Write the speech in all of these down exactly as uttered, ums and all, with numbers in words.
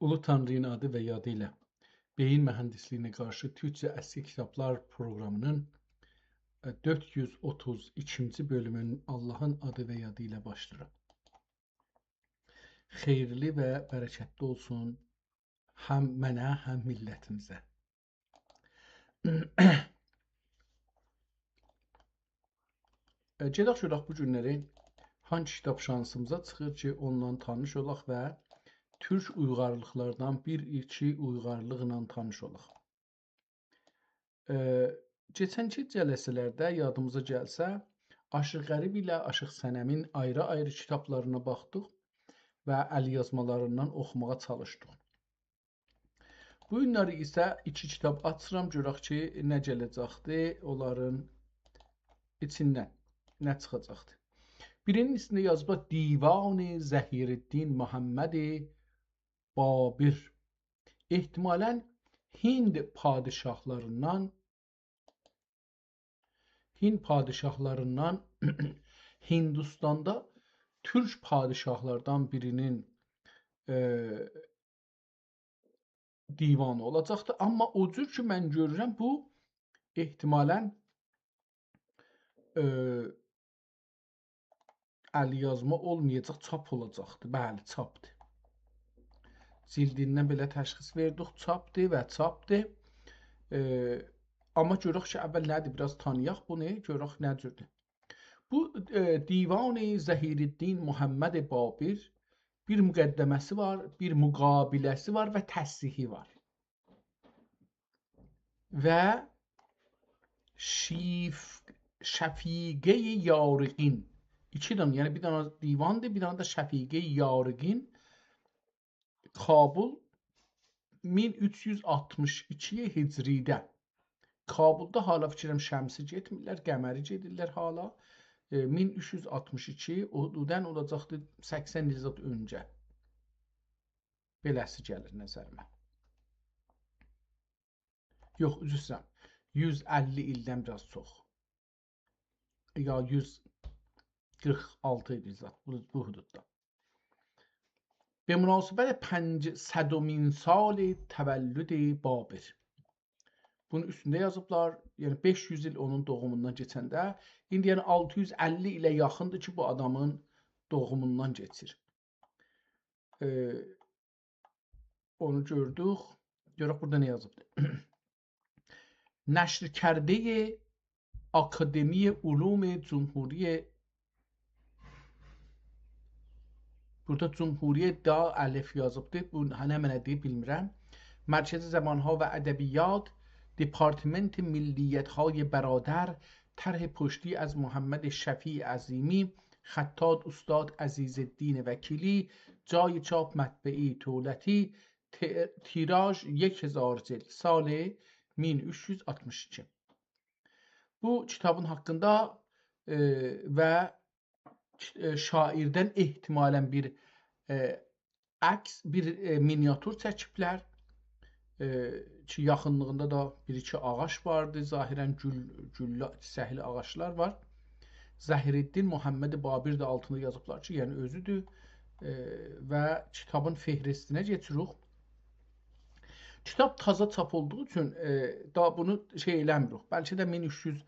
اولو تانری‌نین آدی و یادی ایله. بئیین موهندیسلیگینه قارشی تورکجه اسکی کیتابلار پروقرامی‌نین، ائ، دؤرد یوز اوتوز ایکینجی بؤلومون آللاهین آدی و یادی ایله باشلاییرام. خئییرلی و برکتلی اولسون هم منه، هم میللتیمیزه. ائ، گئدک گؤرک بو گونلری هانگی کیتاب شانسیمیزا چیخیر کی، اوننان تانیش اولاق و تورک اویغارلیقلاردان بیر ایکی اویغارلیقلا تانیش اولاق. ائ، کئچنکی جلسه‌لرده یادیمیزا گلسه، آشیق غریب ایله آشیق صنمین آیری-آیری کیتابلارینا باخدیق و ال‌یازمالاریندان اوخوماغا چالیشدیق. بو گونلری ایسه ایکی کیتاب آچیرام، گؤرک کی، نه گله‌جکدی، اونلارین ایچیندن نه چیخاجاقدی. بیرینین اوستونده یازیبلار: دیوان ظهیرالدین محمد بابر. احتمالاً هند پادشاهلاریندان، هند پادشاهلاریندان هندوستاندا تورک پادشاهلاردان بیرینین، ائ، دیوانی اولاجاقدیر. آمما او جور کی، من گؤرورم، بو احتمالاً، ائ، ال‌یازما اولمایاجاق، چاپ اولاجاقدیر. بلی، چاپدیر. جلدیندن بئله تشخیص وئردیک، چاپدیر و چاپدیر. ائ، آمما گؤرک کی، اول نه‌دیر، بیر آز تانییاق بونو، گؤرک نه جوردور. بو، ائ، دیوان ظهیرالدین محمد بابر، بیر مقدمه‌سی وار، بیر مقابله‌سی وار و تصحیحی وار. و شیف-، شفیقهٔ یارقین. ایکی دنه، یعنی بیر دنه دیواندیر، بیر دنه ده شفیقهٔ یارقین. کابل، مین اوچ یوز آلتمیش ایکی هجری‌ده. کابلدا حالا فیکر ائلیرم شمسی گئتمیرلر، قمری گئدیرلر حالا. ائ، مین اوچ یوز آلتمیش ایکی، او، اودن اولاجاقدی سکسن ایل زاد اؤنجه. بئله‌سی گلیر نظریمه. یوخ، عذر ایسته‌ییرم. یوز اللی ایلدن بیر آز چوخ. یا یوز قیرخ آلتی ایل زاد، بو، بو حدوددا. به مناسبت پنجصدمین سال تولد بابر. بونون اوستونده یازیبلار، یعنی بئش یوز ایل اونون دوغوموندان کئچنده، ایندی یعنی آلتی یوز اللی ایله یاخیندیر کی، بو آدامین دوغوموندان کئچیر. ائ، اونو گؤردوک. گؤرک بورادا نه یازیبدیر. نشر کرده آکادمی علوم جمهوری، بورادا جمهوری دا الف یازیبدیر. بو نه معنادیر، بیلمیرم. مرکز زبان‌ها و ادبیات، دپارتمنت ملیت‌های برادر، طرح پشتی از محمد شفیع عظیمی، خطاط استاد عزیزالدین وکیلی، جای چاپ مطبعهٔ دولتی، ت-، تیراژ یک هزار جلد، سال مین اوچ یوز آلتمیش ایکی. بو کیتابین حاقیندا، ائ، و، ائ، شاعیردن احتمالاً بیر، ائ، عکس، بیر، ائ، مینیاتور چکیبلر. ائ، کی، یاخینلیغیندا دا بیر-ایکی آغاج واردی. ظاهراً گول، گولله، چیچکلی آغاجلار وار. ظهیرالدین محمد بابر ده آلتیندا یازیبلار کی، یعنی اؤزودور. ائ، و کیتابین فهرستینه کئچیریک. کیتاب تازا چاپ اولدوغو اوچون، ائ، دا بونو شئی ائله‌میریک. بلکه ده مین اوچ یوز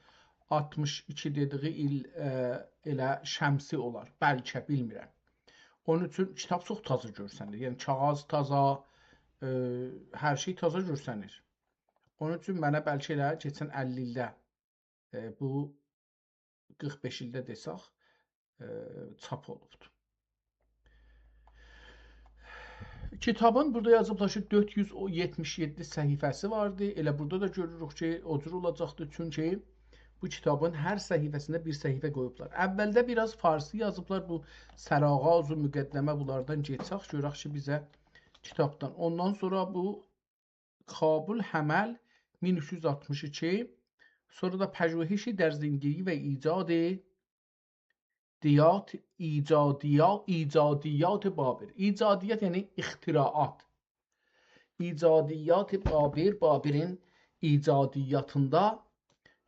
آلتمیش ایکی دئدیگی ایل، ائ، ائله شمسی اولار. بلکه، بیلمیرم. اونون اوچون کیتاب چوخ تازا گؤرسنیر. یعنی کاغیذ تازا، ائ، هر شئی تازا گؤرسنیر. اونون اوچون منه بلکه ائله کئچن اللی ایلده، ائ، بو قیرخ بئش ایلده دئسک، ائ، چاپ اولوبدور. کیتابین بورادا یازیبلار کی، دؤرد یوز یئتمیش یئددی صفحه‌سی واردی. ائله بورادا دا گؤروروک کی، او جور اولاجاقدیر. چونکی بو کیتابین هر صفحه‌سینده بیر صفحه قویوبلار. اولده بیر آز فارسی یازیبلار. بو سرآغاز و مقدمه، بونلاردان گئچک، گؤرک کی، بیزه کیتابدان. اوندان سونرا بو کابل حمل، مین اوچ یوز آلتمیش ایکی. سونرا دا پژوهشی در زندگی و ایجاد دیات، ایجادیا-، ایجادیات بابر. ایجادیات یعنی اختراعات. ایجادیات بابر، بابرین ایجادیاتیندا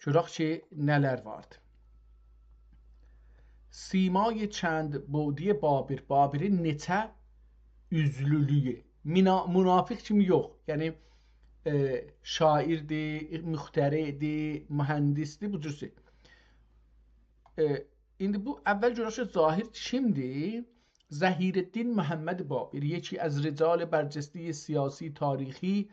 گؤرک کی، نه‌لر واردی. سیمای چند بعدی بابر، بابرین نئچه اوزلولویو، منا-، منافق کیمی یوخ. یعنی، ائ، شاعیردیر، مخترعدیر، مهندسدیر، بو جور شئی. ائ، ایندی بو اول گؤرک کی، ظاهر کیمدیر؟ ظهیرالدین محمد باقر، یکی از رجال برجستهٔ سیاسی، تاریخی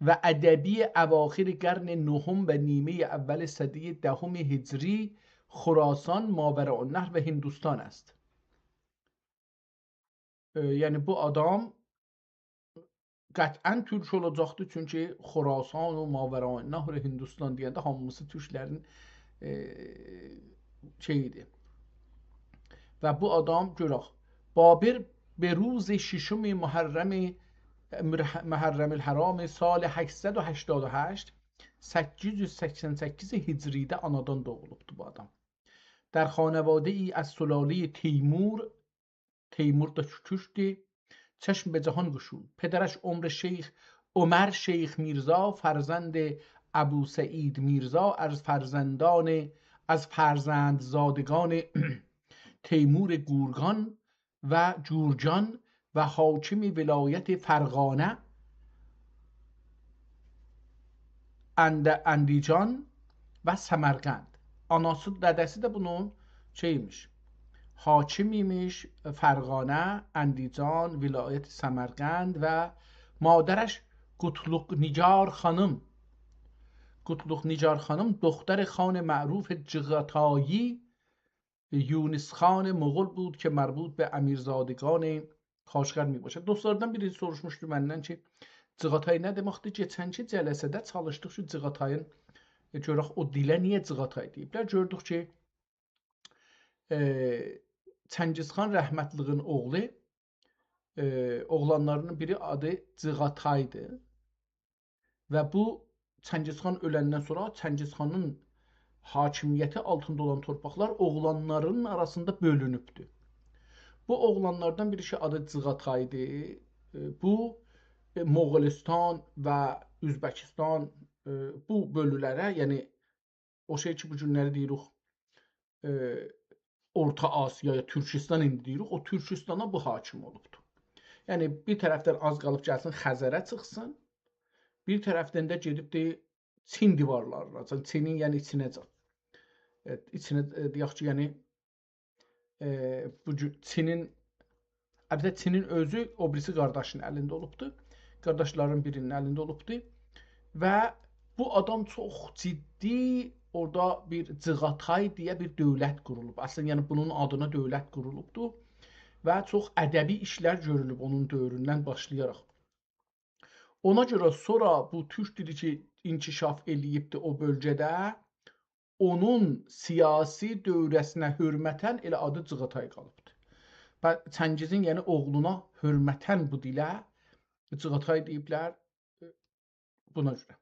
و ادبی اواخر قرن نهم و نیمهٔ اول سدهٔ دهم هجری خراسان، ماوراءالنهر و هندوستان است. ائ، یعنی بو آدام قطعاً تورک اولاجاقدی، چونکی خراسان و ماوراءالنهر، هندوستان دئینده هامیسی تورکلرین، ائ، شئییدی. و بو آدام، گؤرک، باقر به روز ششم محرم، محرم الحرام سال هشتصد و هشتاد و هشت، سککیز یوز سکسن سککیز هجری‌ده آنادان دوغولوبدو بو آدام. در خانواده‌ای از سلالهٔ تیمور، تیمور دا تورکدور، چشم به جهان گشود. پدرش عمر شیخ، عمر شیخ میرزا، فرزند ابو سعید میرزا، از فرزندان، از فرزندزادگان تیمور گورگان و جورجان و حاکم ولایت فرغانه، اند-، اندیجان و سمرقند. آناسی، دده‌سی ده بونون شئی‌میش، حاکم ایمیش، فرغانه، اندیجان، ولایت سمرقند و مادرش قوتلوق نگار خانیم. قوتلوق نگار خانیم دختر خان معروف جغتایی، یونس خان مغول بود که مربوط به امیرزادگان کاشغر می‌باشد. دوستلاردان بیری سوروشموشدو مندن کی، جغتای نه دئمکدیر؟ کئچنکی جلسه‌ده چالیشدیق کی، جغتایین، ائ، گؤرک او دیله نییه جغتای دئییبلر. گؤردوک کی، ائ، چنگیز خان رحمتلیگین اوغلو، ائ، اوغلانلاری‌نین بیری آدی جغتایدی. و بو چنگیز خان اؤلندن سونرا چنگیز خانین حاکمیتی آلتیندا اولان تورپاقلار اوغلانلارینین آراسیندا بؤلونوبدو. بو اوغلانلاردان بیریسی آدی جغاتایدی. ائ، بو، ائ، مغولستان و اؤزبکستان، ائ، بو بؤلولره، یعنی او شئی کی، بو گونلری دئییریک، ائ، اورتا آسیا، یا تورکیستان ایندی دئییریک، او تورکیستانا بو حاکم اولوبدو. یعنی، بیر طرفدن آز قالیب گلسین خزره چیخسین، بیر طرفدن ده گئدیبدی چین دیوارلارینا، چینین، یعنی، ایچینه‌جن. ائ، ایچینه، ائ، دئیک کی، یعنی، ائ، بو گون چینین، البته، چینین اؤزو او بیریسی قارداشین الینده اولوبدو. قارداشلارین بیرینین الینده اولوبدو. و بو آدام چوخ جدی اورادا بیر جغاتای دئیه بیر دؤولت قورولوب. اصلینده، یعنی، بونون آدینا دؤولت قورولوبدو و چوخ ادبی ایشلر گؤرولوب اونون دؤوروندن باشلایاراق. اونا گؤره سونرا بو تورک دیلی کی، انکشاف ائله‌ییبدی او بؤلگه‌ده، اونون سیاسی دوره‌سینه حؤرمتاً ائله آدی جغاتای قالیبدی. و چنگیزین، یعنی اوغلونا حؤرمتاً بو دیله جغاتای دئییبلر، بونا گؤره.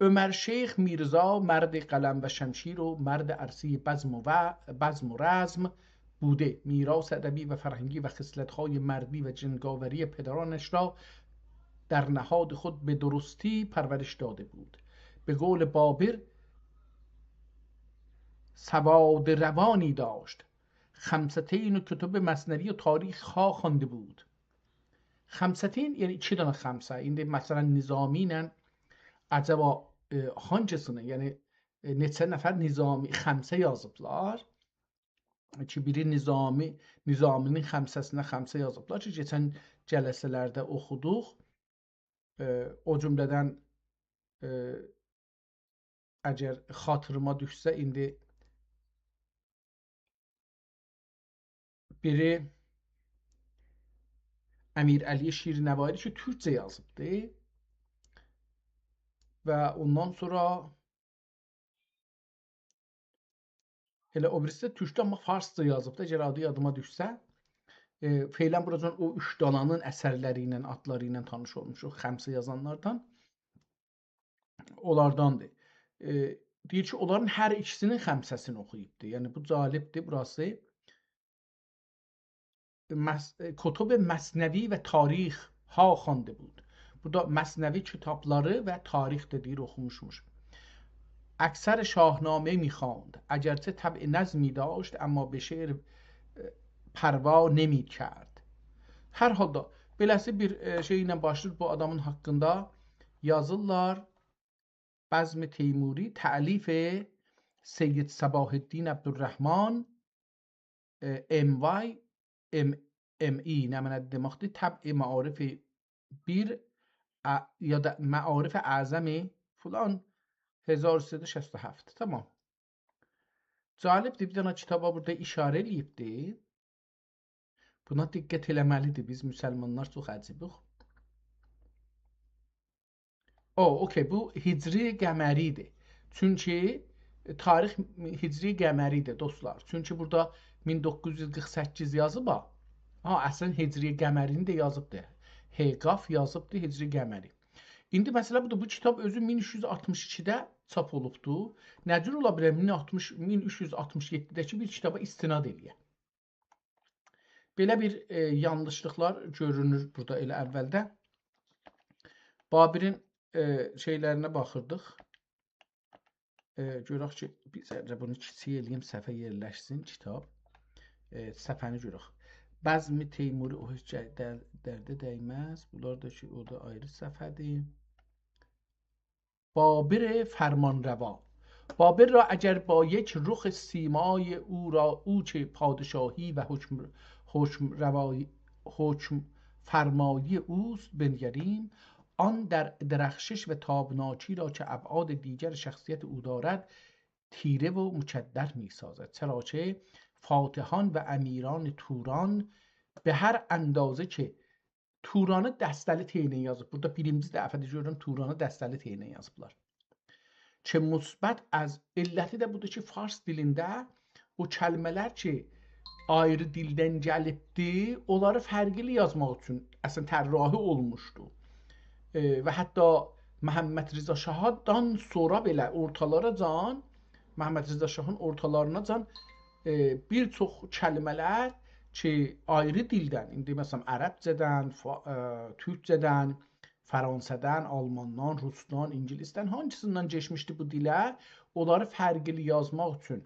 عمر شیخ میرزا، مرد قلم و شمشیر و مرد عرصهٔ بزم و و-، بزم و رزم بوده، میراث ادبی و فرهنگی و خصلت‌های مردی و جنگاوری پدرانش را در نهاد خود به درستی پرورش داده بود. به قول باقر، سواد روانی داشت. خمستین و کتب مثنوی و تاریخ‌ها خوانده بود. خمستین، یعنی ایکی دنه خمسه. ایندی، مثلاً، نظامی ایله عجبا، ائ، هانگیسینی، یعنی، ائ، نئچه نفر نظامی خمسه یازیبلار کی، بیری نظامی، نظامی‌نین خمسه‌سینه خمسه یازیبلار کی، کئچن جلسه‌لرده اوخودوق. ائ، او جمله‌دن، ائ، اگر خاطیریما دوشسه، ایندی بیری امیرعلی شیرنوایی کی، تورکجه یازیبدی. و اوندان سونرا ائله او بیریسی ده تورکجه، آمما فارسجا یازیبدی، اگر آدی یادیما دوشسه. ائ، فعلاً بوراجان او اوچ دانانین اثرلری ایله، آدلاری ایله تانیش اولموشوق، خمسه یازانلاردان. اونلارداندیر. ائ، دئییر کی، اونلارین هر ایکیسینین خمسه‌سینی اوخویوبدور. یعنی، بو جالبدیر بوراسی. مس-، ائ، کتب مثنوی و تاریخ‌ها خوانده بود. بورادا مثنوی کیتابلاری و تاریخ ده دئییر، اوخوموشموش. اکثر شاهنامه می‌خواند، اگرچه طبع نظمی داشت، اما به شعر، ائ، پروا نمی‌کرد. هر حالدا، بئله‌سی بیر، ائ، شئی ایله باشلاییر بو آدامین حاقیندا یازیرلار. بزم تیموری، تألیف سید صباح‌الدین عبدالرحمن، ائ، M Y، M، M E، نمنه دئمکدیر؟ طبع معارف بیر، ا، یا دا معارف اعظم فلان، هزار و سیصد و شصت و هفت. تامام. جالبدیر، بیر دنه کیتابا بورادا ایشاره ائله‌ییبدی. بونا دقت ائله‌مه‌لیدیر، بیز مسلمانلار چوخ عجیبیک. او، اوکی، بو هجری قمری‌دیر. چونکی تاریخ هجری قمری‌دیر، دوستلار. چونکی بورادا مین دوققوز یوز قیرخ سککیز یازیب ها. ها، اصلاً هجری قمری‌نی ده یازیبدی. هیگاف یازیبدی هجری قمری. ایندی مسئله بودور. بو کیتاب اؤزو مین اوچ یوز آلتمیش ایکیده چاپ اولوبدو. نه جور اولا بیلر مین آلتمیش، مین اوچ یوز آلتمیش یئددیده کی بیر کیتابا استناد ائله‌یه؟ بئله بیر، ائ، یانلیشلیقلار گؤرونور بورادا ائله اولده. بابرین، ائ، شئیلرینه باخیردیق. ائ، گؤرک کی، بیر ذره بونو کیچیک ائله‌ییم، صفحه یئرلشسین کیتاب. ائ، صفحه‌نی گؤرک. بزم تیموری، او هئچ در-، درده دیمز. بونلار دا کی، او دا آیری صفحه‌دیر. بابر فرمانروا. بابر را اگر با یک رخ سیمای او را، او که پادشاهی و حکم، حکم روایی، حکم فرمایی اوست، بنگریم، آن در درخشش و تابناکی را که ابعاد دیگر شخصیت او دارد، تیره و مکدر می‌سازد. چرا که فاتحان و امیران توران به هر اندازه که تورانی دسته‌لی ت ایله یازیب. بورادا بیرینجی دفعه‌دیر گؤرورم تورانی دسته‌لی ت ایله یازیبلار. که مثبت از، علتی ده بودور کی، فارس دیلینده او کلمه‌لر کی، آیری دیلدن گلیبدی، اونلاری فرقلی یازماق اوچون اصلاً طراحی اولموشدو. ائ، و حتی محمدرضا شاهدان سونرا بئله اورتالاراجان، محمدرضا شاهین اورتالاریناجان، ائ، بیر چوخ کلمه‌لر کی، آیری دیلدن، ایندی مثلاً عربجه‌دن، فا-، ائ، تورکجه‌دن، فرانسه‌دن، آلماندان، روسدان، اینگیلیسدن، هانسیندان کئچمیشدی بو دیله، اونلاری فرقلی یازماق اوچون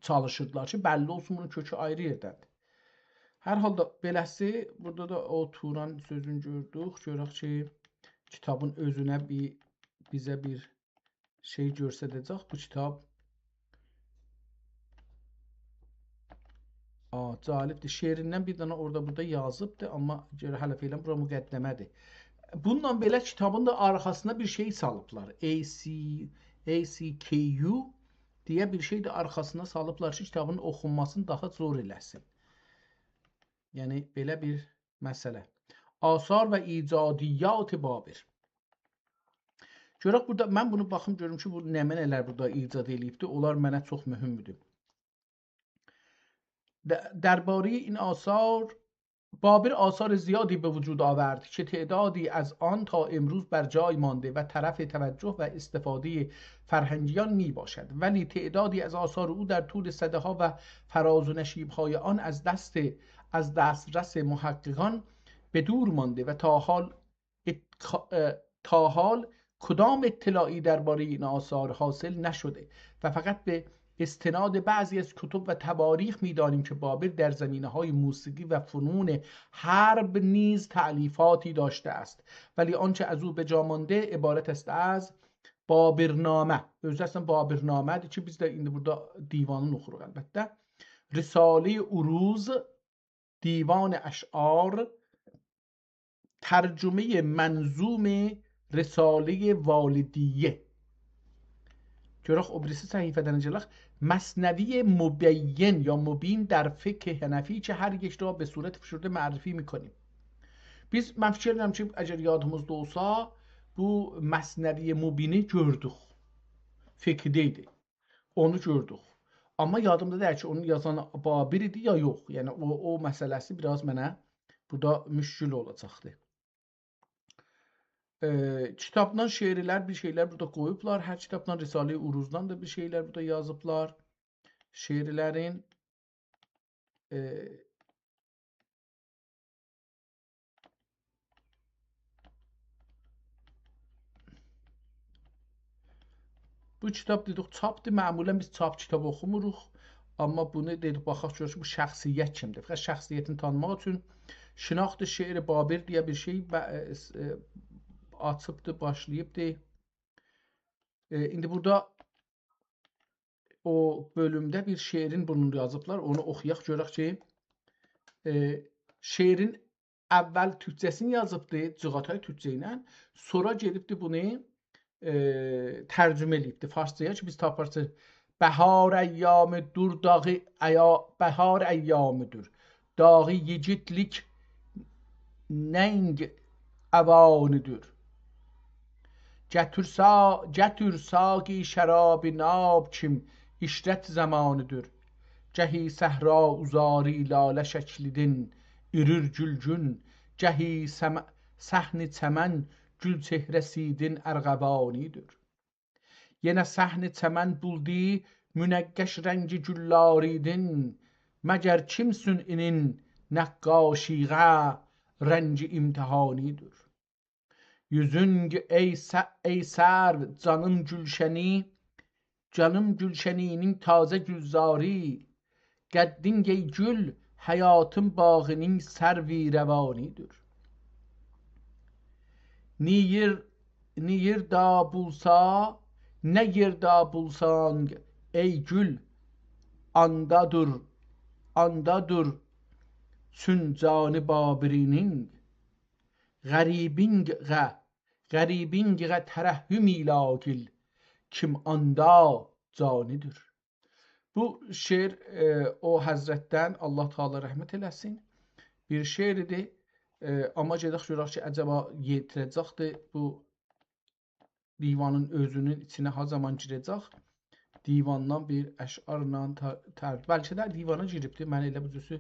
چالیشیردیلار کی، بللی اولسون بونون کؤکو آیری یئردندیر. هر حالدا بئله‌سی، بورادا دا او توران سؤزونو گؤردوک. گؤرک کی، کیتابین اؤزونه بیر، بیزه بیر شئی گؤستره‌جک بو کیتاب. آ، جالبدیر. شعریندن بیر دنه اورادا بورادا یازیبدی، آمما گؤره هله فعلاً بورا مقدمه‌دیر. بونونلا بئله کیتابین دا آرخاسینا بیر شئی سالیبلار. A C، A C K U دئیه بیر شئی ده آرخاسینا سالیبلار کی، کیتابین اوخونماسینی داها زور ائله‌سین. یعنی، بئله بیر مسئله. آثار و ایجادیات بابر. گؤرک بورادا، من بونو باخیم گؤروم کی، بو نمنه‌لر بورادا ایجاد ائله‌ییبدی، اونلار منه چوخ مهمدور. د-، دربارهٔ این آثار، بابر آثار زیادی به وجود آورد که تعدادی از آن تا امروز بر جای مانده و طرف توجه و استفادهٔ فرهنگیان می‌باشد، ولی تعدادی از آثار او در طول صده‌ها و فراز و نشیب‌های آن از دست، از دسترس محققان به دور مانده و تا حال ات-، اه، تا حال کدام اطلاعی دربارهٔ این آثار حاصل نشده و فقط به استناد بعضی از کتب و تواریخ می‌دانیم که بابر در زمینه‌های موسیقی و فنون حرب نیز تألیفاتی داشته است، ولی آنچه از او به جا مانده عبارت است از بابرنامه. اؤزو اصلاً بابرنامه‌دیر کی، بیز ده ایندی بورادا دیوانینی اوخوروق البته. رسالهٔ عروض، دیوان اشعار، ترجمهٔ منظوم رسالهٔ والدیه. گؤرک او بیریسی صفحه‌دن گلک. مثنوی مبین یا مبین در فقه حنفی که هر یک را به صورت فشرده معرفی می‌کنیم. بیز، من فیکیر ائدیرم کی، اگر یادیمیزدا اولسا، بو مثنوی مبینی گؤردوک. فقه‌ده ایدی. اونو گؤردوک. آمما یادیمدا دئییل کی، اونو یازان بابر ایدی یا یوخ. یعنی، او، او مسئله‌سی بیر آز منه بورادا مشکل اولاجاقدی. ائ، کیتابدان شعرلر، بیر شئیلر بورادا قویوبلار. هر کیتابدان، رسالهٔ عروضدان دا بیر شئیلر بورادا یازیبلار. شعرلرین، ائ، بو کیتاب دئدیک، چاپدیر. معمولاً بیز چاپ کیتاب اوخوموروق. آمما بونو دئدیک، باخاق گؤرک کی، بو شخصیت کیمدیر. فقط شخصیتینی تانیماق اوچون شناخت شعر بابر دئیه بیر شئی به-، ائ، س-، ائ، آچیبدی، باشلاییبدی. ائ، ایندی بورادا او بؤلومده بیر شعرین بونو یازیبلار. اونو اوخویاق، گؤرک کی، ائ، شعرین اول تورکجه‌سینی یازیبدی، جیغاتای تورکجه ایله. سونرا گئدیبدی بونو، ائ، ترجمه ائله‌ییبدی فارسجایا کی، بیز تاپارسیز. بهار ایام دور داغی، ایا-، بهار ایامی‌دیر. داغی ییگیتلیک ننگ اوانی‌دیر. گتور سا-، گتور ساقی شرابی ناب کیم، عشرت زمانی‌دیر. گهی صحرا اوزاری لاله شکلیدین، ایریر گولگون، گهی سم-، صحن چمن گول چهره‌سیدین ارغوانی‌دیر. یئنه صحن چمن بولدو منقش رنگی گوللاریدین، مگر کیمسن اینین نقاشیغه رنگی امتحانی‌دیر. یوزون گ-، ای س-، ای سرو، جانیم گولشنی، جانیم گولشنی‌نین تازه گولزاری، قدّین ای گول، حیاتیم باغی‌نین سروی روانی‌دیر. نئییر، نئییردا بولسا، نئییردا بولسانگ، ای گول، آندا دور، آندا دور، چون جانی بابرینین، غریبینگه، غریبینگه ترحم ایلاگیل، کیم آندا جانی‌دیر. بو شعر، ائ، او حضرتدن، الله تعالی رحمت ائله‌سین، بیر شعر ایدی. ائ، آمما گئدک گؤرک کی، عجبا یئتیره‌جکدی بو دیوانین اؤزونون ایچینه ها زامان گیره‌جک. دیواندان بیر اشعارلا تا-، تر-، بلکه ده دیوانا گیریبدی. من ائله بو جورسو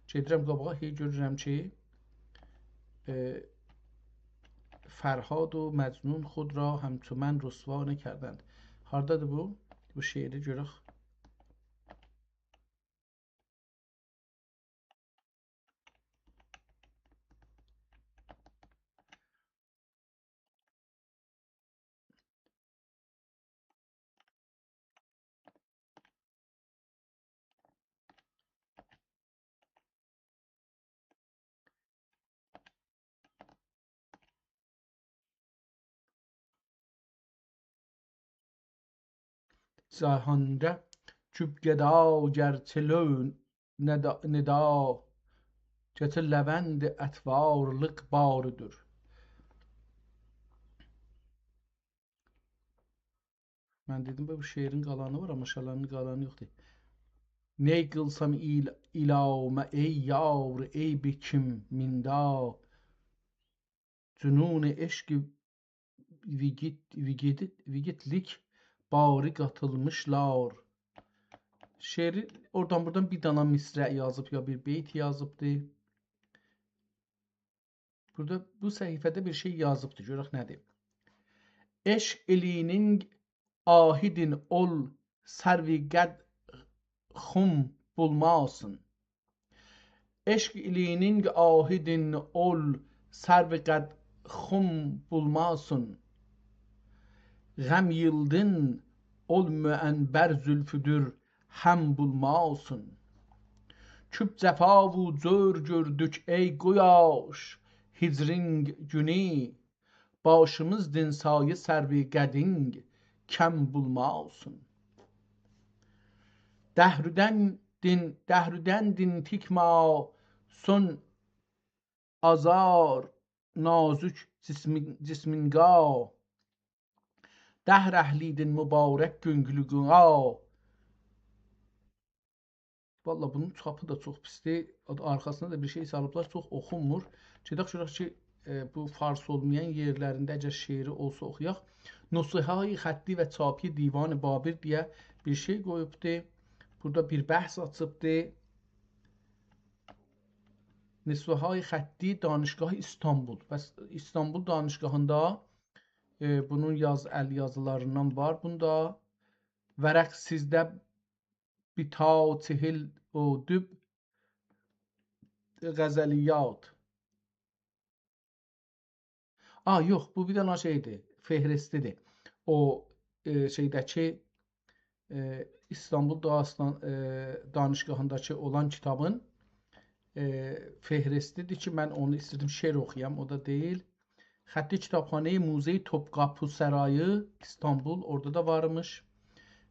گئدیرم قاباغا، هئی گؤرورم کی، ائ، فرهاد و مجنون خود را همچو من رسوا نکردند. هاردادیر بو؟ بو شعری گؤرک. جهانده کوب گدا گرچه لؤو ندا، ندا، گرچه لوند اطوارلیق باری‌دیر. من دئدیم، بو شعرین قالانی وار، آمما شعرین قالانی یوخدور. نی قیلسام ایل-، ایلاما، ای یار، ای بیکیم میندا، جنون عشق ویگیت-، ویگیت-، ویگیتلیک باری قاتیلمیشلار. شعری اورادان بورادان بیر دانا مصرع یازیب، یا بیر بیت یازیبدی. بورادا بو صفحه‌ده بیر شئی یازیبدی، گؤرک نه‌دیر. عشق ایلینین آهیدین اول، سرو قد خم بولماسین. عشق ایلینین آهیدین اول، سرو قد خم بولماسین. غم ییلدین اول معنبر زولفودور، هم بولماسین. کوب جفا و جور گؤردوک ای قویاش، هجرین گونو، باشیمیزدین سایه سرو قدین کم بولماسین. دهرودندین، دهرودندین تیک ما سون آزار نازوک جسمین، جسمینگا. دهر اهلیدین مبارک گونگلوگونا. والله بونون چاپی دا چوخ پیسدیر. آرخاسیندا دا بیر شئی سالیبلار، چوخ اوخونمور. گئدک گؤرک کی، ائ، بو فارس اولمایان یئرلرینده اگر شعری اولسا اوخویاق. نسخه‌های خطی و چاپی دیوان بابر دئیه بیر شئی قویوبدور. بورادا بیر بحث آچیبدیر. نسخه‌های خطی دانشگاه استانبول. پس استانبول دانشگاهیندا، ائ، بونون یاز-، ال یازیلاریندان وار بوندا. ورق سیزده بیتا چهل و دو غزلیات. آ، یوخ، بو بیر دنه شئیدیر، فهرستی‌دیر. او، ائ، شئیده‌کی، ائ، ایستانبول داستان، ائ، دانشگاهینداکی اولان کیتابین، ائ، فهرستی‌دیر کی، من اونو ایسته‌دیم شعر اوخویام، او دا دئییل. خطی کتابخانهٔ موزهٔ توپقاپی سرایی ایستانبول، اورادا دا وار ایمیش.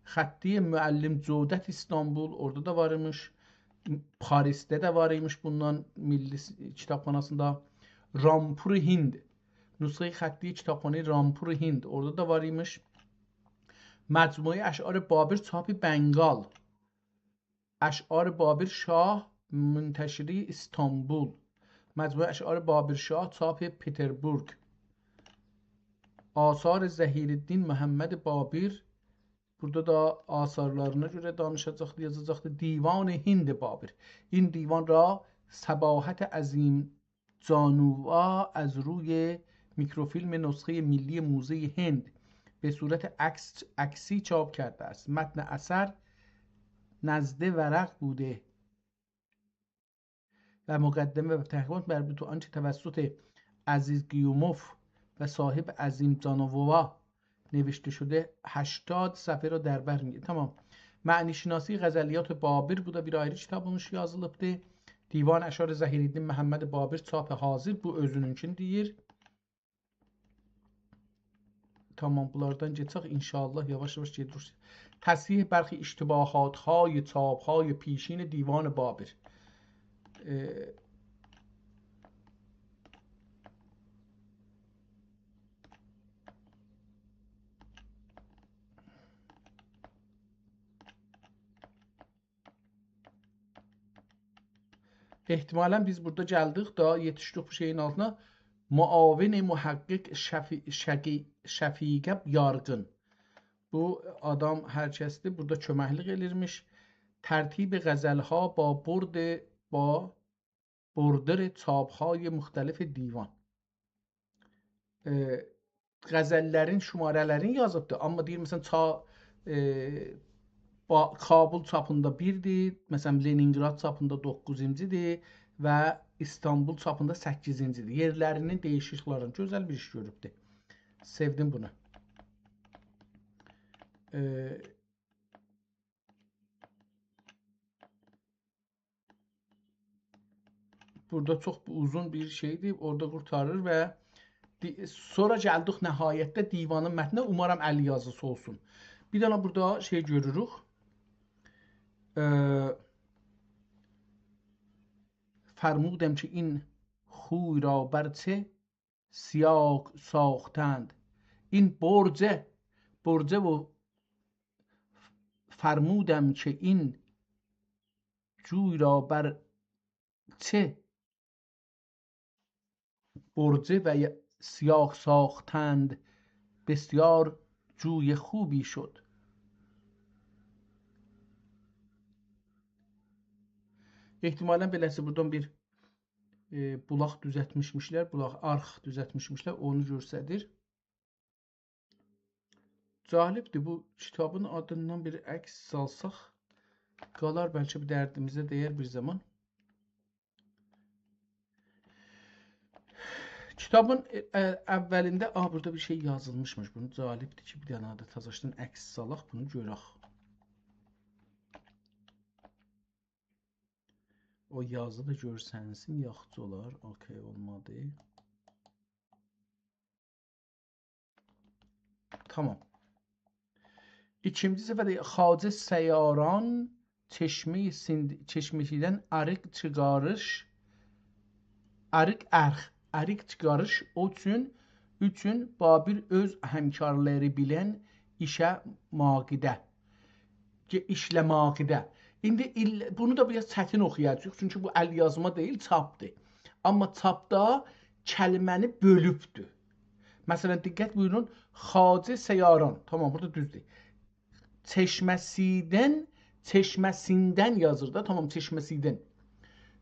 خطی معلم جودت ایستانبول، اورادا دا وار ایمیش. پاریسده ده وار ایمیش بوندان میللی س-، کتابخاناسیندا. رامپور هند، نسخهٔ خطی کتابخانهٔ رامپور هند، اورادا دا وار ایمیش. مجموعهٔ اشعار بابر، چاپ بنگال. اشعار بابر شاه، منتشری ایستانبول. مجموعهٔ اشعار بابر شاه، چاپ پتربورگ. آثار ظهیرالدین محمد بابر، بورادا دا آثارلارینا گؤره دانیشاجاقدی، یازاجاقدی. دیوان هند بابر. این دیوان را صباحت عظیم جانووا از روی میکروفیلم نسخهٔ ملی موزهٔ هند به صورت عکس، عکسی چاپ کرده است. متن اثر نزد ورق بوده و مقدمه و تحقیقات مربوط به آنچه توسط عزیز قیوموف و صاحب عظیم جانووا نوشته شده هشتاد صفحه را در بر می‌گیرد. تمام. معنی‌شناسی غزلیات بابر، بو دا بیر آیری کیتابیمیش یازیلیبدی. دیوان اشعار ظهیرالدین محمد بابر، چاپ حاضر، بو اؤزونونکونو دئییر. تمام، بونلاردان کئچک، ان‌شاءالله یاواش-یاواش گئدیریک. تصحیح برخی اشتباهات‌های چاپ‌های پیشین دیوان بابر. ائ، احتمالاً بیز بورادا گلدیک دا، یئتیشدیک بو شئیین آلتینا. معاون محقق شفی-، شقی-، شفیق یارقین. بو آدام هر کسدیر، بورادا کؤمکلیک ائلیرمیش. ترتیب غزل‌ها با برد، با بردر چاپ‌های مختلف دیوان. ائ، غزللرین شماره‌لرینی یازیبدی. آمما دئییر، مثلا، چا-، ائ، با-، کابل چاپیندا بیردیر، مثلا، لنینگراد چاپیندا دوققوزونجودور و ایستانبول چاپیندا سککیزینجی‌دیر. یئرلرینین دییشیکلیکلرینی، گؤزل بیر ایش گؤروبدور. سئودیم بونو. ائ، بورادا چوخ اوزون بیر شئیدیر، اورادا قورتاریر و دی-، سونرا گلدیک نهایتده دیوانین متنینه. اومارام ال یازیسی اولسون. بیر دنه بورادا شئی گؤروروک. ائ، فرمودم که این خوی را بر چه سیاک ساختند. این برجه، برجه و فرمودم که این جوی را بر چه برجه و سیاک ساختند، بسیار جوی خوبی شد. احتمالاً بئله‌سی بورادان بیر، ائ، بولاق دوزلتمیشمیشلر، بولاق، آرخ دوزلتمیشمیشلر، اونو گؤستریر. جالبدیر، بو کیتابین آدیندان بیر عکس سالساق، قالار بلکه بیر دردیمیزه دیر بیر زامان. کیتابین، ائ، ائ، اولینده، آ، بورادا بیر شئی یازیلمیشمیش. بونو جالبدیر کی، بیر دنه ده تازاشدان عکس سالاق، بونو گؤرک. او یازی دا گؤرسنسین، یاخشی اولار. اوکی، اولمادی. تمام. ایکینجی صفحه‌ده خواجه سیاران چشمه‌ی سیند-، چشمه‌سیندن آریق چیخاریش، آریق آرخ، آریق چیخاریش اوچون، اوچون بابر اؤز همکارلاری بیلن ایشه ماقیده. کی، ایشله‌ماقیده. ایندی ایل-، بونو دا بیر آز چتین اوخویاجاغیق، چونکی بو ال یازما دئییل، چاپدیر. آمما چاپدا کلمه‌نی بؤلوبدور. مثلا، دقت بویورون، خواجه سیاران. تمام، بورادا دوزدور. چشمه‌سیندن، چشمه‌سیندن یازیر دا. تمام، چشمه‌سیندن.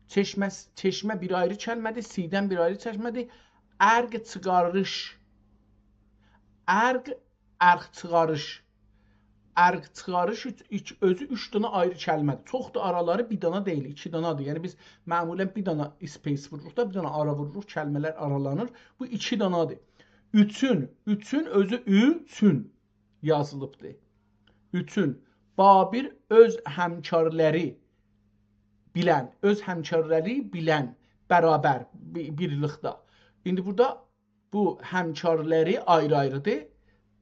چشمه، چشمه بیر آیری کلمه‌دیر، سیندن بیر آیری کلمه‌دیر. آریق چیخاریش. آریق، آریق چیخاریش. آریق چیخاریش اوچ-، ایک-، اؤزو اوچ دنه آیری کلمه‌دیر. چوخدور آرالاری، بیر دنه دئییل، ایکی دنه‌دیر. یعنی بیز معمولا بیر دنه space ووروروق دا، بیر دنه آرا ووروروق، کلمه‌لر آرالانیر. بو ایکی دنه‌دیر. اوچون، اوچون اؤزو اوچون یازیلیبدیر. اوچون. بابر اؤز همکارلاری بیلن، اؤز همکارلاری بیلن، برابر، بی-، بیرلیکده. ایندی بورادا بو همکارلاری آیری-آیریدیر،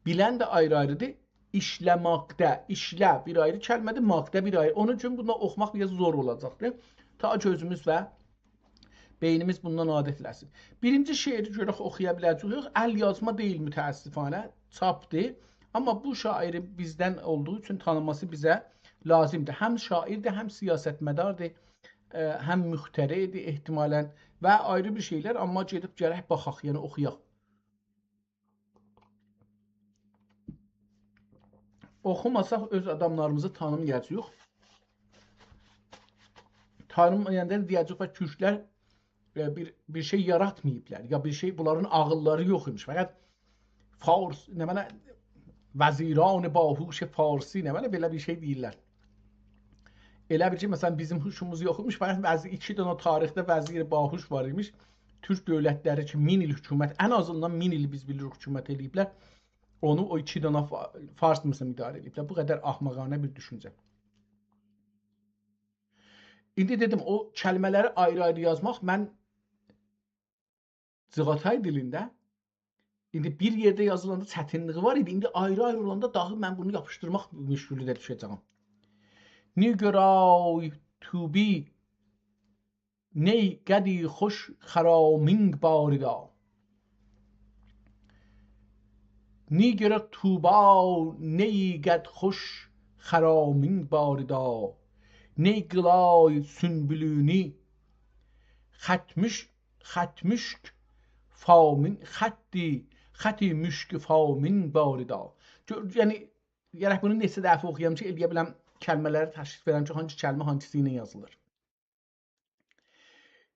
بیلن ده آیری-آیریدیر. ایشله‌مکده، ایشله بیر آیری کلمه‌دیر، مکده بیر آیری. اونون اوچون بونو اوخوماق بیر آز زور اولاجاقدیر. تا گؤزوموز و بئینیمیز بوندان عادت ائله‌سین. بیرینجی شعری گؤرک اوخویا بیله‌جه‌ییک. یوخ، ال یازما دئییل متأسفانه، چاپدیر. آمما بو شاعیری بیزدن اولدوغو اوچون تانیماسی بیزه لازیمدیر. هم شاعیردیر، هم سیاستمداردیر، ائ، هم مخترعدیر احتمالاً و آیری بیر شئیلر. آمما گئدیب گرک باخاق، یعنی اوخویاق. اوخوماساق اؤز آداملاریمیزی تانیمایاجاغیق. تانیمایاندا دئیه‌جک کی، تورکلر، ائ، بیر، بیر شئی یاراتماییبلار، یا بیر شئی، بونلارین عاغیللاری یوخ ایمیش. فقط فارس، نمنه، وزیران باهوش فارسی، نمنه، بئله بیر شئی دئییرلر. ائله بیل کی، مثلاً، بیزیم هوشوموز یوخ ایمیش، فقط وزیر، ایکی دنه تاریخده وزیر باهوش وار ایمیش. تورک دؤولتلری کی، مین ایل حکومت، ان آزیندان مین ایل بیز بیلیریک حکومت ائله‌ییبلر. اونو او ایکی دنه فا-، فارس، مثلاً، اداره ائله‌ییبلر. بو قدر احمقانه بیر دوشونجه. ایندی دئدیم، او کلمه‌لری آیری-آیری یازماق، من جیغاتای دیلینده، ایندی بیر یئرده یازیلاندا چتینلیگی وار ایدی. ایندی آیری-آیری اولاندا داهی من بونو یاپیشدیرماق مشکلینده دوشه‌جم. نیگرای طوبی نی قدی خوش خرامینگ باریدا. نیگر طوبی نی قد خوش خرامینگ باریدا. نی قلای سونبولونی خط مشک، خط مشک فامین، خطی، خطی مشک فامین باریدا. گؤ-، یعنی، گرک بونو نئچه دفعه اوخویام کی، ائلیه بیلم کلمه‌لری تشخیص وئرم کی، هانسی کلمه هانسیسی ایله یازیلیر.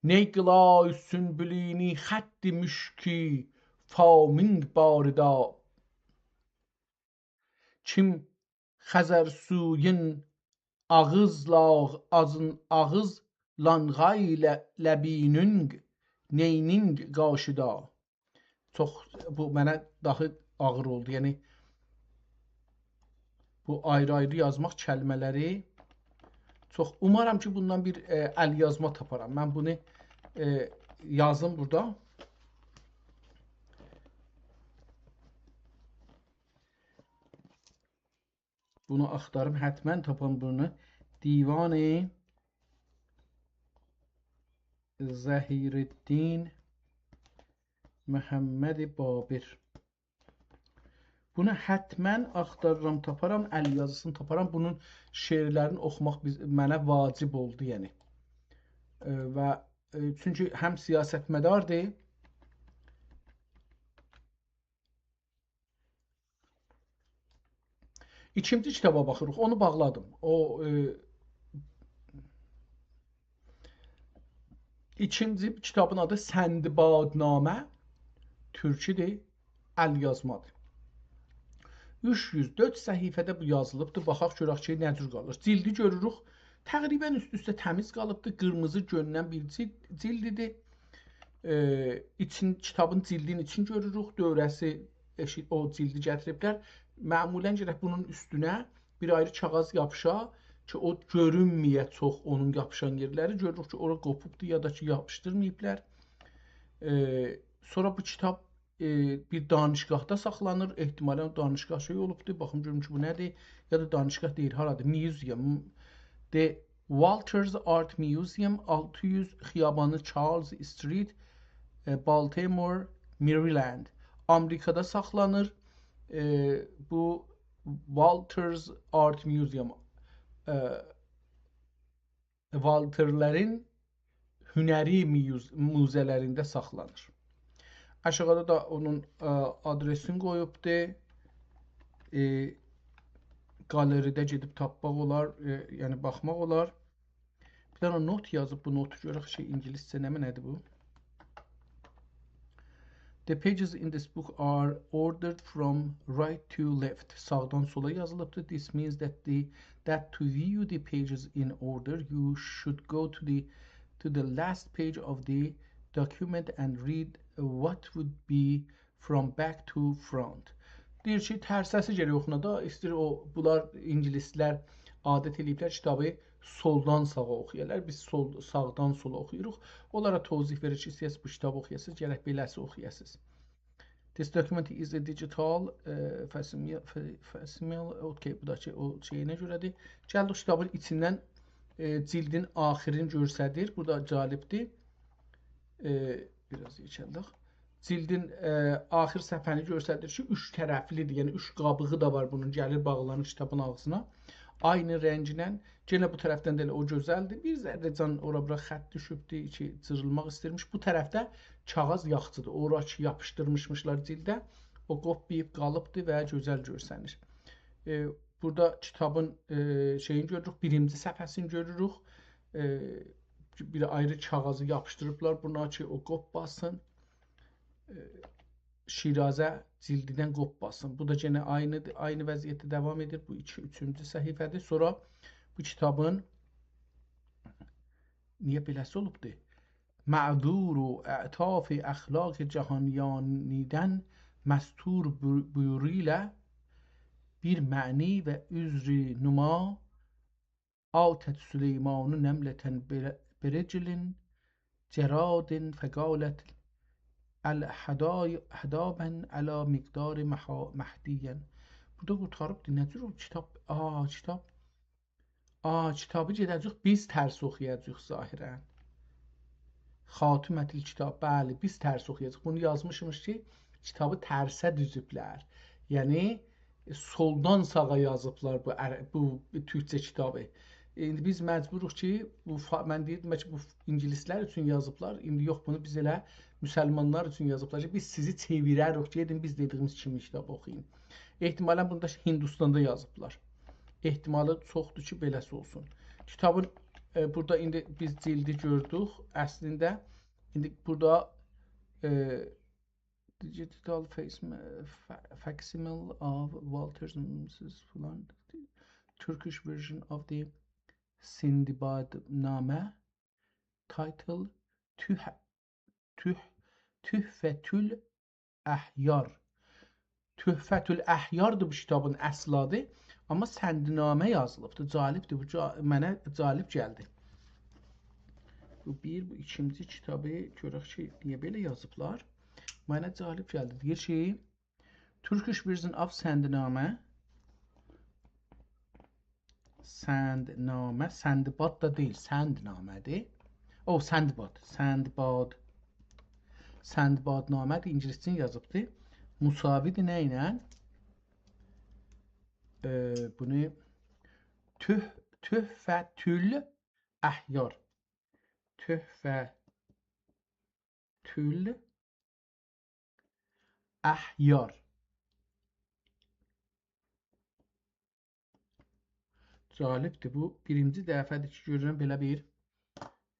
نی قلای سونبولونی خطی مشکی فامینگ باریدا. کیم خزر سویون آغیز لاغ-، آزین آغیز لانغای ل-، لبینونگ نینینگ قاشیدا. چوخ، بو منه داهی آغیر اولدو. یعنی، بو آیری-آیری یازماق کلمه‌لری چوخ. اومارام کی، بوندان بیر، ائ، ال یازما تاپارام. من بونو، ائ، یازیم بورادا. بونو آختاریم، حتماً تاپام بونو. دیوان ظهیرالدین محمد بابر. بونو حتماً آختاریرام، تاپارام، ال یازیسینی تاپارام. بونون شعرلرینی اوخوماق بیز، منه واجب اولدو، یعنی. ائ، و، ائ، چونکی هم سیاستمداردیر، ایکینجی کیتابا باخیریق، اونو باغلادیم. او، ائ، ایکینجی کیتابین آدی سندبادنامه، تورکی‌دیر، ال یازمادیر. اوچ یوز دؤرد صفحه‌ده بو یازیلیبدیر. باخاق گؤرک کی، نه جور قالیر. جیلدی گؤروروک. تقریباً اوست-اوسته تمیز قالیبدیر. قیرمیزی گؤنونن بیر جیل-، جیلدیدیر. ائ، ایچین، کیتابین جیلدین ایچین گؤروروک. دؤوره‌سی، ائشیک، او جیلدی گتیریبلر. معمولاً گرک بونون اوستونه بیر آیری کاغیذ یاپیشا کی، او گؤرونمه‌یه چوخ اونون یاپیشان یئرلری. گؤروروک کی، اورا قوپوبدور یا دا کی، یاپیشدیرماییبلار. ائ، سونرا بو کیتاب ائ، بیر دانشگاهدا ساخلانیر. احتمالاً دانشگاه شئی اولوبدور. باخیم گؤروم کی، بو نه‌دیر؟ یا دا دانشگاه دئییل، هارادیر؟ Museum. The Walters Art Museum، آلتی یوز خیابانی، Charles Street، ائ، Baltimore، Maryland. آمریکادا ساخلانیر. ائ، بو Walters Art Museum، ائ، والترلرین هنری میوز-، موزه‌لرینده ساخلانیر. آشاغیدا دا اونون، ائ، آدرسینی قویوبدور. ائ، گالری‌ده گئدیب تاپماق اولار، ائ، یعنی باخماق اولار. بیر دنه نوت یازیب، بو نوتو گؤرک کی، اینگیلیسجه نمنه‌دیر بو؟ The pages in this book are ordered from right to left. ساغدان سولا یازیلیبدیر. This means that the, that to view the pages in order, you should go to the, to the last page of the document and read what would be from back to front. دئییر کی، ترسه‌سی گرک اوخونا دا، ایسته‌ییر او، بونلار، اینگیلیسلر عادت ائله‌ییبلر کیتابی سولدان ساغا اوخویارلار. بیز سول، ساغدان سولا اوخویوروق. اونلارا توضیح وئریر کی، ایسته‌یه‌سیز بو کیتابی اوخویاسینیز، گرک بئله‌سی اوخویاسینیز. This document is a digital, اه، facsimile, fa-, facsimile. اوکی، بو دا کی، او شئیینه گؤره‌دیر. گلدیک کیتابین ایچیندن، اه، جلدین آخیرینی گؤستریر. بو دا جالبدیر. اه، بیر آز یئکلدک. جلدین، اه، آخیر صفحه‌نی گؤستریر کی، اوچ طرفلی‌دیر. یعنی، اوچ قابیغی دا وار بونون. گلیر، باغلانیر کیتابین آغزینا. عینی رنگینن، یئنه بو طرفدن ده ائله او گؤزلدیر. بیر ذره جان اورا بورا خط دوشوبدور کی، جیریلماق ایسته‌ییرمیش. بو طرفده کاغیذ یاخچیدیر. اورا کی، یاپیشدیرمیشمیشلار جلده. او قوپماییب قالیبدیر و گؤزل گؤرسنیر. ائ، بورادا کیتابین، ائ، شئیینی گؤروروک، بیرینجی صفحه‌سینی گؤروروک. ائ، بیر آیری کاغیذی یاپیشدیریبلار بونا کی، او قوپماسین. ائ، شیرازه جلدیندن قوپماسین. بو دا یئنه عینی، عینی وضعیتده داوام ائدیر. بو ایکی، اوچونجو صفحه‌دیر. سونرا بو کیتابین نییه بئله‌سی اولوبدور؟ معذور و اعتاف اخلاق جهانیانیدن مستور بو-، بویورویله بیر معنی و عذر نما، آتت سلیمان نملة بر-، برجل جراد فقالت الحدای-، حدابا علی مقدار محا-، مهدیا. بورادا قورتاریبدیر. نه جور او کیتاب؟ آ، کیتاب. آ، کیتابی گئده‌جه‌ییک، بیز ترس اوخویاجاغیق ظاهراً. خاتمة الکتاب، بلی، بیز ترس اوخویاجاغیق. بونو یازمیشمیش کی، کیتابی ترسه دوزوبلر. یعنی، سولدان ساغا یازیبلار بو عر-، بو تورکجه کیتابی. ایندی بیز مجبوروق کی، بو فا-، من دئییردیم، بلکه بو اینگیلیسلر اوچون یازیبلار. ایندی یوخ، بونو بیز ائله مسلمانلار اوچون یازیبلار کی، بیز سیزی چئویرریک، گئدین بیز دئدیگیمیز کیمی کیتاب اوخویون. احتمالاً بونو دا هندوستاندا یازیبلار. احتمالی چوخدور کی، بئله‌سی اولسون. کیتابین، ائ، بورادا ایندی بیز جلدی گؤردوک اصلینده. ایندی بورادا، ائ، digital face-, fa-, facsimile of Walter's Missus فلان، Turkish version of the Sindbadname, title تح-، تح-، تحفة الاحیار. تحفة الاحیاردیر بو کیتابین اصل آدی، اما سندنامه یازیلیبدیر. جالبدیر، بو جا-، منه جالب گلدی. بو بیر، بو ایکینجی کیتابی گؤرک کی، نییه بئله یازیبلار. منه جالب گلدی. دئییر کی، Turkish version of سندنامه. سندنامه، سندباد دا دئییل، سندنامه‌دیر. او، سندباد، سندباد. سندبادنامه‌دیر، اینگیلیسجه‌نی یازیبدی. مساوی‌دیر نه ایله؟ ائ، بونو تح-، تحفة الاحیار. تحفة الاحیار. جالبدیر. بو بیرینجی دفعه‌دیر کی، گؤرورم بئله بیر،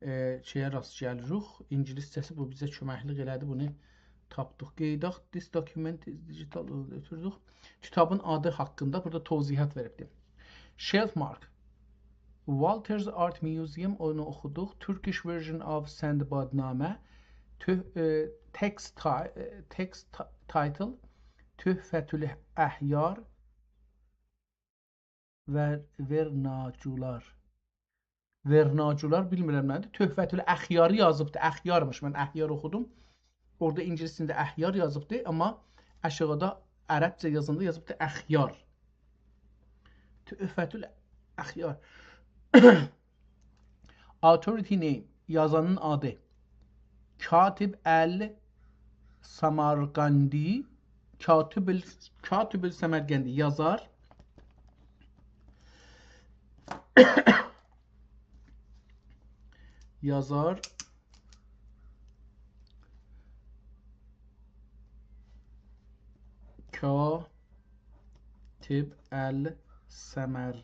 ائ، شئیه راست گلیریک. اینگیلیسجه‌سی بو بیزه کؤمکلیک ائله‌دی. بونو تاپدیق. قئییداق، this document is digital، اؤتوردوک. کیتابین آدی حاقیندا بورادا توضیحات وئریبدیر. Shelf mark. Walter's Art Museum، اونو اوخودوق. Turkish version of سندبادنامه. تح-، ائ، text ti-، ائ، text ti-، title تحفة الاحیار و ورناجولار. ورناجولار بیلمیرم نه‌دیر. تحفة الاخیاری یازیبدی. اخیارمیش. من احیار اوخودوم. اورادا اینگیلیس دیلینده احیار یازیبدی، اما آشاغیدا عربجه یازاندا یازیبدی اخیار. تحفة الاخیار. Authority name، یازانین آدی. کاتب السمرقندی، کاتب ال-، کاتب السمرقندی، یازار. یازار. کاتب السمرقندی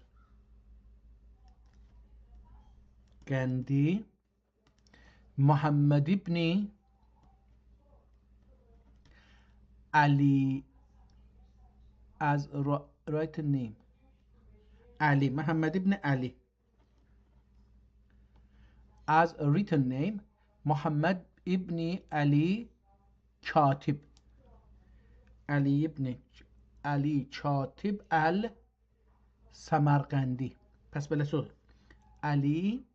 محمد ابن علی، از را-، written name. علی، محمد ابن علی. از written name، محمد ابن علی کاتب. علی ابن علی کاتب السمرقندی. پس بئله‌سی اولور. علی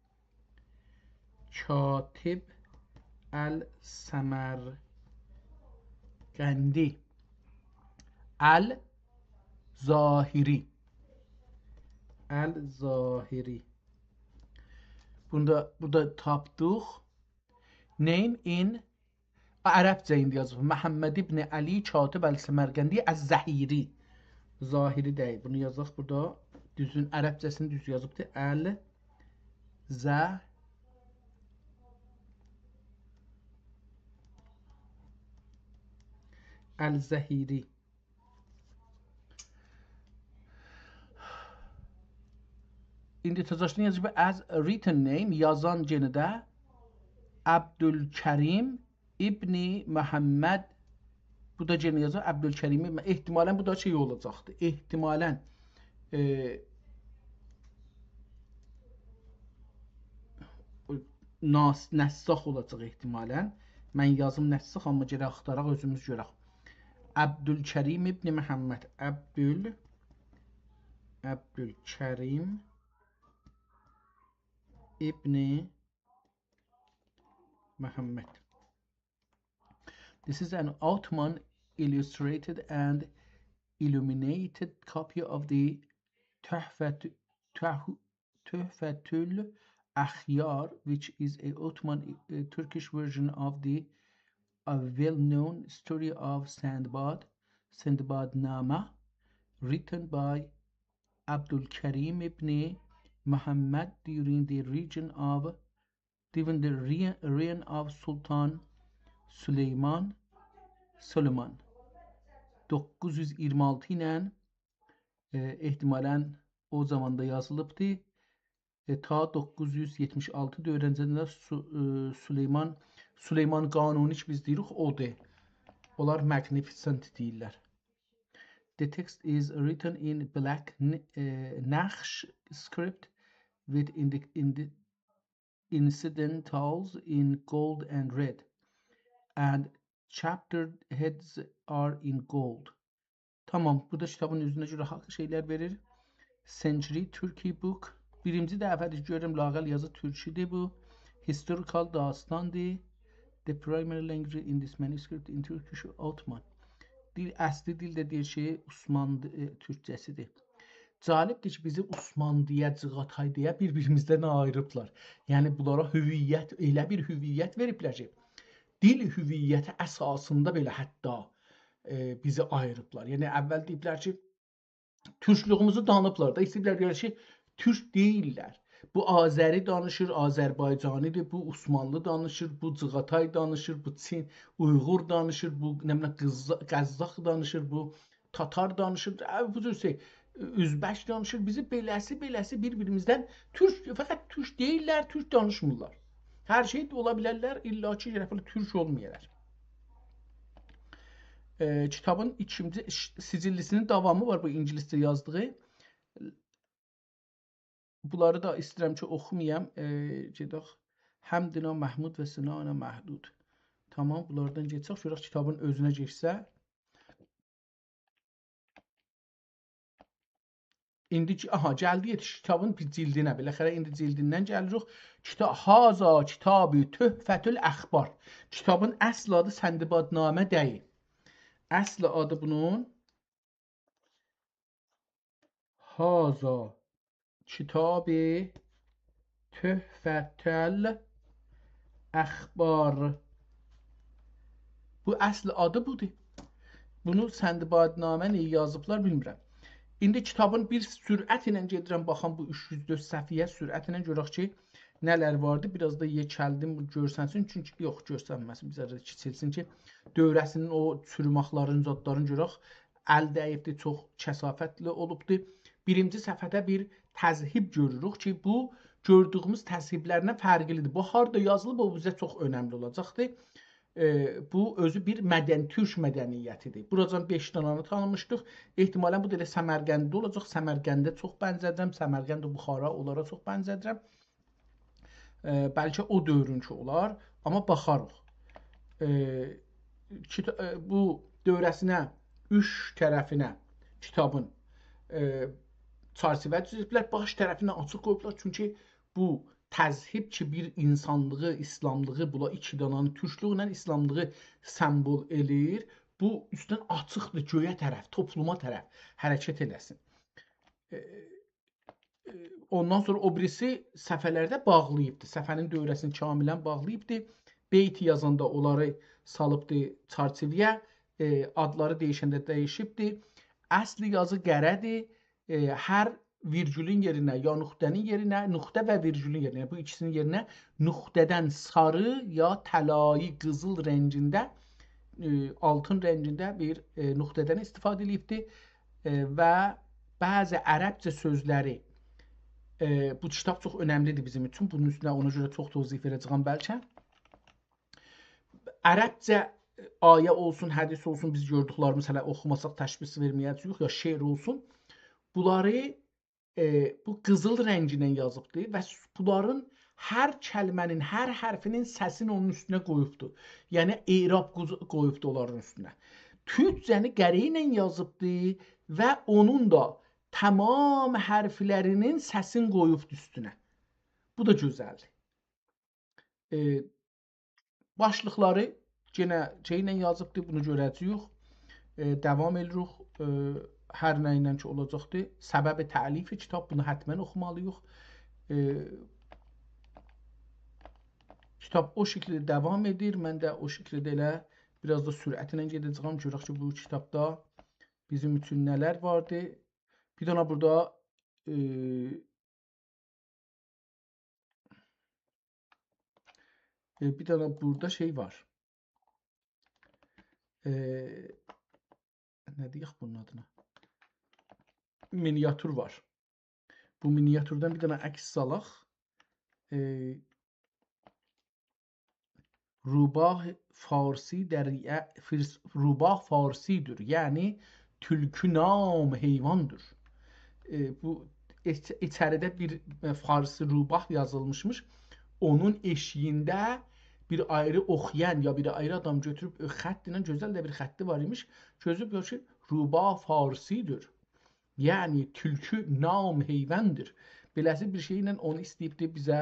کاتب السمرقندی الظاهری. الظاهری. بوندا، بورادا تاپدیق. Name in، عربجه ایندی یازیب. محمد ابن علی کاتب السمرقندی الظهیری. ظاهری دئییل. بونو یازاق بورادا. دوزون، عربجه‌سینی دوز یازیبدی. ال ز الظهیری. ایندی تزاشدان یازیب as written name، یازان یئنه ده عبدالکریم ابن محمد. بو دا یئنه یازیر عبدالکریم ابن، احتمالاً بو دا شئی اولاجاقدیر. احتمالاً، ائ، ناس-، نساخ اولاجاق احتمالاً. من یازیم نساخ، اما گرک آختاراق، اؤزوموز گؤرک. عبدالکریم ابن محمد. عبدال-، عبدالکریم ابن محمد. This is an Ottoman illustrated and illuminated copy of the Tuhfet-, Tuhu-, Tuhfetul Akhyar, which is a Ottoman, uh, Turkish version of the, uh, well-known story of Sindbad, Sindbadnama, written by Abdul Karim ibn Muhammad during the region of، during the re-, reign of Sultan Süleyman، Solomon. دوققوز یوز ایگیرمی آلتی ایله، ائ، احتمالاً او زاماندا یازیلیبدی. ائ، تا دوققوز یوز یئتمیش آلتی دؤوره‌نجه‌ده سو-، ائ، سلیمان، سلیمان قانونی کی بیز دئییریک، اودور. اونلار Magnificent دئییرلر. The text is written in black n-, ائ، نقش script with indi-, indi-, incidentals in gold and red, and chapter heads are in gold. تامام، بورادا کیتابین اوزونه گؤره حاق شئیلر وئریر. Century Turkey book. بیرینجی دفعه‌دیر گؤرورم، لااقل یازی تورکی‌دیر بو. Historical داستاندیر. The primary language in this manuscript in Turkish Ottoman. دیل، اصلی دیل ده دئییر کی، عثمانلی، ائ، تورکجه‌سی‌دیر. جالبدیر کی، بیزی عثمانلی‌یه، جیغاتای‌دایا بیر-بیریمیزدن آییریبلار. یعنی، بونلارا هویت، ائله بیر هویت وئریبلر کی، دیل هویتی اساسیندا بئله حتی، ائ، بیزی آییریبلار. یعنی، اول دئییبلر کی، تورکلویوموزو دانیبلار دا، ایسته‌ییبلر دئیه‌لر کی، تورک دئییللر. بو آذری دانیشیر، آذربایجانی‌دیر، بو عثمانلی دانیشیر، بو جیغاتای دانیشیر، بو چین، اویغور دانیشیر، بو، نه بیلیم، قزا-، قزاق دانیشیر، بو تاتار دانیشیر، اه، بو جور شئی، اؤزبک دانیشیر. بیزی بئله‌سی، بئله‌سی بیر-بیریمیزدن تورک، فقط تورک دئییللر، تورک دانیشمیرلار. هر شئی اولا بیلرلر، الا کی، گرک بئله تورک اولمایالار. ائ، کیتابین ایکینجی ش-، سجللی‌سینین داوامی وار، بو اینگیلیسجه یازدیغی. بونلاری دا ایسته‌ییرم کی، اوخومایام. ائ، گئدک. حمدنا محمود و ثنانا محدود. تامام، بونلاردان کئچک. گؤرک کیتابین اؤزونه گئچسه. ایندی کی، آها، گلدیک، یئتیشدیک کیتابین بیر جلدینه. بالاخره ایندی جلدیندن گلیریک. کیتا-، هذا کتاب تحفة الاخبار. کیتابین اصل آدی سندبادنامه دئییل. اصل آدی بونون هذا کتاب تحفة الاخبار. بو اصل آدی بودور. بونو سندبادنامه نییه یازیبلار، بیلمیرم. ایندی کیتابین بیر سرعت ایله گئدیرم، باخام بو اوچ یوز دؤرد صفحه‌یه، سرعت ایله گؤرک کی، نه‌لر واردی. بیر آز دا یئکلدیم، بو گؤرسنسین. چونکی، یوخ، گؤرسنمه‌سین، بیر ذره کیچیلسین کی، دؤوره‌سینین او چوروماقلارین، زادلارین گؤرک. ال دَییبدی، چوخ کثافتلی اولوبدو. بیرینجی صفحه‌ده بیر تذهیب گؤروروک کی، بو گؤردویوموز تذهیبلرله فرقلی‌دیر. بو هاردا یازیلیب، او بیزه چوخ اؤنملی اولاجاقدیر. ائ، بو اؤزو بیر مدن-، تورک مدنیتی‌دیر. بوراجان بئش دانانی تانیمیشدیق. احتمالاً بو دا ائله سمرقندده اولاجاق. سمرقنده چوخ بنزه‌دیرم. سمرقند و بخارا، اونلارا چوخ بنزه‌دیرم. ائ، بلکه او دؤورونکی اولار، اما باخاریق. ائ، کیتا-، ائ، بو دؤوره‌سینه، اوچ طرفینه کیتابین، ائ، چرچیوه دوزلدیبلر، باش طرفینی آچیق قویوبلار. چونکی بو تذهیب کی، بیر اینسانلیغی، ایسلاملیغی، بولا ایکی دانانی، تورکلوکله ایسلاملیغی سمبول ائله‌ییر. بو اوستدن آچیقدیر گؤیه طرف، توپلوما طرف حرکت ائله‌سین. ائ، ائ، اوندان سونرا او بیریسی صفحه‌لرده باغلاییبدی. صفحه‌نین دؤوره‌سینی کاملاً باغلاییبدی. بیت یازاندا اونلاری سالیبدی چرچیوه‌یه، ائ، آدلاری دییشنده دییشیبدی. اصل یازی قره‌دیر. ائ، هر ویرگولون یئرینه، یا نقطه‌نین یئرینه، نقطه و ویرگولون یئرینه، بو ایکیسینین یئرینه نقطه‌دن ساری یا طلایی، قیزیل رنگینده، ائ، آلتین رنگینده بیر، ائ، نقطه‌دن استفاده ائدیبدی. ائ، و بعضی عربجه سؤزلری، ائ، بو کیتاب چوخ اؤنملیدیر بیزیم اوچون. بونون اوستونه اونا گؤره چوخ توضیح وئره‌جه‌یم بلکه. عربجه آیه اولسون، حدیث اولسون، بیز گؤردوکلریمیز هله اوخوماساق تشخیص وئرمه‌یه‌جه‌ییک، یا شعر اولسون. بونلاری، ائ، بو قیزیل رنگینن یازیبدی و س-، بونلارین هر کلمه‌نین، هر حرفینین سسینی اونون اوستونه قویوبدو. یعنی اعراب قوز-، قویوبدو اونلارین اوستونه. تورکجه‌نی قره ایله یازیبدی و اونون دا تمام حرفلرینین سسین قویوبدو اوستونه. بو دا گؤزلدیر. ائ، باشلیقلاری یئنه شئیله یازیبدی، بونو گؤره‌جه‌ییک. ائ، داوام ائدیریک. ائ، هر نه ایله کی اولاجاقدی. سبب تألیف کیتاب، بونو حتماً اوخومالی‌ییق. ائ، کیتاب او شکیلده داوام ائدیر. من ده او شکیلده ائله بیر آز دا سرعتله گئده‌جه‌یم. گؤرک کی، بو کیتابدا بیزیم اوچون نه‌لر واردی. بیر دنه بورادا، ائ، ائ، بیر دنه بورادا شئی وار. ائ، نه دئیک بونون آدینا؟ مینیاتور وار. بو مینیاتوردن بیر دنه عکس سالاق. ائ، روباه فارسی در ی-، فیرس-، روباه فارسی‌دیر، یعنی تولکو نام حیواندیر. ائ، بو ایچ-، ایچریده بیر، ائ، فارسی روباه یازیلمیشمیش. اونون ائشیگینده بیر آیری اوخویان یا بیر آیری آدام گؤتوروب، ائ، خط ایله، گؤزل ده بیر خطی وار ایمیش. گؤزوب گؤر کی، روباه فارسی‌دیر. یعنی تولکو نام حیواندیر. بئله‌سی بیر شئی ایله اونو ایسته‌ییبدی بیزه،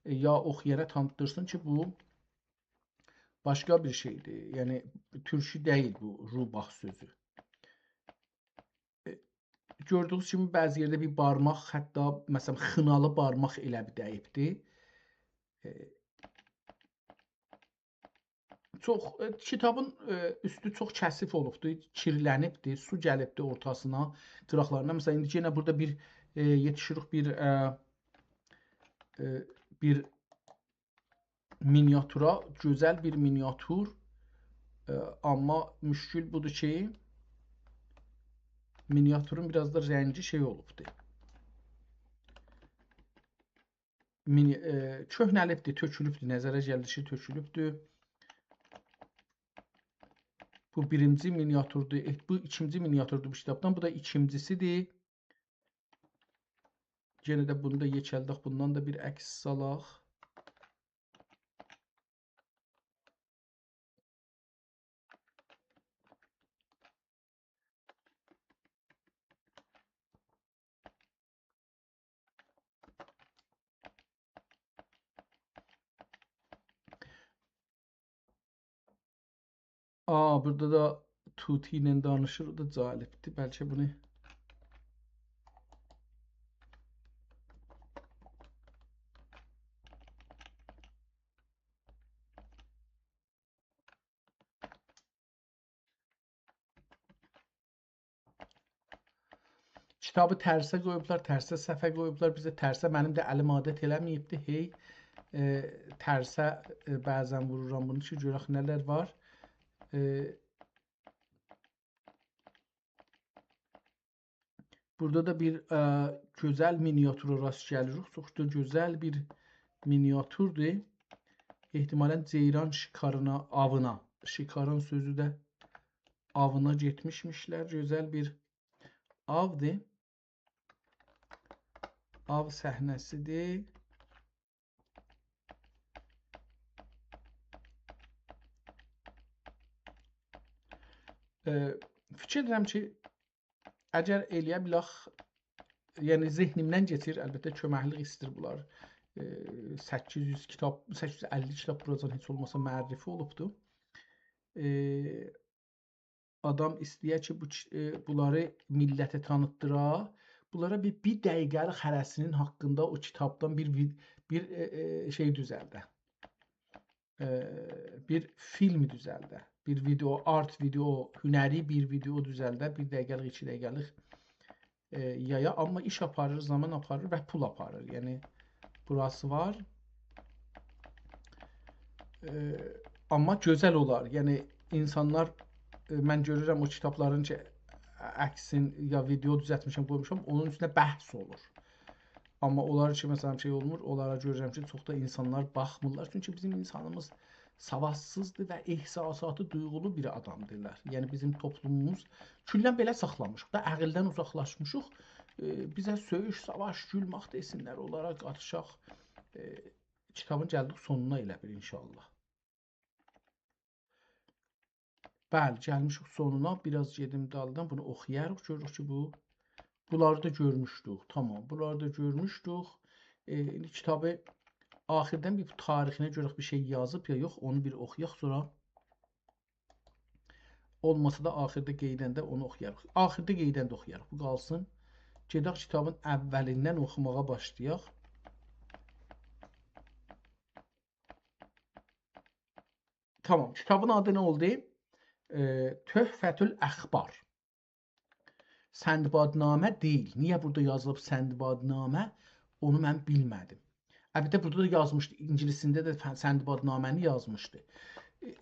ائ، یا اوخویانا تانیتدیرسین کی، بو باشقا بیر شئیدیر. یعنی تورکو دئییل بو روباه سؤزو. ائ، گؤردویونوز کیمی بعضی یئرده بیر بارماق، حتی مثلا خینالی بارماق ائله بیر دَییبدی. ائ، چوخ، ائ، کیتابین، ائ، اوستو چوخ کثیف اولوبدو، کیرلنیبدی، سو گلیبدی اورتاسینا، قیراقلارینا. مثلا، ایندی یئنه بورادا بیر، ائ، یئتیشیریک بیر، ائ، ائ، بیر مینیاتورا، گؤزل بیر مینیاتور. ائ، آمما مشکل بودور کی، مینیاتورون بیر آز دا رنگی شئی اولوبدو. مینی-، ائ، کؤهنه‌لیبدی، تؤکولوبدو، نظره گلدی کی، تؤکولوبدو. بو بیرینجی مینیاتوردور، ائ، بو ایکینجی مینیاتوردور بو کیتابدان، بو دا ایکینجیسی‌دیر. یئنه ده بونو دا یئکلدک، بوندان دا بیر عکس سالاق. آ، بورادا دا طوطی ایله دانیشیر، او دا جالبدیر. بلکه بونو کیتابی ترسه قویوبلار، ترسه صفحه قویوبلار. بیزه ترسه، منیم ده الیم عادت ائله‌مه‌ییبدی. هئی، ائ، ترسه، ائ، بعضا وورورام بونو کی، گؤرک نه‌لر وار. ائ، بورادا دا بیر، ائ، گؤزل مینیاتورا راست گلیریک. چوخ دا گؤزل بیر مینیاتوردور. احتمالاً جئیران شکارینا، آوینا. شکارین سؤزو ده آوینا گئتمیشمیشلر. گؤزل بیر آودیر. آو صحنه‌سی‌دیر. ائ، فیکیر ائدیرم کی، اگر ائلیه بیلک، یعنی ذهنیمدن کئچیر، البته کؤمکلیک ایستیر بونلار. ائ، سککیز یوز کیتاب، سککیز یوز اللی کیتاب بوراجان هئچ اولماسا معرفی اولوبدو. ائ، آدام ایسته‌یه کی، بو کی-، ائ، بونلاری میللته تانیتدیرا، بونلارا بیر، بیر دقیقه‌لیک هره‌سینین حاقیندا او کیتابدان بیر وید-، بیر، ائ، ائ، شئی دوزلده. ائ، بیر فیلم دوزلده. بیر ویدئو، آرت ویدئو، هنری بیر ویدئو دوزلده. بیر دقیقه‌لیک، ایکی دقیقه‌لیک، ائ، یایا. آمما ایش آپاریر، زامان آپاریر و پول آپاریر. یعنی، بوراسی وار. ائ، آمما گؤزل اولار. یعنی، اینسانلار، ائ، من گؤرورم او کیتابلارین کی، عکسین یا ویدئو دوزلتمیشم، قویموشام، اونون اوستونده بحث اولور. آمما اونلار کی، مثلا، شئی اولمور، اونلارا گؤرورم کی، چوخ دا اینسانلار باخمیرلار. چونکی بیزیم اینسانیمیز سوادسیزدیر و احساساتی دویغولو بیر آدامدیرلار. یعنی، بیزیم توپلوموموز کلاً بئله ساخلامیشیق دا، عقلدن اوزاقلاشمیشیق. ائ، بیزه سؤیوش، ساواش، گولمک دئسینلر، اونلارا قاریشاق. ائ، کیتابین گلدیک سونونا ائله بیل، ان‌شاءالله. بلی، گلمیشیک سونونا. بیر آز گئدیم دالدان، بونو اوخویاریق. گؤروروک کی، بو، بونلاری دا گؤرموشدوک. تامام، بونلاری دا گؤرموشدوک. ائ، ایندی کیتابی آخیردن بیر تاریخینه گؤره بیر شئی یازیب یا یوخ، اونو بیر اوخویاق، سونرا اولماسا دا آخیردا قئییدنده اونو اوخویاریق. آخیردا قئییدنده اوخویاریق. بو قالسین. گئدک کیتابین اوّلیندن اوخوماغا باشلایاق. تامام، کیتابین آدی نه اولدو؟ ائ، تحفة الاخبار. سندبادنامه دئییل. نییه بورادا یازیلیب سندبادنامه؟ اونو من بیلمه‌دیم. البته، بورادا دا یازمیشدی، اینگیلیسینده ده ف-، سندبادنامه‌نی یازمیشدی. ائ،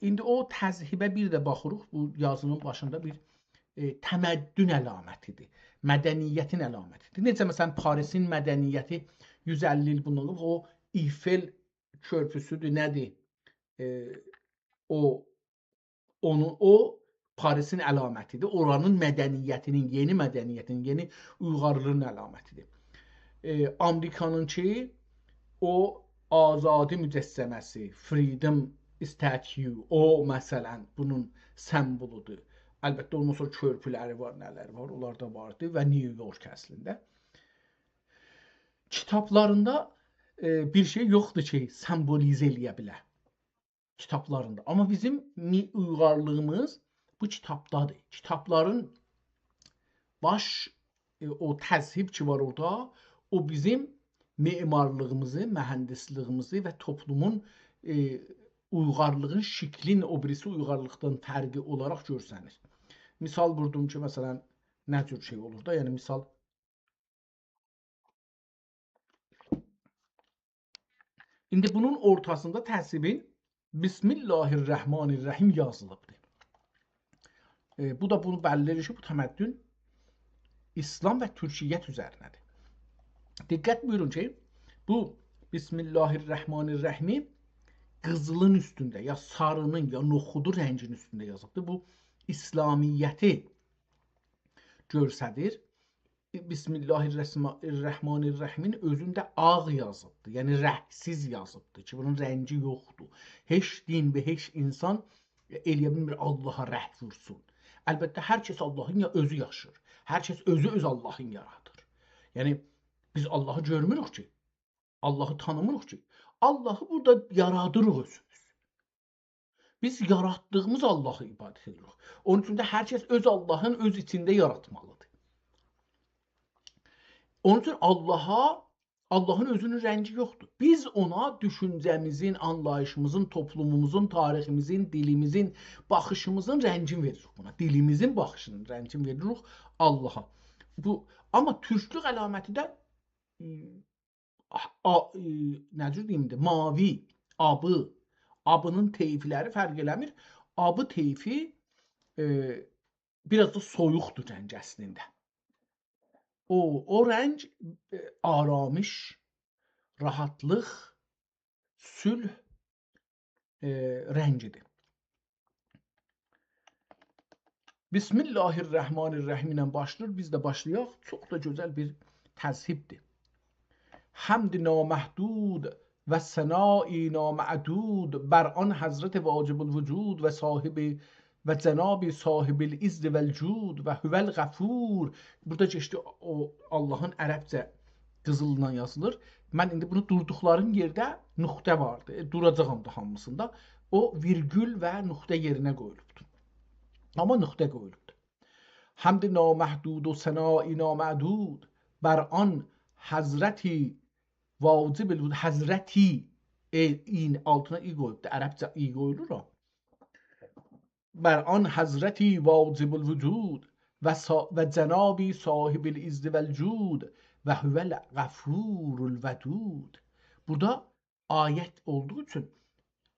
ایندی او تذهیبه بیر ده باخیریق. بو یازی‌نین باشیندا بیر، ائ، تمدن علامتی‌دیر. مدنیتین علامتی‌دیر. نئجه، مثلا، پاریسین مدنیتی یوز اللی ایل بوندان قاباق او ایفل کؤرپوسودور، نه‌دیر؟ ائ، او، اونون، او پاریسین علامتی‌دیر. اورانین مدنیتینین، یئنی مدنیتینین، یئنی اویغارلیغین علامتی‌دیر. ائ، آمریکانینکی او آزادی مجسمه‌سی، Freedom Statue، او، مثلا، بونون سمبولودور. البته، اوندان سونرا کؤرپولری وار، نه‌لری وار، اونلار دا واردی و نیویورک اصلینده. کیتابلاریندا، ائ، بیر شئی یوخدور کی، سمبولیزه ائلیه بیله. کیتابلاریندا. آمما بیزیم می-، اویغارلیغیمیز بو کیتابدادیر. کیتابلارین باش، ائ، او تذهیب کی وار اورادا، او بیزیم معمارلیغیمیزی، مهندسلیگیمیزی و توپلومون، ائ، اویغارلیغین شکلین او بیریسی اویغارلیقدان فرقی اولاراق گؤرسنیر. مثال ووردوم کی، مثلا، نه جور شئی اولور دا، یعنی، مثال، ایندی بونون اورتاسیندا تذهیبین «بسم الله الرحمن الرحیم» یازیلیبدیر. ائ، بو دا بونو بللی ائدیر کی، بو تمدن ایسلام و تورکیت اوزرینه‌دیر. دقت بویورون کی، بو «بسم الله الرحمن الرحیم»ی قیزیلین اوستونده، یا سارینین، یا نوخودو رنگین اوستونده یازیبدیر. بو ایسلامیتی گؤستریر. «بسم الله الرحم-، الرحمن الرحیم»ین اؤزونده آغ یازیبدیر. یعنی رنگسیز یازیبدیر کی، بونون رنگی یوخدور. هئچ دین و هئچ اینسان ائلیه بیلمیر آللاها رنگ وورسون. البته، هر کس آللاهین یا-، اؤزو یاشیر. هر کس اؤزو اؤز آللاهین یارادیر. یعنی، بیز آللاهی گؤرموروک کی، آللاهی تانیمیریق کی. آللاهی بورادا یارادیریق اؤزوموز. بیز یاراتدیغیمیز آللاهی عبادت ائدیریک. اونون اوچون ده هر کس اؤز آللاهین اؤز ایچینده یاراتمالیدیر. اونون اوچون آللاها، آللاهین اؤزونون رنگی یوخدور. بیز اونا دوشونجه‌میزین، آنلاییشیمیزین، توپلوموموزون، تاریخیمیزین، دیلیمیزین، باخیشیمیزین رنگین وئریریک بونا. دیلیمیزین باخیشینین رنگین وئریریک آللاها. بو، آمما تورکلوک علامتی ده، م، آ، ائ، نه جور دئییم ده، ماوی، آبی، آبی‌نین طیفلری فرق ائله‌میر. آبی طیفی، ائ، بیر آز دا سویوقدور رنگ اصلینده. او، او رنگ، ائ، آرامش، راحاتلیق، صلح، ائ، رنگیدیر. «بسم الله الرحمن الرحیم» ایله باشلاییر، بیز ده باشلایاق. چوخ دا گؤزل بیر تذهیبدیر. «حمد نامحدود و ثنای نامعدود بر آن حضرت واجب الوجود و صاحب و جناب صاحب العز و الجود و هو الغفور. بورادا کئچدی او آللاهین عربجه قیزیلینان یازیلیر. من ایندی بونو دوردوقلاریم یئرده نقطه واردی. ائ، دوراجاغام دا هامیسیندا. او ویرگول و نقطه یئرینه قویولوبدور. آمما نقطه قویولوبدور. حمد نامحدود و ثنای نامعدود بر آن حضرتی واجب الوجود، حضرتی، ائ، ای‌نین آلتینا ای قویوبدور. عربجه ای قویولور او. بر آن حضرتی واجب الوجود و صا-، و جنابی صاحب العز و الجود و هو الغفور الودود. بورادا آیت اولدوغو اوچون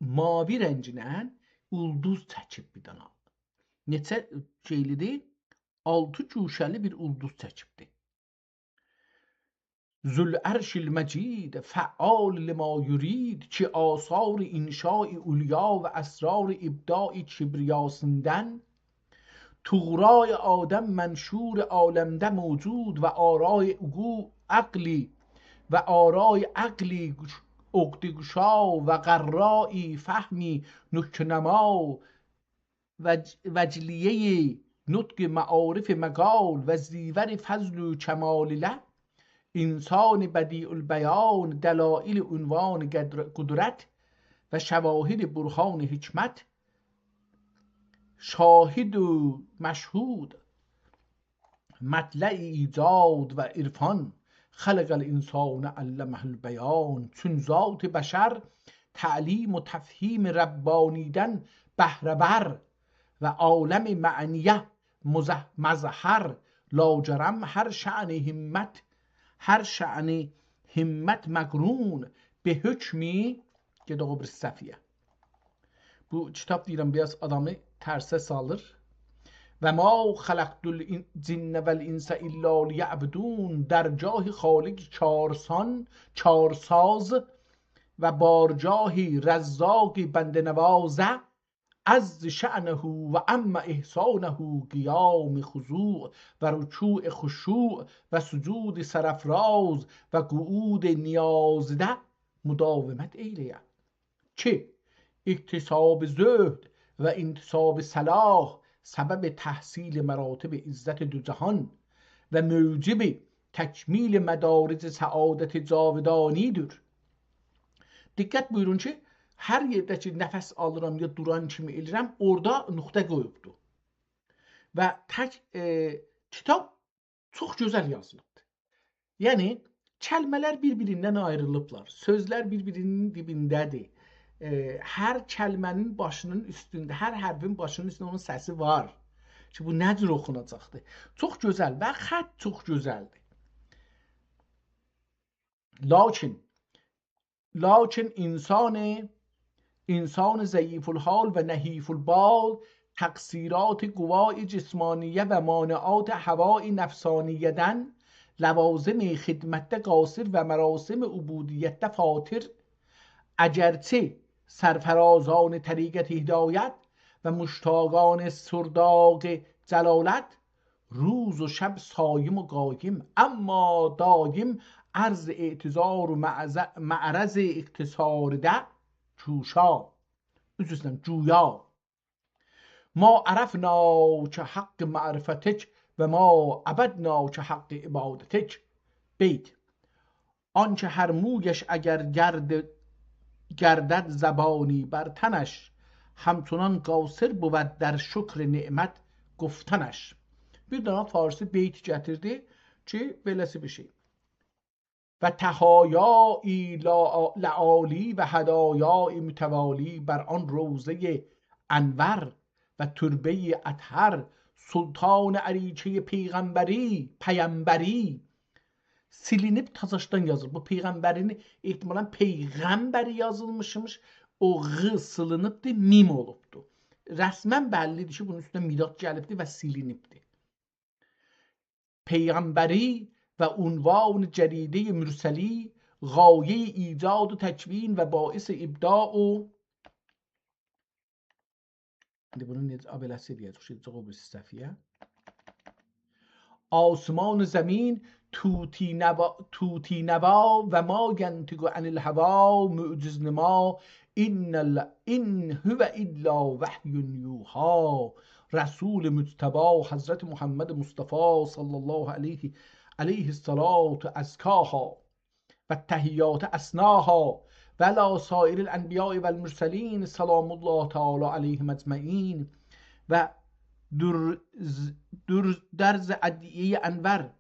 ماوی رنگینن اولدوز چکیب بیر دنه. نئچه شئیلی‌دیر؟ آلتی گوشه‌لی بیر اولدوز چکیبدیر. ذوالعرش المجید، فعال لما یرید، کی آثار انشای علیا و اسرار ابداع کبریاسیندان، طغرای آدم منشور عالمده موجود و آرای عقو-، عقلی و آرای عقلی گش-، عقده‌گشا و غرای فهمی نکته‌نما و ج-، وجلیهٔ نطق معارف مقال و زیور فضل و کمال له، انسان بدیع البیان، دلایل عنوان قدر-، قدرت و شواهد برهان حکمت، شاهد و مشهود، مطلع ایجاد و عرفان، خلق الانسان علمه البیان. چون ذات بشر تعلیم و تفهیم ربانیدن بهره‌ور و عالم معنیه مظ-، مظهر، لاجرم هر شأن همت، هر شأن همت مقرون به حکمی، گئدک او بیریسی صفحه‌یه. بو کیتاب، دئییرم، بیر آز آدامی ترسه سالیر. «و ما خلقت الجن والانس الا لیعبدون»، درگاه خالق کارسان، کارساز و بارگاه رزاق بنده‌نواز، عظم شأنه و عم احسانه قیام خضوع و رکوع خشوع و سجود سرافراز و قعود نیازده مداومت ائیله‌یه. کی اکتساب زهد و انتصاب صلاح سبب تحصیل مراتب عزت دو جهان و موجب تکمیل مدارج سعادت جاودانی‌دیر. دقت بویورون کی، هر یئرده کی نفس آلیرام یا دوران کیمی ائلیرم، اورادا نقطه قویوبدور. و تک، ائ، کیتاب چوخ گؤزل یازیلیبدیر. یعنی، کلمه‌لر بیر-بیریندن آیریلیبلار. سؤزلر بیر-بیرینین دیبینده‌دیر. ائ، هر کلمه‌نین باشینین اوستونده، هر حرفین باشینین اوستونده اونون سسی وار. کی، بو نه جور اوخوناجاقدیر؟ چوخ گؤزل و خط چوخ گؤزلدیر. لاکین، لاکین انسان، انسان ضعیف‌الحال و نحیف‌البال، تقصیرات قوای جسمانیه و مانعات هوای نفسانیه‌دن، لوازم خدمتده قاصر و مراسم عبودیتده فاتر، اگرچه سرفرازان طریقت هدایت و مشتاقان سرداق جلالت، روز و شب صایم و قایم، اما دایم عرض اعتذار و معذ-، معرض اقتصارده کوشا، عذر ایسته‌ییرم، جویا. ما عرفناک حق معرفتک و ما عبدناک حق عبادتک. بیت. آنکه هر مویش اگر گرد-، گردد زبانی بر تنش، همچنان قاصر بود در شکر نعمت گفتنش. بیر دنه فارسی بیت گتیردی کی، بئله‌سی بیر شئی. و تهایای لا-، لآلی و هدایای متوالی بر آن روضهٔ انور و تربهٔ اطهر، سلطان اریکهٔ پیغمبری، پیمبری، سیلینیب تازاشدان یازیلیر. بو پیغمبرین احتمالاً پیغمبری یازیلمیشمیش، او «غ» سیلینیبدیر، «میم» اولوبدور. رسماً بللی‌دیر کی، بونون اوستونه میداد گلیبدیر و سیلینیبدیر. پیغمبری و عنوان جریدهٔ مرسلی، غایهٔ ایجاد و تکوین و باعث ابداع و ایندی بونو نئجه، آ، بئله‌سی ائله‌یه‌جک، شئی، جاواب ایسته‌یه. آسمان و زمین، طوطی نوا، طوطی نوا و ما ینطق عن الهوی، معجزنما، ان ال، ان هو الا وحی یوحی. رسول مجتبی حضرت محمد مصطفی صلی الله علیه، علیه الصلاة ازکاها و التحیات اسناها و علی سایر الانبیاء و المرسلین سلام الله تعالی علیهم اجمعین و در، در، درز ادعیهٔ انور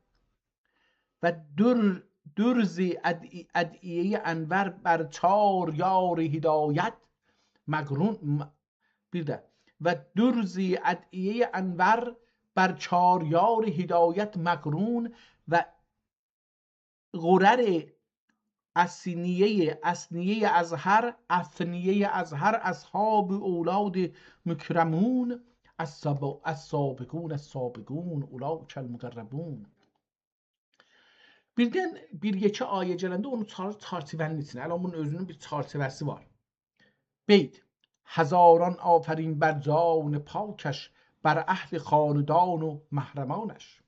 و در، درز اد، ادعیهٔ انور بر چار یار هدایت مقرون، م، بیر ده، و درز ادعیهٔ انور بر چار یار هدایت مقرون و غرر اثنیهٔ، اثنیهٔ اظهر، اثنیهٔ اظهر اصحاب اولاد مکرمون، الساب، السابقون، السابقون، اولئک المقربون. بیردن بیر یئکه آیه گلنده اونو چاغیریر چرچیوه‌نین ایچینه. الان بونون اؤزونون بیر چرچیوه‌سی وار. بیت: هزاران آفرین بر جان پاکش، بر اهل خاندان و محرمانش.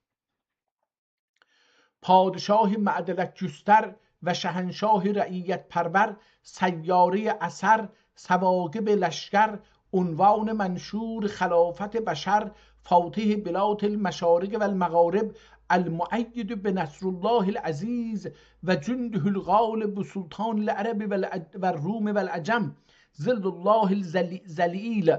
پادشاه معدلت گستر و شهنشاه رعیت پرور، سیارهٔ اثر، ثواقب لشکر، عنوان منشور خلافت بشر، فاتح بلاد المشارق و المغارب، المؤید بنصر الله العزیز و جنده الغالب سلطان العرب و العج، و الروم و العجم، ظل الله الذلی، ذلیل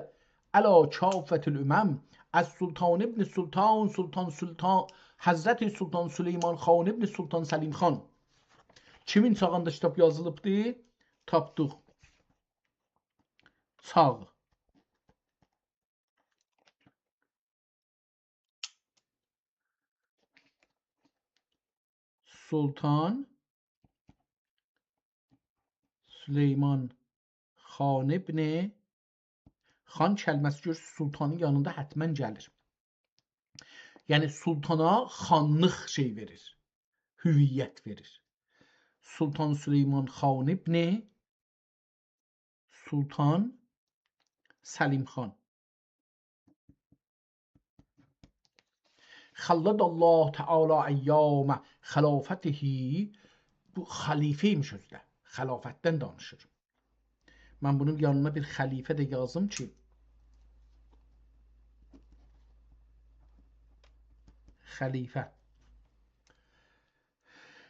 علی کافة الامم، از سلطان ابن سلطان، سلطان، سلطان، حضرت سلطان سلیمان خان ابن سلطان سلیم خان. کیمین چاغیندا کیتاب یازیلیبدی؟ تاپدیق. چاغ. سلطان سلیمان خان ابن، خان کلمه‌سی گؤرورسونوز سلطانین یانیندا حتماً گلیر. یعنی سلطانا خانلیق شئی وئریر، هویت وئریر. سلطان سلیمان خان ابن سلطان سلیم خان. خلد الله تعالی ایام خلافته، بو خلیفه ایمیش اؤزو ده، خلافتدن دانیشیر. من بونون یانینا بیر خلیفه ده یازیم کی، خلیفه.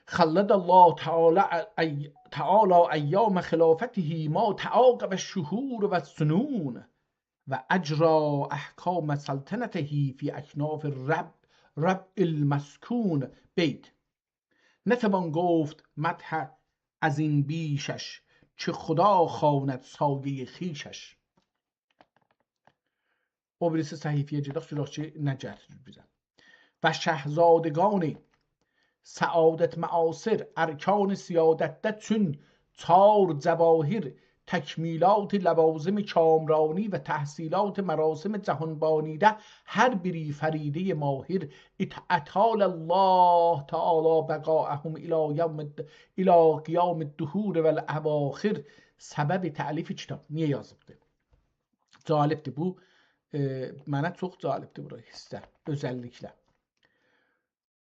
خلد الله تعالی، ای، تعالی ایام خلافته ما تعاقب الشهور و السنون و اجری احکام سلطنته فی اکناف الرب، ربع المسکون. بیت: نتوان گفت مدح از این بیشش، که خدا خواند سایهٔ خویشش. او بیریسی صفحه‌یه گئدک، گؤرک کی، نه گتیریر بیزه. و شهزادگان سعادت معاصر، ارکان سیادتده چون چار جواهر، تکمیلات لوازم کامرانی و تحصیلات مراسم جهانبانیده، هر بیری فریدهٔ ماهر، ات، اطال الله تعالی بقاءهم الی یوم الد، الی قیام الدهور و الاواخر. سبب تألیف کیتاب. نییه یازیبدی؟ جالبدیر بو. ائ، منه چوخ جالبدیر بورا حیصه، اؤزللیکله.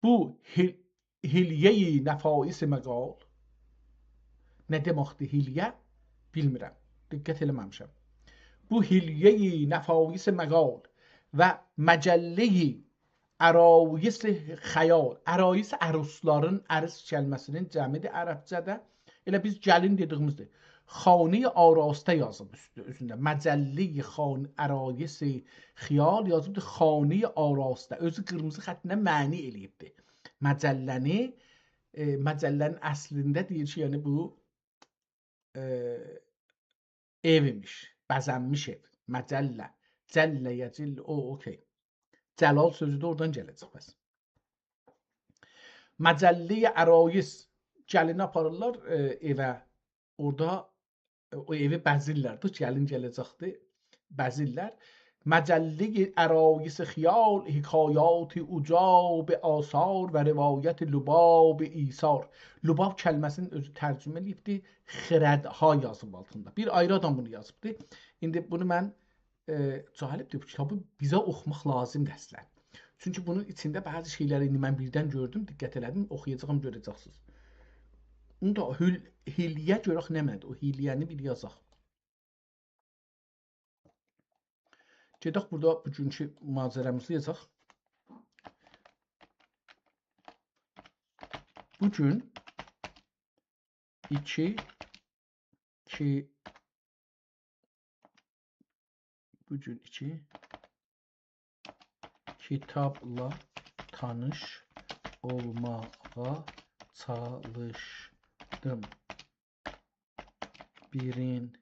بو حی، حلیهٔ نفایس مقال. نه دئمکدیر حلیه؟ بیلمیرم. دقت ائله‌مه‌میشم. بو حلیهٔ نفایس مقال و مجلهٔ عرایس خیال. عرایس عروسلارین، عروس کلمه‌سینین جمعیدیر عربجه‌ده. ائله بیز گلین دئدیییمیزدیر. خانهٔ آراسته یازیب اوستو، اوستونده. مجلهٔ خان، عرایس خیال یازیبدیر. خانهٔ آراسته. اؤزو قیرمیزی خطینه معنی ائله‌ییبدیر. مجله‌نی، ائ، مجله‌نین اصلینده دئییر کی، یعنی بو ائ، ائو ایمیش، بزنمیش ائو. مجله. جله یجل، او، اوکی. جلال سؤزو ده اورادان گله‌جک پس. مجلهٔ عرایس، گلینی آپاریرلار، ائ، ائوه. اورادا، ائ، او ائوی بزیرلر. دوز، گلین گله‌جکدی. بزیرلر. مجلهٔ عرایس خیال، حکایات عجاب آثار و روایت لباب ایثار. لباب کلمه‌سینی اؤزو ترجمه ائله‌ییبدی، خردها یازیب آلتیندا. بیر آیری آدام بونو یازیبدی. ایندی بونو من، ائ، جالبدیر، بو کیتابی بیزه اوخوماق لازیمدیر اصلاً. چونکی بونون ایچینده بعضی شئیلری ایندی من بیردن گؤردوم، دقت ائله‌دیم، اوخویاجاغام، گؤره‌جکسینیز. اونو دا حل-، حیله‌یه گؤرک نمنه‌دیر؟ او حیله‌ینی بیر یازاق. گئدک بورادا بوگونکو ماجرامیزی یازاق. بو گون ایکی کی-، بو گون ایکی کیتابلا تانیش اولماغا چالیشدیم. بیرینجی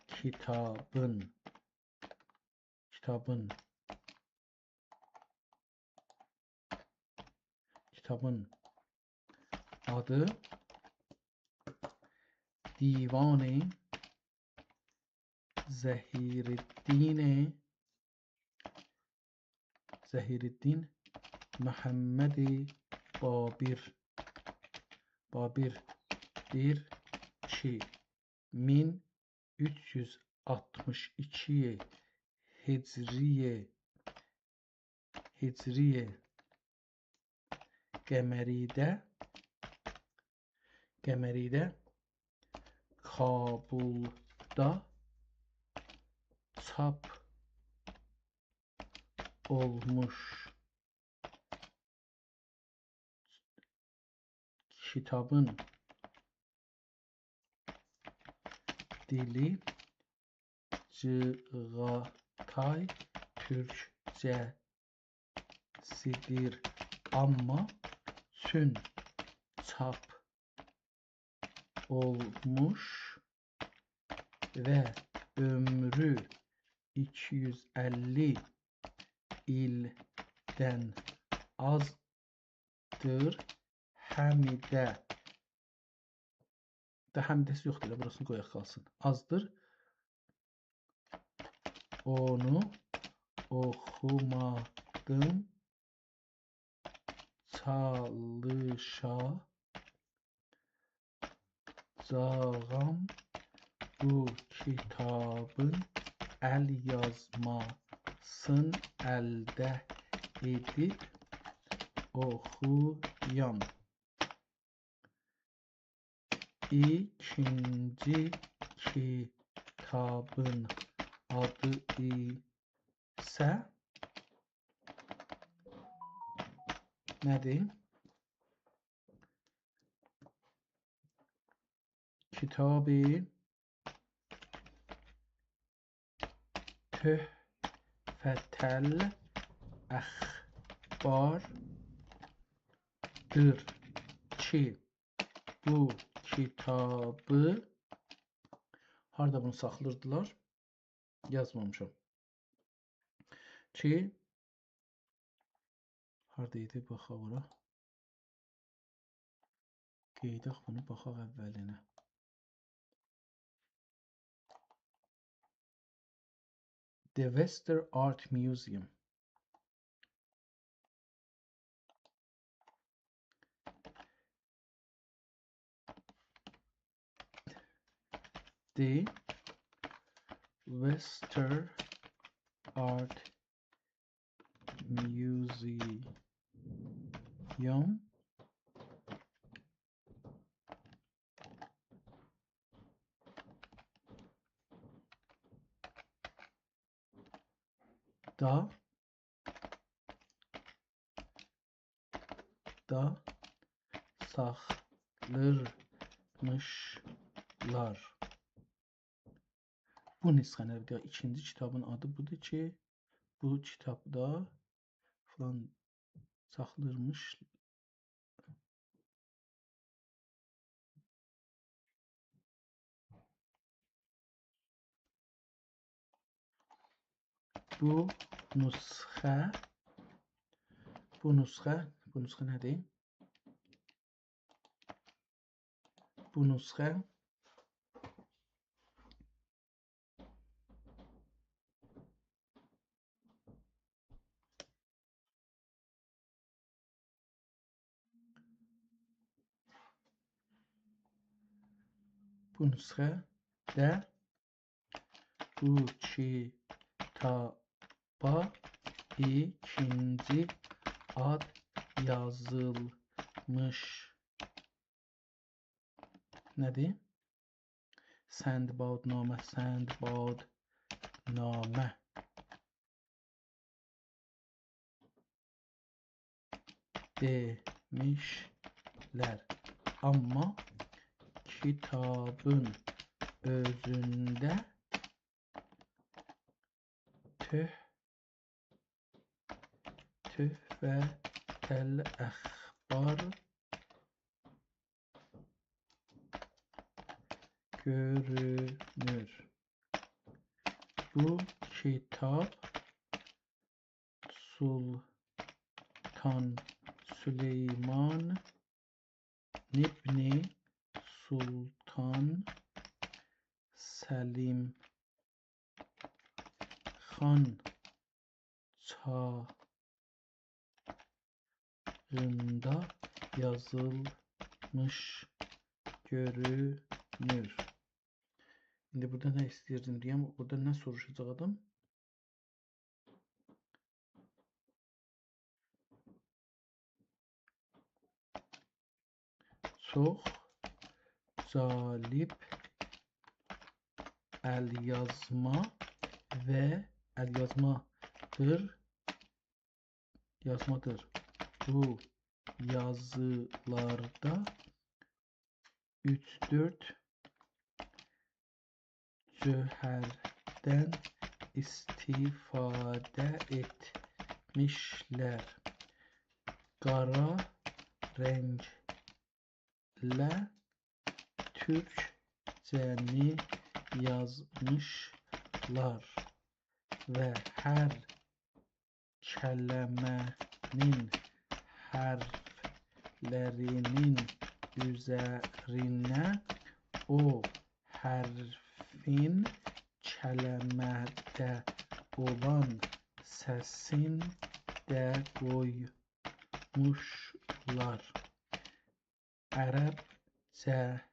کیتابین، کیتابین، کیتابین آدی دیوان ظهیرالدین، ظهیرالدین محمد بابر، بابردیر کی، مین اوچ یوز آلتمیش ایکی هجری، هجری قمری‌ده، قمری‌ده کابلدا چاپ اولموش کیتابین دیلی چغاتای تورکجه‌سی‌دیر، آمما چون چاپ اولموش و عؤمرو ایکی یوز اللی ایلدن آزدیر، هم ده، دا هم ده‌سی یوخدور، ائله بوراسینی قویاق قالسین. آزدیر. اونو اوخومادیم، چالیشاجاغام بو کیتابین ال‌یازماسینی الده ائدیب اوخویام. ایکینجی کیتابین آدی ایسه نه‌دیر؟ کیتاب تحفة الاخباردیر کی، بو کیتابی هاردا بونو ساخلاییردیلار؟ یازمامیشام. کی، هاردا ایدی، باخاق اورا. قئییداق بونو، باخاق اوّلینه. The Western Art Museum. The Western Art Museum دا، دا ساخلاییرمیشلار. بو نسخه‌نی، بیر ده ایکینجی کیتابین آدی بودور کی، بو کیتابدا فلان ساخلاییرمیش. بو نسخه، بو نسخه، بو نسخه نه‌دیر؟ بو نسخه بو نسخه ده بو کیتابین کیتابا ایکینجی آد یازیلمیش. نه‌دیر؟ سندبادنامه، سندبادنامه دئمیشلر. آمما کیتابین اؤزونده تح-، تحفة الاخبار گؤرونور. بو کیتاب سلطان سلیمان ابن سلطان سلیم خان چاغیندا یازیلمیش گؤرونور. ایندی بورادا نه ایسته‌ییردیم دئیم، بورادا نه سوروشاجاق آدام؟ چوخ جالب الیازما و الیازمادیر، یازمادیر. بو یازیلاردا اوچ-دؤرد جوهردن ایستیفاده ائتمیشلر. قارا رنگله تورکجه‌نی یازمیشلار و هر کلمه‌نین حرفلرینین اوزرینه او حرفین کلمه‌ده اولان سسین ده قویموشلار. عربجه‌نی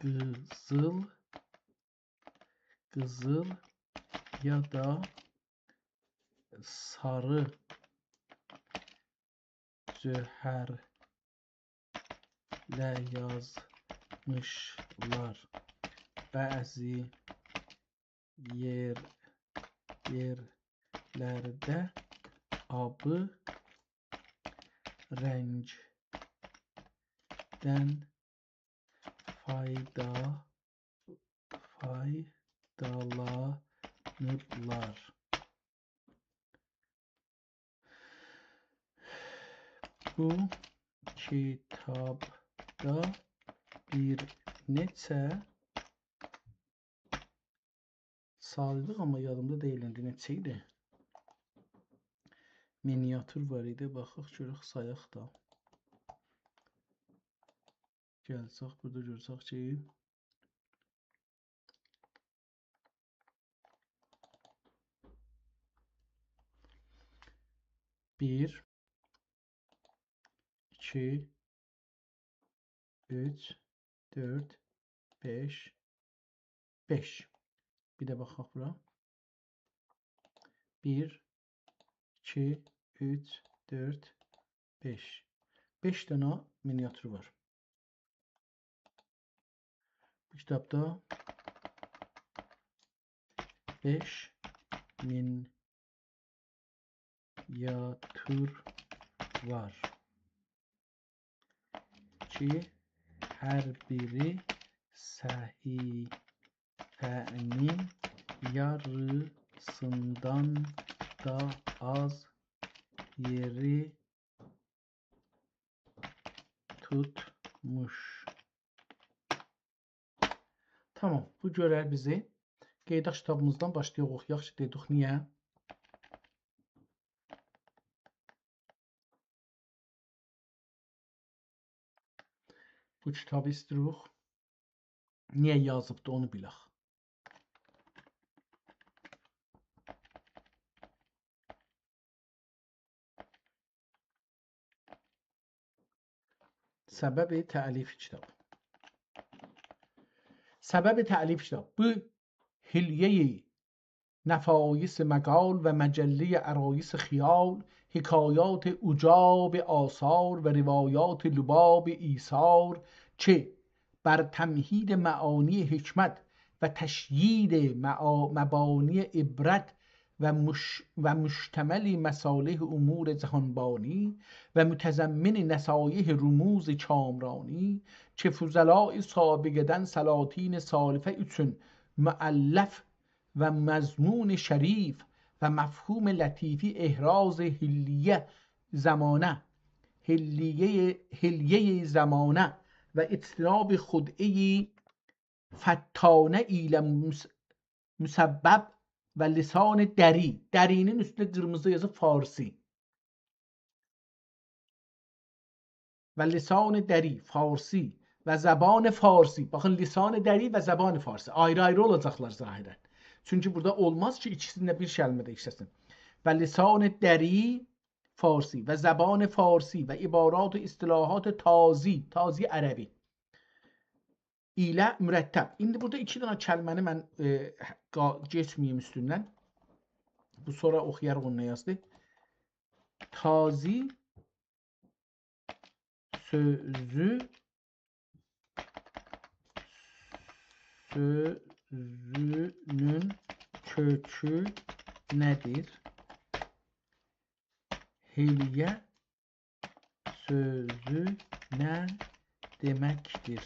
قیزیل، قیزیل یا دا ساری جوهرله یازمیشلار. بعضی یئر، یئرلرده آبی رنگدن فایدا، فایدالانیبلار. بو کیتابدا بیر نئچه سایدیق، آمما یادیمدا دئییل ایندی نئچه ایدی. مینیاتور وار ایدی. باخاق، گؤرک، سایاق دا. گلسک، بورادا گؤرسک کی، بیر، ایکی، اوچ، دؤرد، بئش، بئش. بیر ده باخاق بورا. بیر، ایکی، اوچ، دؤرد، بئش. بئش دنه مینیاتور وار. بو کیتابدا بئش مینیاتور وار کی، هر بیری صفحه‌نین یاریسیندان دا آز یئری توتموش. تامام، بو گؤرر بیزی. قئییداق کیتابیمیزدان باشلایاق اوخویاق کی، دئدیک نییه. بو کیتابی ایستیروخ. نییه یازیبدی، اونو بیلک. سبب تألیف کیتاب. سبب تألیف کیتاب. بو حلیهٔ نفایس مقال و مجلهٔ عرایس خیال، حکایات عجاب آثار و روایات لباب ایثار، که بر تمهید معانی حکمت و تشیید معا-، مبانی عبرت و مش-، و مشتمل مصالح امور جهانبانی و متضمن نصایح رموز کامرانی، که فضلای سابقه‌دن سلاطین سالفه اوچون مؤلف و مضمون شریف و مفهوم لطیفی احراز حلیهٔ زمانه، حلیهٔ، حلیهٔ زمانه و اجتناب خدعهٔ فتانه ایله مس-، مسبب و لسان دری، درینین اوستونده قیرمیزی یازیب فارسی. و لسان دری، فارسی و زبان فارسی. باخین، لسان دری و زبان فارسی آیری-آیری اولاجاقلار ظاهراً. چونکی بورادا اولماز کی، ایکیسینی ده بیر کلمه‌ده ایشله‌سین. و لسان دری، فارسی و زبان فارسی و عبارات و اصطلاحات تازی، تازی عربی، ایله مرتب. ایندی بورادا ایکی دنه کلمه‌نی من، ائ، قا-، کئچمه‌ییم اوستوندن. بو سونرا اوخویاریق اونو نه یازدی. تازی سؤزو، سؤزونون کؤکو نه‌دیر؟ حلیه سؤزو نه دئمکدیر؟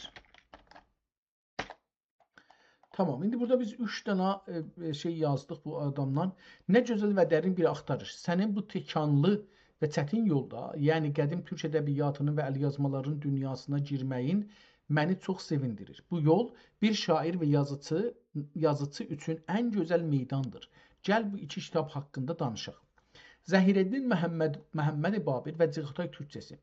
تامام، ایندی بورادا بیز اوچ دنه، ائ، ائ، شئی یازدیق بو آدامدان. نه گؤزل و درین بیر آختاریش. سنین بو تکانلی و چتین یولدا، یعنی قدیم تورک ادبیاتینین و الیازمالارین دونیاسینا گیرمه‌یین منی چوخ سئویندیریر. بو یول بیر شاعیر و یازیچی، یازیچی اوچون ان گؤزل میداندیر. گل بو ایکی کیتاب حاقیندا دانیشاق. ظهیرالدین محمد، محمد بابر و جیغاتای تورکجه‌سی.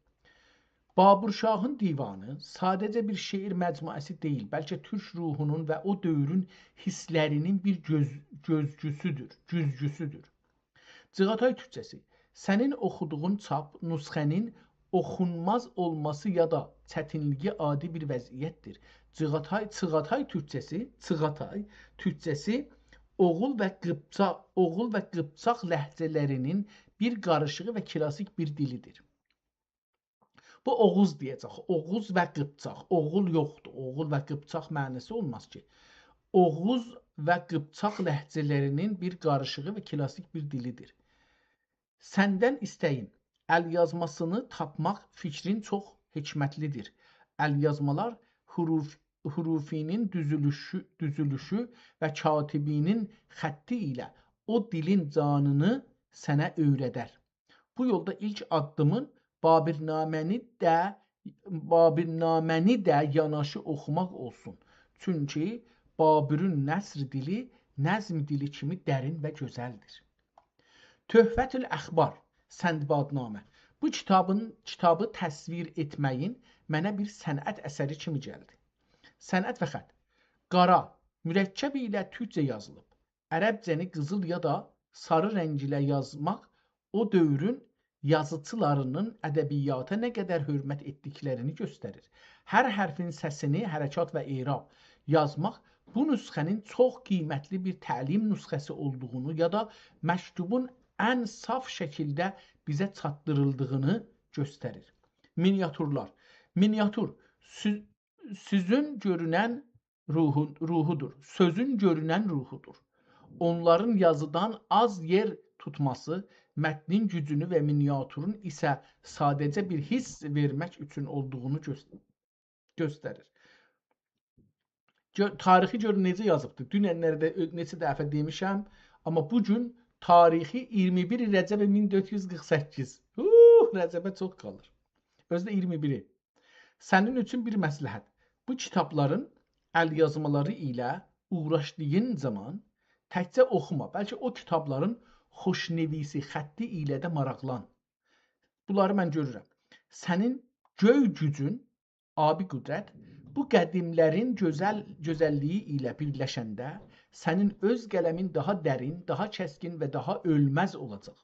بابرشاهین دیوانی ساده‌جه بیر شعر مجموعه‌سی دئییل، بلکه تورک روحونون و او دؤورون حیسلرینین بیر گؤز-، گؤزگوسودور، گوزگوسودور. جیغاتای تورکجه‌سی، سنین اوخودوغون چاپ نسخه‌نین اوخونماز اولماسی یا دا چتینلیگی عادی بیر وضعیتدیر. جیغاتای، چیغاتای تورکجه‌سی، چیغاتای تورکجه‌سی اوغول و قیپچاق، اوغول و قیپچاق لهجه‌لرینین بیر قاریشیغی و کلاسیک بیر دیلیدیر. بو اوغوز دئیه‌جک. اوغوز و قیپچاق. اوغول یوخدور. اوغول و قیپچاق معناسی اولماز کی. اوغوز و قیپچاق لهجه‌لرینین بیر قاریشیغی و کلاسیک بیر دیلیدیر. سندن ایسته‌ییم، الیازماسینی تاپماق فیکرین چوخ حکمتلیدیر. الیازمالار حروف، حروفینین دوزولوشو، دوزولوشو و کاتبینین خطی ایله او دیلین جانینی سنه اؤیره‌در. بو یولدا ایلک آددیمین بابرنامه‌نی ده، بابرنامه‌نی ده یاناشی اوخوماق اولسون. چونکی بابرون نثر دیلی نظم دیلی کیمی درین و گؤزلدیر. تحفة الاخبار، سندبادنامه. بو کیتابین، کیتابی تصویر ائتمه‌یین منه بیر صنعت اثری کیمی گلدی. صنعت و خط. قارا، مرکب ایله تورکجه یازیلیب. عربجه‌نی قیزیل یا دا ساری رنگ ایله یازماق او دؤورون یازیچیلارینین ادبیاتا نه قدر حؤرمت ائتدیکلرینی گؤستریر. هر حرفین سسینی، حرکات و اعراب یازماق بو نسخه‌نین چوخ قیمتلی بیر تعلیم نسخه‌سی اولدوغونو یا دا مکتوبون ان صاف شکیلده بیزه چاتدیریلدیغینی گؤستریر. مینیاتورلار. مینیاتور سؤ-، سؤزون گؤرونن روحو، روحودور. سؤزون گؤرونن روحودور. اونلارین یازیدان آز یئر توتماسی متنین گوجونو و مینیاتورون ایسه ساده‌جه بیر حیس وئرمک اوچون اولدوغونو گؤس-، گؤستریر. گؤ-، تاریخی گؤرون نئجه یازیبدیر. دوننلری ده اؤ-، نئچه دفعه دئمیشم، آمما بو گون تاریخی اییرمی بیر رجب مین دؤرد یوز قیرخ سککیز. اوه، رجبه چوخ قالیر. اؤزو ده اییرمی بیری. سنین اوچون بیر مصلحت. بو کیتابلارین الیازمالاری ایله اوغراشدیغین زامان تکجه اوخوما، بلکه او کیتابلارین خوشنویسی خطی ایله ده ماراقلان. بونلاری من گؤرورم. سنین گؤی گوجون، آبی قدرت، بو قدیملرین گؤزل، گؤزللیگی ایله بیرلشنده سنین اؤز قلمین داها درین، داها کسکین و داها اؤلمز اولاجاق.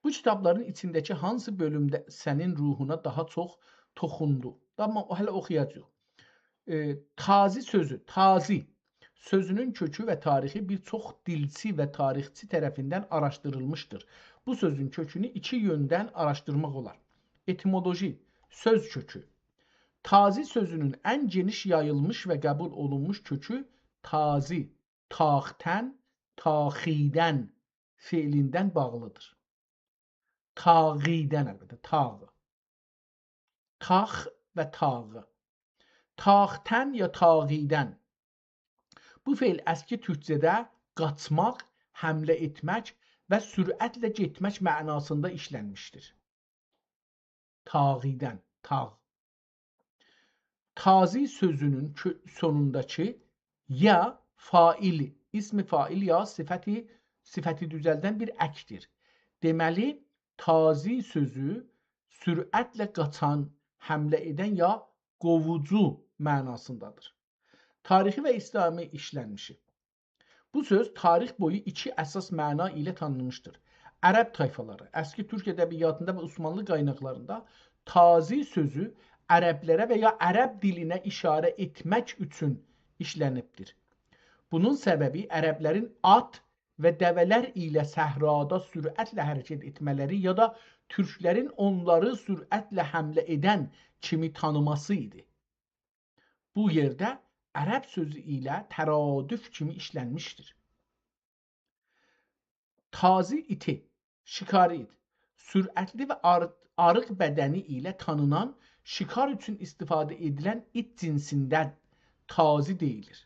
بو کیتابلارین ایچینده‌کی هانسی بؤلومده سنین روحونا داها چوخ توخوندو؟ تامام، او هله اوخویاجاغیق. ائ، تازی سؤزو، تازی. سؤزونون کؤکو و تاریخی بیر چوخ دیلچی و تاریخچی طرفیندن آراشدیریلمیشدیر. بو سؤزون کؤکونو ایکی یؤندن آراشدیرماق اولار. اتیمولوژی، سؤز کؤکو. تازی سؤزونون ان گئنیش یاییلمیش و قبول اولونموش کؤکو تازی، تاختن، تاخیدن فعلیندن باغلیدیر. تاغیدن، البته، تاغ. تاخ و تاغ. تاختن یا تاغیدن. بو فعل اسکی تورکجه‌ده قاچماق، حمله ائتمک و سرعتله گئتمک معناسیندا ایشلنمیشدیر. تاغیدن، تاغ. تازی سؤزونون کؤ-، سونونداکی یا فاعل، اسم فاعل یا صفتی، صفتی دوزلدن بیر اکدیر. دئمه‌لی، تازی سؤزو سرعتله قاچان، حمله ائدن یا قوووجو معناسیندادیر. تاریخی و اسلامی ایشلنمیشی. بو سؤز تاریخ بویو ایکی اساس معنا ایله تانینمیشدیر. عرب طایفالاری، اسکی تورک ادبیاتیندا و عثمانلی قایناقلاریندا تازی سؤزو عربلره و یا عرب دیلینه ایشاره ائتمک اوچون ایشلنیبدیر. بونون سببی عربلرین آت و دوه‌لر ایله صحرادا سرعتله حرکت ائتمه‌لری یا دا تورکلرین اونلاری سرعتله حمله ائدن کیمی تانیماسی ایدی. بو یئرده عرب سؤزو ایله ترادف کیمی ایشلنمیشدیر. تازی ایتی، شکاری ایت، سرعتلی و آر-، آریق بدنی ایله تانینان، شکار اوچون استفاده ائدیلن ایت جنسینده تازی دئییلیر.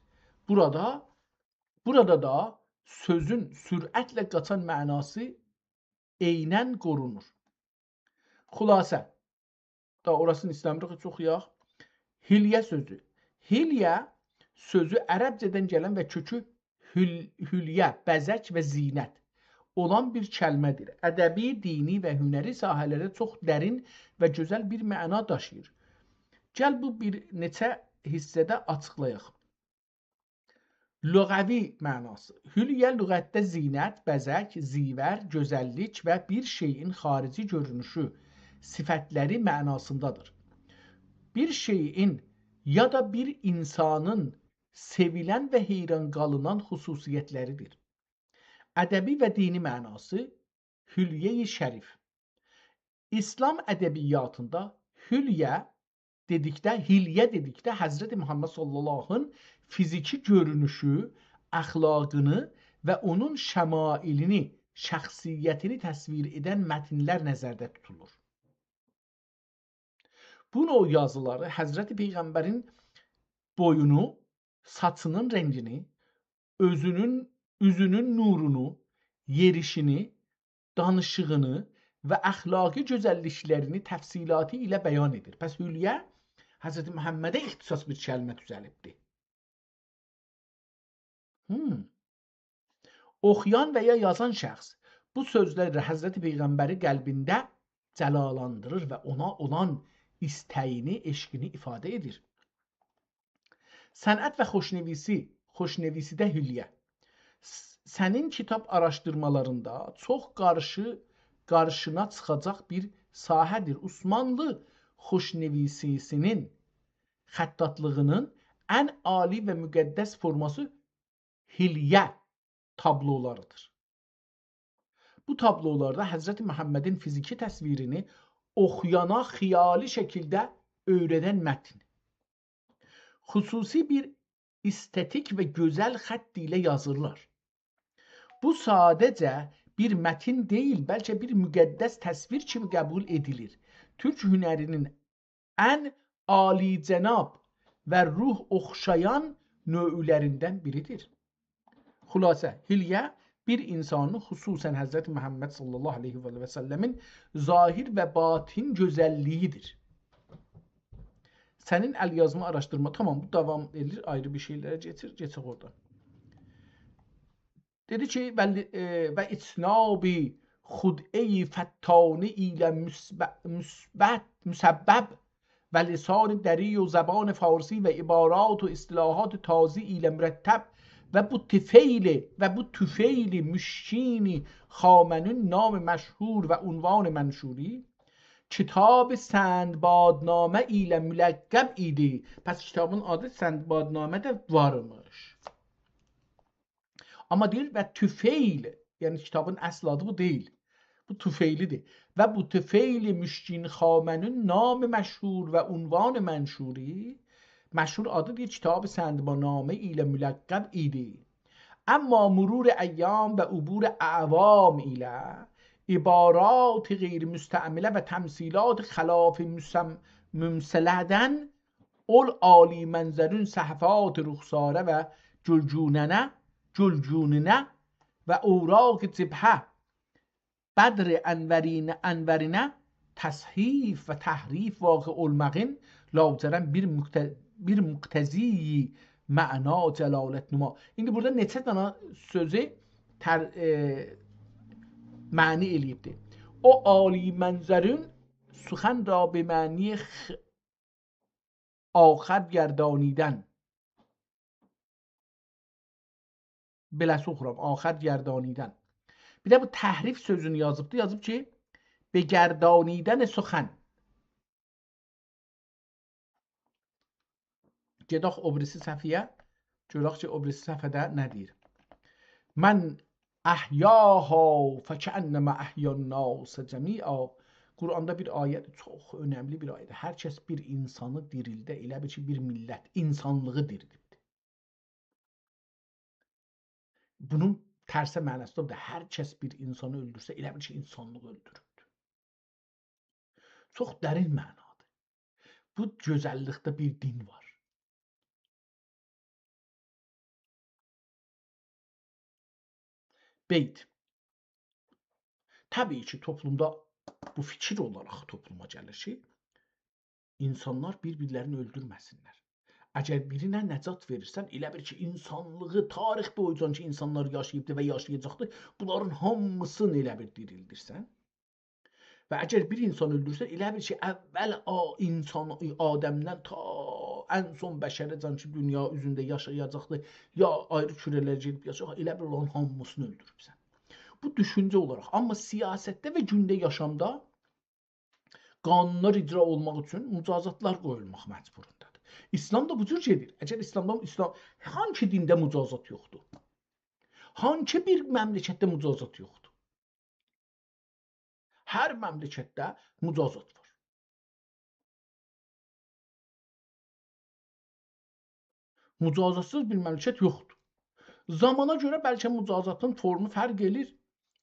بورادا، بورادا دا سؤزون سرعتله قاچان معناسی عیناً قورونور. خلاصه، دا اوراسینی ایسته‌میریک چوخ اوخویاق. حلیه سؤزو. حلیه سؤزو عربجه‌دن گلن و کؤکو حل-، حلیه، بزک و زینت اولان بیر کلمه‌دیر. ادبی، دینی و هنری ساحه‌لرده چوخ درین و گؤزل بیر معنا داشیییر. گل بو بیر نئچه حیصه‌ده آچیقلایاق. لغوی معناسی. حلیه لغتده زینت، بزک، زیور، گؤزللیک و بیر شئیین خارجی گؤرونوشو، صفتلری معناسیندادیر. بیر شئیین یا دا بیر اینسانین سئویلن و حیران قالینان خصوصیتلریدیر. ادبی و دینی معناسی. حلیه‌ی شریف. ایسلام ادبیاتیندا حلیه دئدیکده، حلیه دئدیکده حضرت محمد صلی اللهین فیزیکی گؤرونوشو، اخلاقینی و اونون شمایلینی، شخصیتینی تصویر ائدن متنلر نظرده توتولور. بو نوع یازیلاری حضرت پیغمبرین بویونو، ساچینین رنگینی، اؤزونون، اوزونون نورونو، یئریشینی، دانیشیغینی و اخلاقی گؤزللیکلرینی تفصیلاتی ایله بیان ائدیر. پس حلیه حضرت محمده اختصاص بیر کلمه دوزلیبدی. هم. اوخویان و یا یازان شخص بو سؤزلرله حضرت پیغمبری قلبینده جلالاندیریر و اونا اولان ایسته‌یینی، عشقینی ایفاده ائدیر. صنعت و خوشنویسی، خوشنویسیده حلیه. س-، سنین کیتاب آراشدیرمالاریندا چوخ قارشی، قارشینا چیخاجاق بیر ساحه‌دیر. عثمانلی خوشنویسی‌سینین خطاطلیغینین ان عالی و مقدس فورماسی حلیه تابلولاریدیر. بو تابلولاردا حضرت محمدین فیزیکی تصویرینی اوخویانا خیالی شکیلده اؤیره‌دن متن. خصوصی بیر استتیک و گؤزل خط ایله یازیرلار. بو ساده‌جه بیر متن دئییل، بلکه بیر مقدس تصویر کیمی قبول ائدیلیر. تورک هنرینین ان عالی‌جناب و روح اوخشایان نوعلریندن بیریدیر. خلاصه، حلیه بیر اینسانین، خصوصاً حضرت محمد صلی الله علیه و آله و سلمین ظاهر و باطن گؤزللیگیدیر. سنین ال‌یازما آراشدیرما، تامام، بو داوام ائدیر، آیری بیر شئیلره کئچیر، کئچک اورادان. دئدی کی، و ل-، ائ، و اجناب خدعه‌ی فتانه ایله مثب-، مثبت، مسبب و لسان دری و زبان فارسی و عبارات و اصطلاحات تازه ایله مرتب و بو طفیل، و بو طفیل مشکین خامنون نام مشهور و عنوان منشوری کتاب سندبادنامه ایله ملقب ایدی. پس کیتابین آدی سندبادنامه ده وارمیش. آمما دئییر: «و طفیل»، یعنی کیتابین اصل آدی بو دئییل. بو طفیلی‌دیر. «و بو طفیل مشکین‌خامه‌نین نام مشهور و عنوان منشوری»، مشهور آدی دئییر، کتاب سندبان‌نامه ایله ملقب ایدی. اما مرور ایام و عبور اعوام ایله عبارات غیر مستعمله و تمثیلات خلاف مسم-، ممثله‌دن اول عالی‌منظرون صفحات رخساره و گلگونه‌نه، گلگونه‌نه و اوراق جبهه بدر انورین-، انورینه تصحیف و تحریف واقع اولماغین لاجرم بیر مقت-، بیر مقتضی معنا جلالت‌نما. ایندی بورادا نئچه دانا سؤزو تر-، ائ، معنی ائله‌ییبدیر. او عالی‌منظرون سخن را به معنی خ-، آخر گردانیدن. بئله‌سی اوخورام، آخر گردانیدن. بیر ده بو تحریف سؤزونو یازیبدی، یازیب کی، «به گردانیدن سخن». گئدک او بیریسی صفحه‌یه، گؤرک کی، او بیریسی صفحه‌ده نه دئییر. «من احیاها فکأنما احیا الناس جمیعا». قرآندا بیر آیه، چوخ اؤنملی بیر آیه‌دیر. هر کس بیر اینسانی دیریلده، ائله بیل کی، بیر میللت، اینسانلیغی دیریلدیب. بونون ترسه معناسی دا بودور. هر کس بیر اینسانی اؤلدورسه، ائله بیل کی، اینسانلیغی اؤلدوروبدور. چوخ درین معنادیر. بو گؤزللیکده بیر دین وار. بیت. طبیعی کی، توپلومدا بو فیکیر اولاراق توپلوما گلیر کی، اینسانلار بیر-بیرلرینی اؤلدورمه‌سینلر. اگر بیرینه نجات وئریرسن، ائله بیل کی، اینسانلیغی، تاریخ بویوجان کی، اینسانلار یاشاییبدی و یاشایاجاقدی، بونلارین هامیسینی ائله بیل دیریلدیرسن. و اگر بیر اینسان اؤلدورسن، ائله بیل کی، اول آ-، اینسان، آدمدن تا ان سون بشره‌جن کی، دونیا اوزونده یاشایاجاقدی، یا آیری کوره‌لره گئدیب یاشایاجاق، ائله بیل اونلارین هامیسینی اؤلدوروبسن. بو دوشونجه اولاراق. آمما سیاستده و گونده یاشامدا قانونلار اجرا اولماق اوچون مجازاتلار قویولماق مجبورینده‌دیر. ایسلام دا بو جور گئدیر. اگر ایسلامدا، ایسلام، هانسی دینده مجازات یوخدور؟ هانسی بیر مملکتده مجازات یوخدور؟ هر مملکتده مجازات وار. مجازاتسیز بیر مملکت یوخدور. زامانا گؤره بلکه مجازاتین فورمو فرق ائله‌ییر،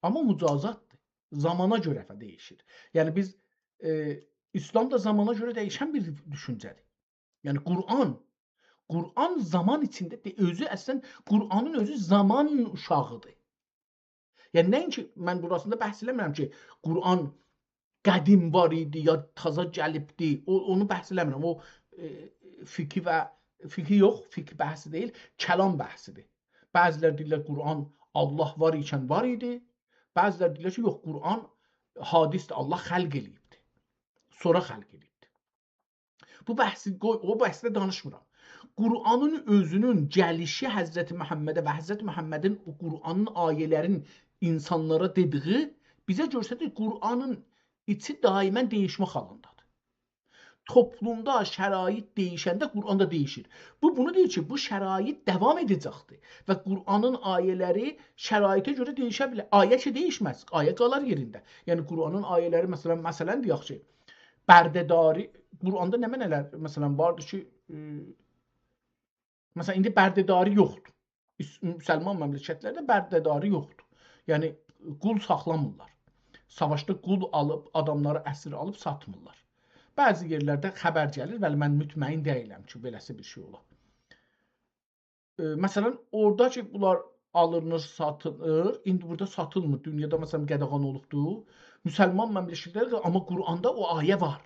آمما مجازاتدیر. زامانا گؤره فه-، دییشیر. یعنی بیز، ائ، ایسلام دا زامانا گؤره دییشن بیر دوشونجه‌دیر. یعنی قرآن، قرآن زامان ایچینده ده اؤزو، اصلاً قرآنین اؤزو زامان اوشاغیدیر. یعنی نه‌اینکی من بوراسیندا بحث ائله‌میرم کی، قرآن قدیم وار ایدی یا تازا گلیبدی. او، اونو بحث ائله‌میرم. او، ائ، فقهی و، فقهی یوخ، فقه بحثی دئییل، کلام بحثیدیر. بعضی‌لر دئییرلر قرآن الله وار ایکن وار ایدی. بعضی‌لر دئییرلر کی، یوخ، قرآن حادثدیر، الله خلق ائله‌ییبدی. سونرا خلق ائله‌ییبدی. بو بحثی قوی، او بحثده دانیشمیرام. قرآنین اؤزونون گلیشی حضرت محمده و حضرت محمدین او قرآنین آیه‌لرین اینسانلارا دئدیگی بیزه گؤستریر، قرآنین ایچی دائماً دییشمه حالیندادیر. توپلومدا شرایط دییشنده قرآن دا دییشیر. بو، بونو دئییر کی، بو شرایط داوام ائده‌جکدیر و قرآنین آیه‌لری شرایطه گؤره دییشه بیلر. آیه کی دییشمز، آیه قالار یئرینده. یعنی قرآنین آیه‌لری، مثلاً، مثلاً دئیک کی، برده‌داری، قرآندا نمنه‌لر، مثلاً، واردیر کی، ائ، مثلاً، ایندی برده‌داری یوخدور. ایس-، مسلمان مملکتلرده برده‌داری یوخدور. یعنی، قول ساخلامیرلار. ساواشدا قول آلیب، آداملاری اسیر آلیب ساتمیرلار. بعضی یئرلرده خبر گلیر، ولی من مطمئن دئییلم کی، بئله‌سی بیر شئی اولا. ائ، مثلاً، اورادا کی، بونلار آلینیر، ساتیلیر، ایندی بورادا ساتیلمیر. دونیادا، مثلاً، قاداغان اولوبدور. مسلمان مملکتلرده، آمما قرآندا او آیه وار.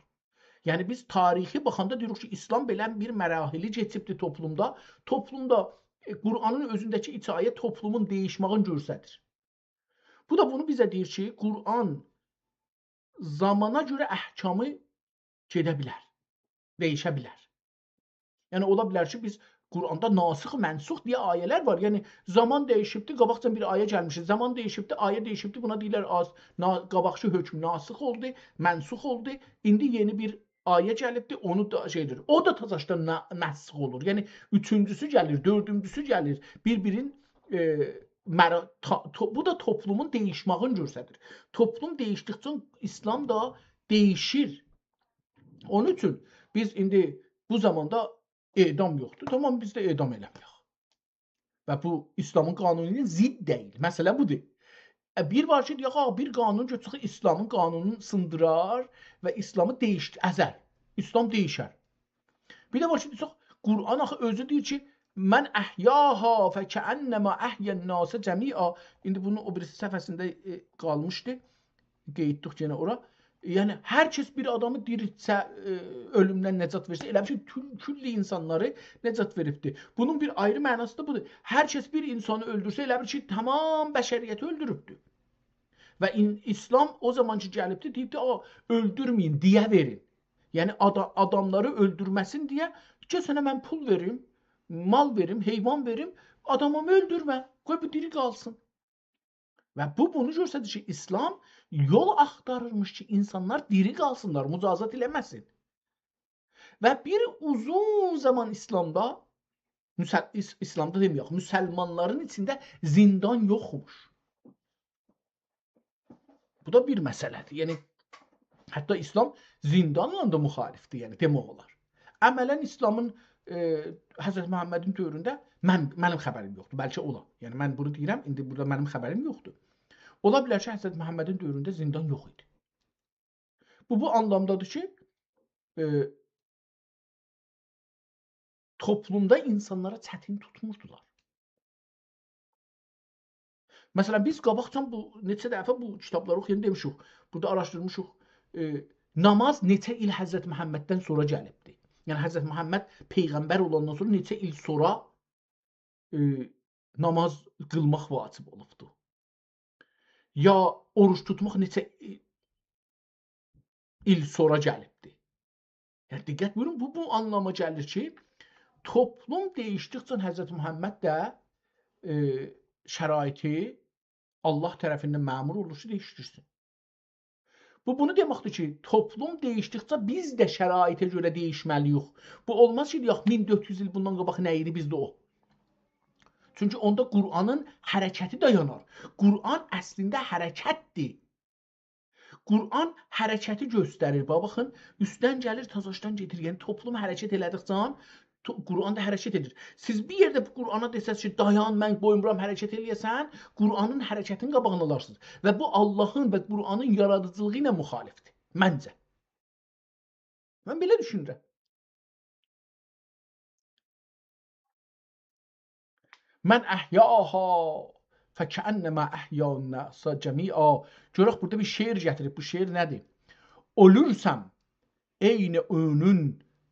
یعنی، بیز تاریخی باخاندا دئییریک کی، ایسلام بئله بیر مراحلی کئچیبدیر توپلومدا. توپلومدا، ائ، قرآنین اؤزونده‌کی ایکی آیه توپلومون دییشمه‌یینی گؤستریر. بو دا بونو بیزه دئییر کی، قرآن زامانا گؤره احکامی گئده بیلر، دییشه بیلر. یعنی، اولا بیلر کی، بیز قرآندا ناسخ و منسوخ دئیه آیه‌لر وار. یعنی، زامان دییشیبدی، قاباقجادان بیر آیه گلمیشدی. زامان دییشیبدی، آیه دییشیبدی، بونا دئییرلر، آز-، نا-، قاباقکی حکم ناسخ اولدو، منسوخ اولدو. ایندی یئنی بیر آیه گلیبدی، اونو دا شئیدیر. او دا تازاشدان نا-، نسخ اولور. یعنی، اوچونجوسو گلیر، دؤردونجوسو گلیر. بیر-بیرین، ائ، مرا-، تا-، تو-، بو دا توپلومون دییشماغینی گؤستریر. توپلوم دییشدیکجه ایسلام دا دییشیر. اونون اوچون بیز ایندی بو زاماندا اعدام یوخدور. تامام، بیز ده اعدام ائله‌مه‌یک. و بو ایسلامین قانونو ایله ضد دئییل. مسئله بودور. ائ، بیر وار کی، دئیک، «آ، بیر قانون گؤتورک، ایسلامین قانونونو سیندیرار و ایسلامی دییشد-، ازر. ایسلام دییشر.» بیر ده وار کی، دئیک، قرآن آخی اؤزو دئییر کی، «من احیاها فکأنما احیا الناس جمیعا.» ایندی بونون او بیریسی صفحه‌سینده، ائ، قالمیشدی. قاییتدیق یئنه اورا. یعنی، هر کس بیر آدامی دیریلتسه، ائ، اؤلومدن نجات وئرسه، ائله بیل کی، کل-، کل اینسانلاری نجات وئریبدیر. بونون بیر آیری معناسی دا بودور. هر کس بیر اینسانی اؤلدورسه، ائله بیل کی، تمام بشریتی اؤلدوروبدور. و این-، ایسلام او زامان کی گلیبدیر، دئییبدیر، «آ، اؤلدورمه‌یین، دیه وئرین.» یعنی، آدا-، آداملاری اؤلدورمه‌سین دئیه، «گل سنه من پول وئریم، مال وئریم، حیوان وئریم، آدامیمی اؤلدورمه، قوی بو دیری قالسین.» و بو، بونو گؤستریر کی، ایسلام یول آختاریرمیش کی، اینسانلار دیری قالسینلار، مجازات ائله‌مه‌سین. و بیر اوزون زامان ایسلامدا، مسل-، ایس-، ایسلامدا دئمه‌یک، مسلمانلارین ایچینده زندان یوخموش. بو دا بیر مسئله‌دیر. یعنی، حتی ایسلام زندانلا دا مخالفدیر، یعنی دئمک اولار. عملاً ایسلامین، ائ، حضرت محمدین دؤورونده من، منیم خبریم یوخدور، بلکه اولا. یعنی من بونو دئییرم، ایندی بورادا منیم خبریم یوخدور. اولا بیلر کی، حضرت محمدین دؤورونده زندان یوخ ایدی. بو، بو آنلامدادیر کی، ائ، توپلومدا اینسانلارا چتین توتموردولار. مثلا، بیز قاباقجان بو، نئچه دفعه بو کیتابلاری اوخویاندا دئمیشیک، بورادا آراشدیرمیشیق، ائ، ناماز نئچه ایل حضرت محمددن سونرا گلیبدی. یعنی، حضرت محمد پیغمبر اولاندان سونرا نئچه ایل سونرا، ائ، ناماز قیلماق واجب اولوبدو. یا اوروج توتماق نئچه، ائ، ایل سونرا گلیبدی. یعنی، دقت بویورون، بو، بو آنلاما گلیر کی، توپلوم دییشدیکجه حضرت محمد ده، ائ، شرایطی الله طرفیندن مأمور اولور کی، دییشدیرسین. بو، بونو دئمکدیر کی، توپلوم دییشدیکجه بیز ده شرایطه گؤره دییشمه‌لی‌ییک. بو اولماز کی، دئیک، مین دؤرد یوز ایل بوندان قاباق نه ایدی، بیز ده او. چونکی اوندا قرآنین حرکتی دایانار. قرآن اصلینده حرکتدیر. قرآن حرکتی گؤستریر. باخ، باخین، اوستدن گلیر، تازاشدان گئدیر. یعنی، توپلوم حرکت ائله‌دیکجه تو-، قرآن دا حرکت ائدیر. سیز بیر یئرده بو قرآنا دئسز کی، «دایان، من قویمورام حرکت ائله‌یه‌سن»، قرآنین حرکتینین قاباغینی آلارسینیز. و بو، اللهین و قرآنین یارادیجیلیغی ایله مخالفدیر، منجه. من بئله دوشونورم. «من احیاها فکأنما احیا الناس جمیعا.» گؤرک، بورادا بیر شعر گتیریب. بو شعر نه‌دیر؟ «اولورسام عین اونون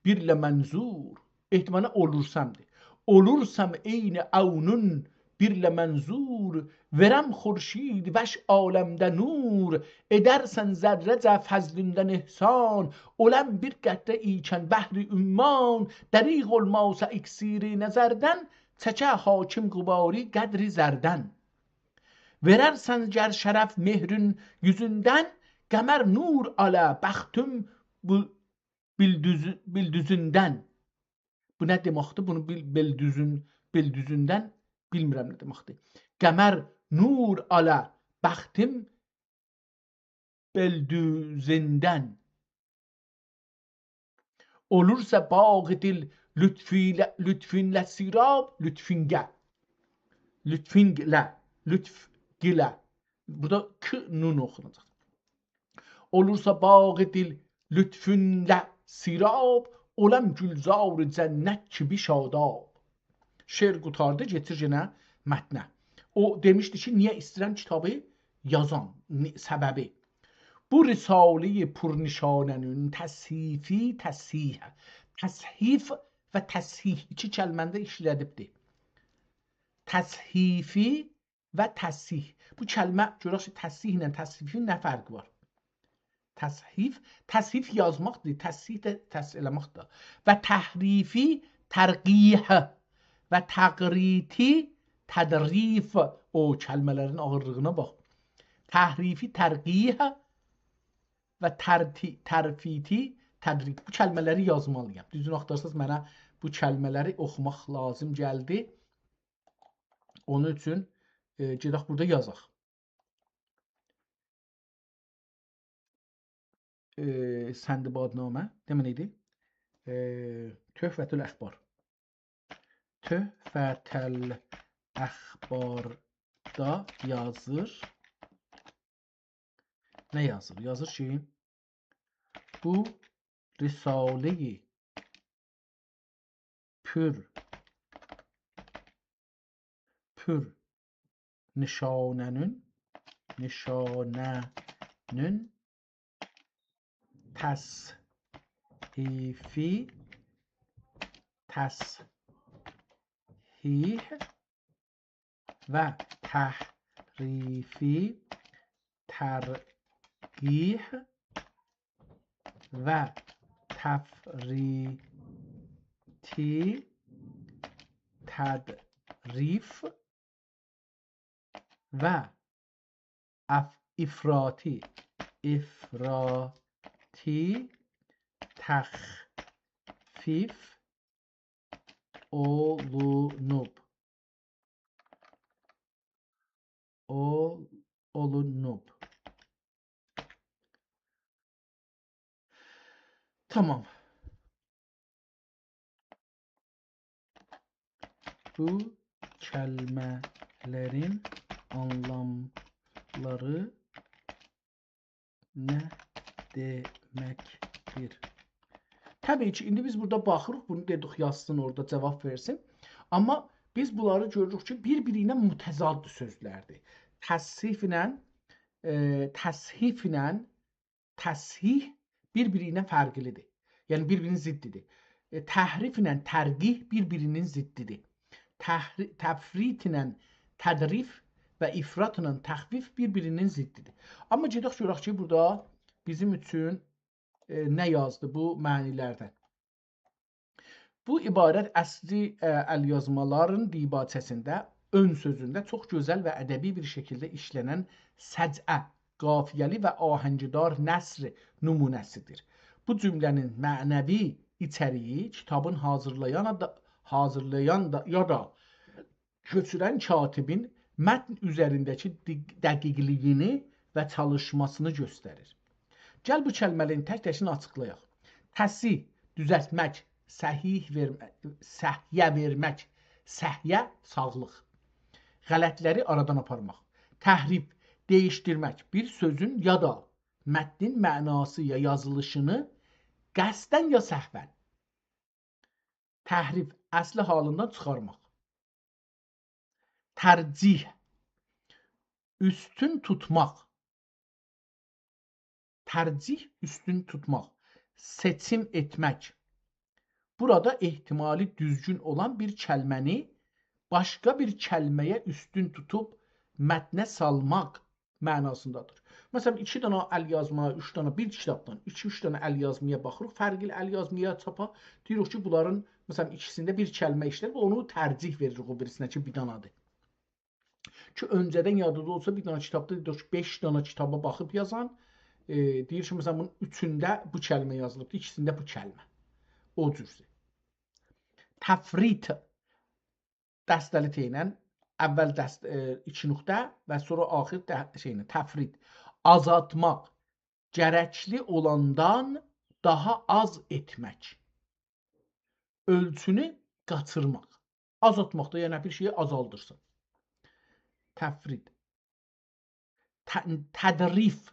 بیر له منظور.» احتمالاً «اولورسام»دیر. «اولورسام عین اونون بیر له منظور، وئرم خورشید وش عالمده نور، ائدرسن ذره‌جه فضلوندن احسان، اولم بیر قطره ایکن بحر عمان، دریغ اولماسا اکسیر نظردن، چکه حاکم غباری قدر زردن. وئررسن گر شرف مهرون یوزوندن، قمر نور آلا بختوم بو بیلدوزو-، بیلدوزوندن.» بو نه دئمکدیر؟ بونو بیل-، بیلدوزون-، بیلدوزوندن بیلمیرم نه دئمکدیر. «قمر نور آلا بختوم بیلدوزوندن. اولورسا باغ دل لطفیله، لطفینله سیراب»، لطفینگه. لطفینگله، لطفگیله. بورادا ک نون اوخوناجاق. «اولورسا باغ دل لطفینله سیراب، اولم گلزار جنت کیمی شاداب.» شعر قوتاردی، گئچیر یئنه متنه. او دئمیشدی کی، نییه ایسته‌ییرم کیتابی یازام، نی-، سببی. «بو رساله‌ی پرنشانه‌نین تصحیفی»، تصحیح، تصحیف و تصحیح ایکی کلمه‌نی ده ایشله‌دیبدی. «تصحیفی» و «تصحیح». بو کلمه، گؤرک کی، تصحیح ایله تصحیفین نه فرقی وار؟ تصحیف، تصحیف یازماقدیر، تصحیح ده تصحیح ائله‌مکدیر. و «تحریفی» ترقیح و «تقریطی» تدریف. او کلمه‌لرین آغیرلیغینا باخ. «تحریفی» ترقیح و ترتی-، «ترفیتی» تدریف. بو کلمه‌لری یازمالی‌یام. دوزونو آختارساز، منه بو کلمه‌لری اوخوماق لازیم گلدی. اونون اوچون، ائ، گئدک بورادا یازاق. ائ، سندبادنامه، دئمه‌لی ایدی. ائ، تحفة الاخبار. تحفة الاخباردا یازیر. نه یازیر؟ یازیر کی، بو رساله‌ی پور، پور نشانه‌نین، نشانه‌نین تصحیفی، تصحیح و تحریفی، ترقیح و تفریطی، تدریف و اف-، افراطی، افراطی، تخفیف اولونوب. اول-، اولونوب. تامام. بو کلمه‌لرین آنلاملاری نه دئمکدیر؟ طبیعی کی، ایندی بیز بورادا باخیریق، بونو دئدیک، یازسین اورادا، جاواب وئرسین. آمما بیز بونلاری گؤروروک کی، بیر-بیری ایله متضاد سؤزلردیر. تصحیف ایله، ائ، تصحیف ایله تصحیح بیر-بیری ایله فرقلیدیر. یعنی، بیر-بیرینین ضدیدیر. ائ، تحریف ایله ترقیح بیر-بیرینین ضدیدیر. تحری-، تفریط ایله تدریف و افراط ایله تخفیف بیر-بیرینین ضدیدیر. آمما گئدک گؤرک کی، بورادا بیزیم اوچون، ائ، نه یازدی بو معنی‌لردن. بو عبارت اصلی، ائ، ال‌یازمالارین دیباچه‌سینده، اؤن سؤزونده چوخ گؤزل و ادبی بیر شکیلده ایشله‌نن سجعه، قافیه‌لی و آهنگدار نثر نمونه‌سیدیر. بو جمله‌نین معنوی ایچریگی کیتابین حاضیرلایان دا، حاضیرلایان دا، یا دا کؤچورن کاتبین متن اوزرینده‌کی دق-، دقیقلیگینی و چالیشماسینی گؤستریر. گل بو کلمه‌لرین تک-تکینی آچیقلایاق. تصحیح، دوزلتمک، صحیح وئرمک، صحیه وئرمک، صحیه، ساغلیق. غلطلری آرادان آپارماق. تحریف، دییشدیرمک، بیر سؤزون یا دا متنین معناسی یا یازیلیشینی قصداً یا سهواً. تحریف، اصلی حالیندان چیخارماق. ترجیح، اوستون توتماق. ترجیح، اوستون توتماق. سئچیم ائتمک. بورادا احتمالی دوزگون اولان بیر کلمه‌نی باشقا بیر کلمه‌یه اوستون توتوب متنه سالماق معناسیندادیر. مثلا، ایکی دنه ال‌یازما، اوچ دنه، بیر کیتابدان ایکی، اوچ دنه ال‌یازمایا باخیریق، فرقلی ال‌یازمایا، چاپا. دئییریک کی، بونلارین، مثلا، ایکیسینده بیر کلمه ایشله‌نیب، اونو ترجیح وئریریک او بیریسینه کی، بیر دنه‌دیر. کی، اؤنجه‌دن یادینیزدا اولسا، بیر دنه کیتابدا دئییر کی، بئش دنه کیتابا باخیب یازان، ائ، دئییر کی، مثلا، بونون اوچونده بو کلمه یازیلیبدیر، ایکیسینده بو کلمه. او جورسه. تفریط، دسته‌لی ت ایله، اول دست-، ائ، ایکی نقطه و سونرا آخیر ده-، شئیینه، تفریط. آزالتماق، گرکلی اولاندان داها آز ائتمک. اؤلچونو قاچیرماق. آزالتماق دا، یعنی بیر شئیی آزالدیرسان. تفریط. ت-، تدریف.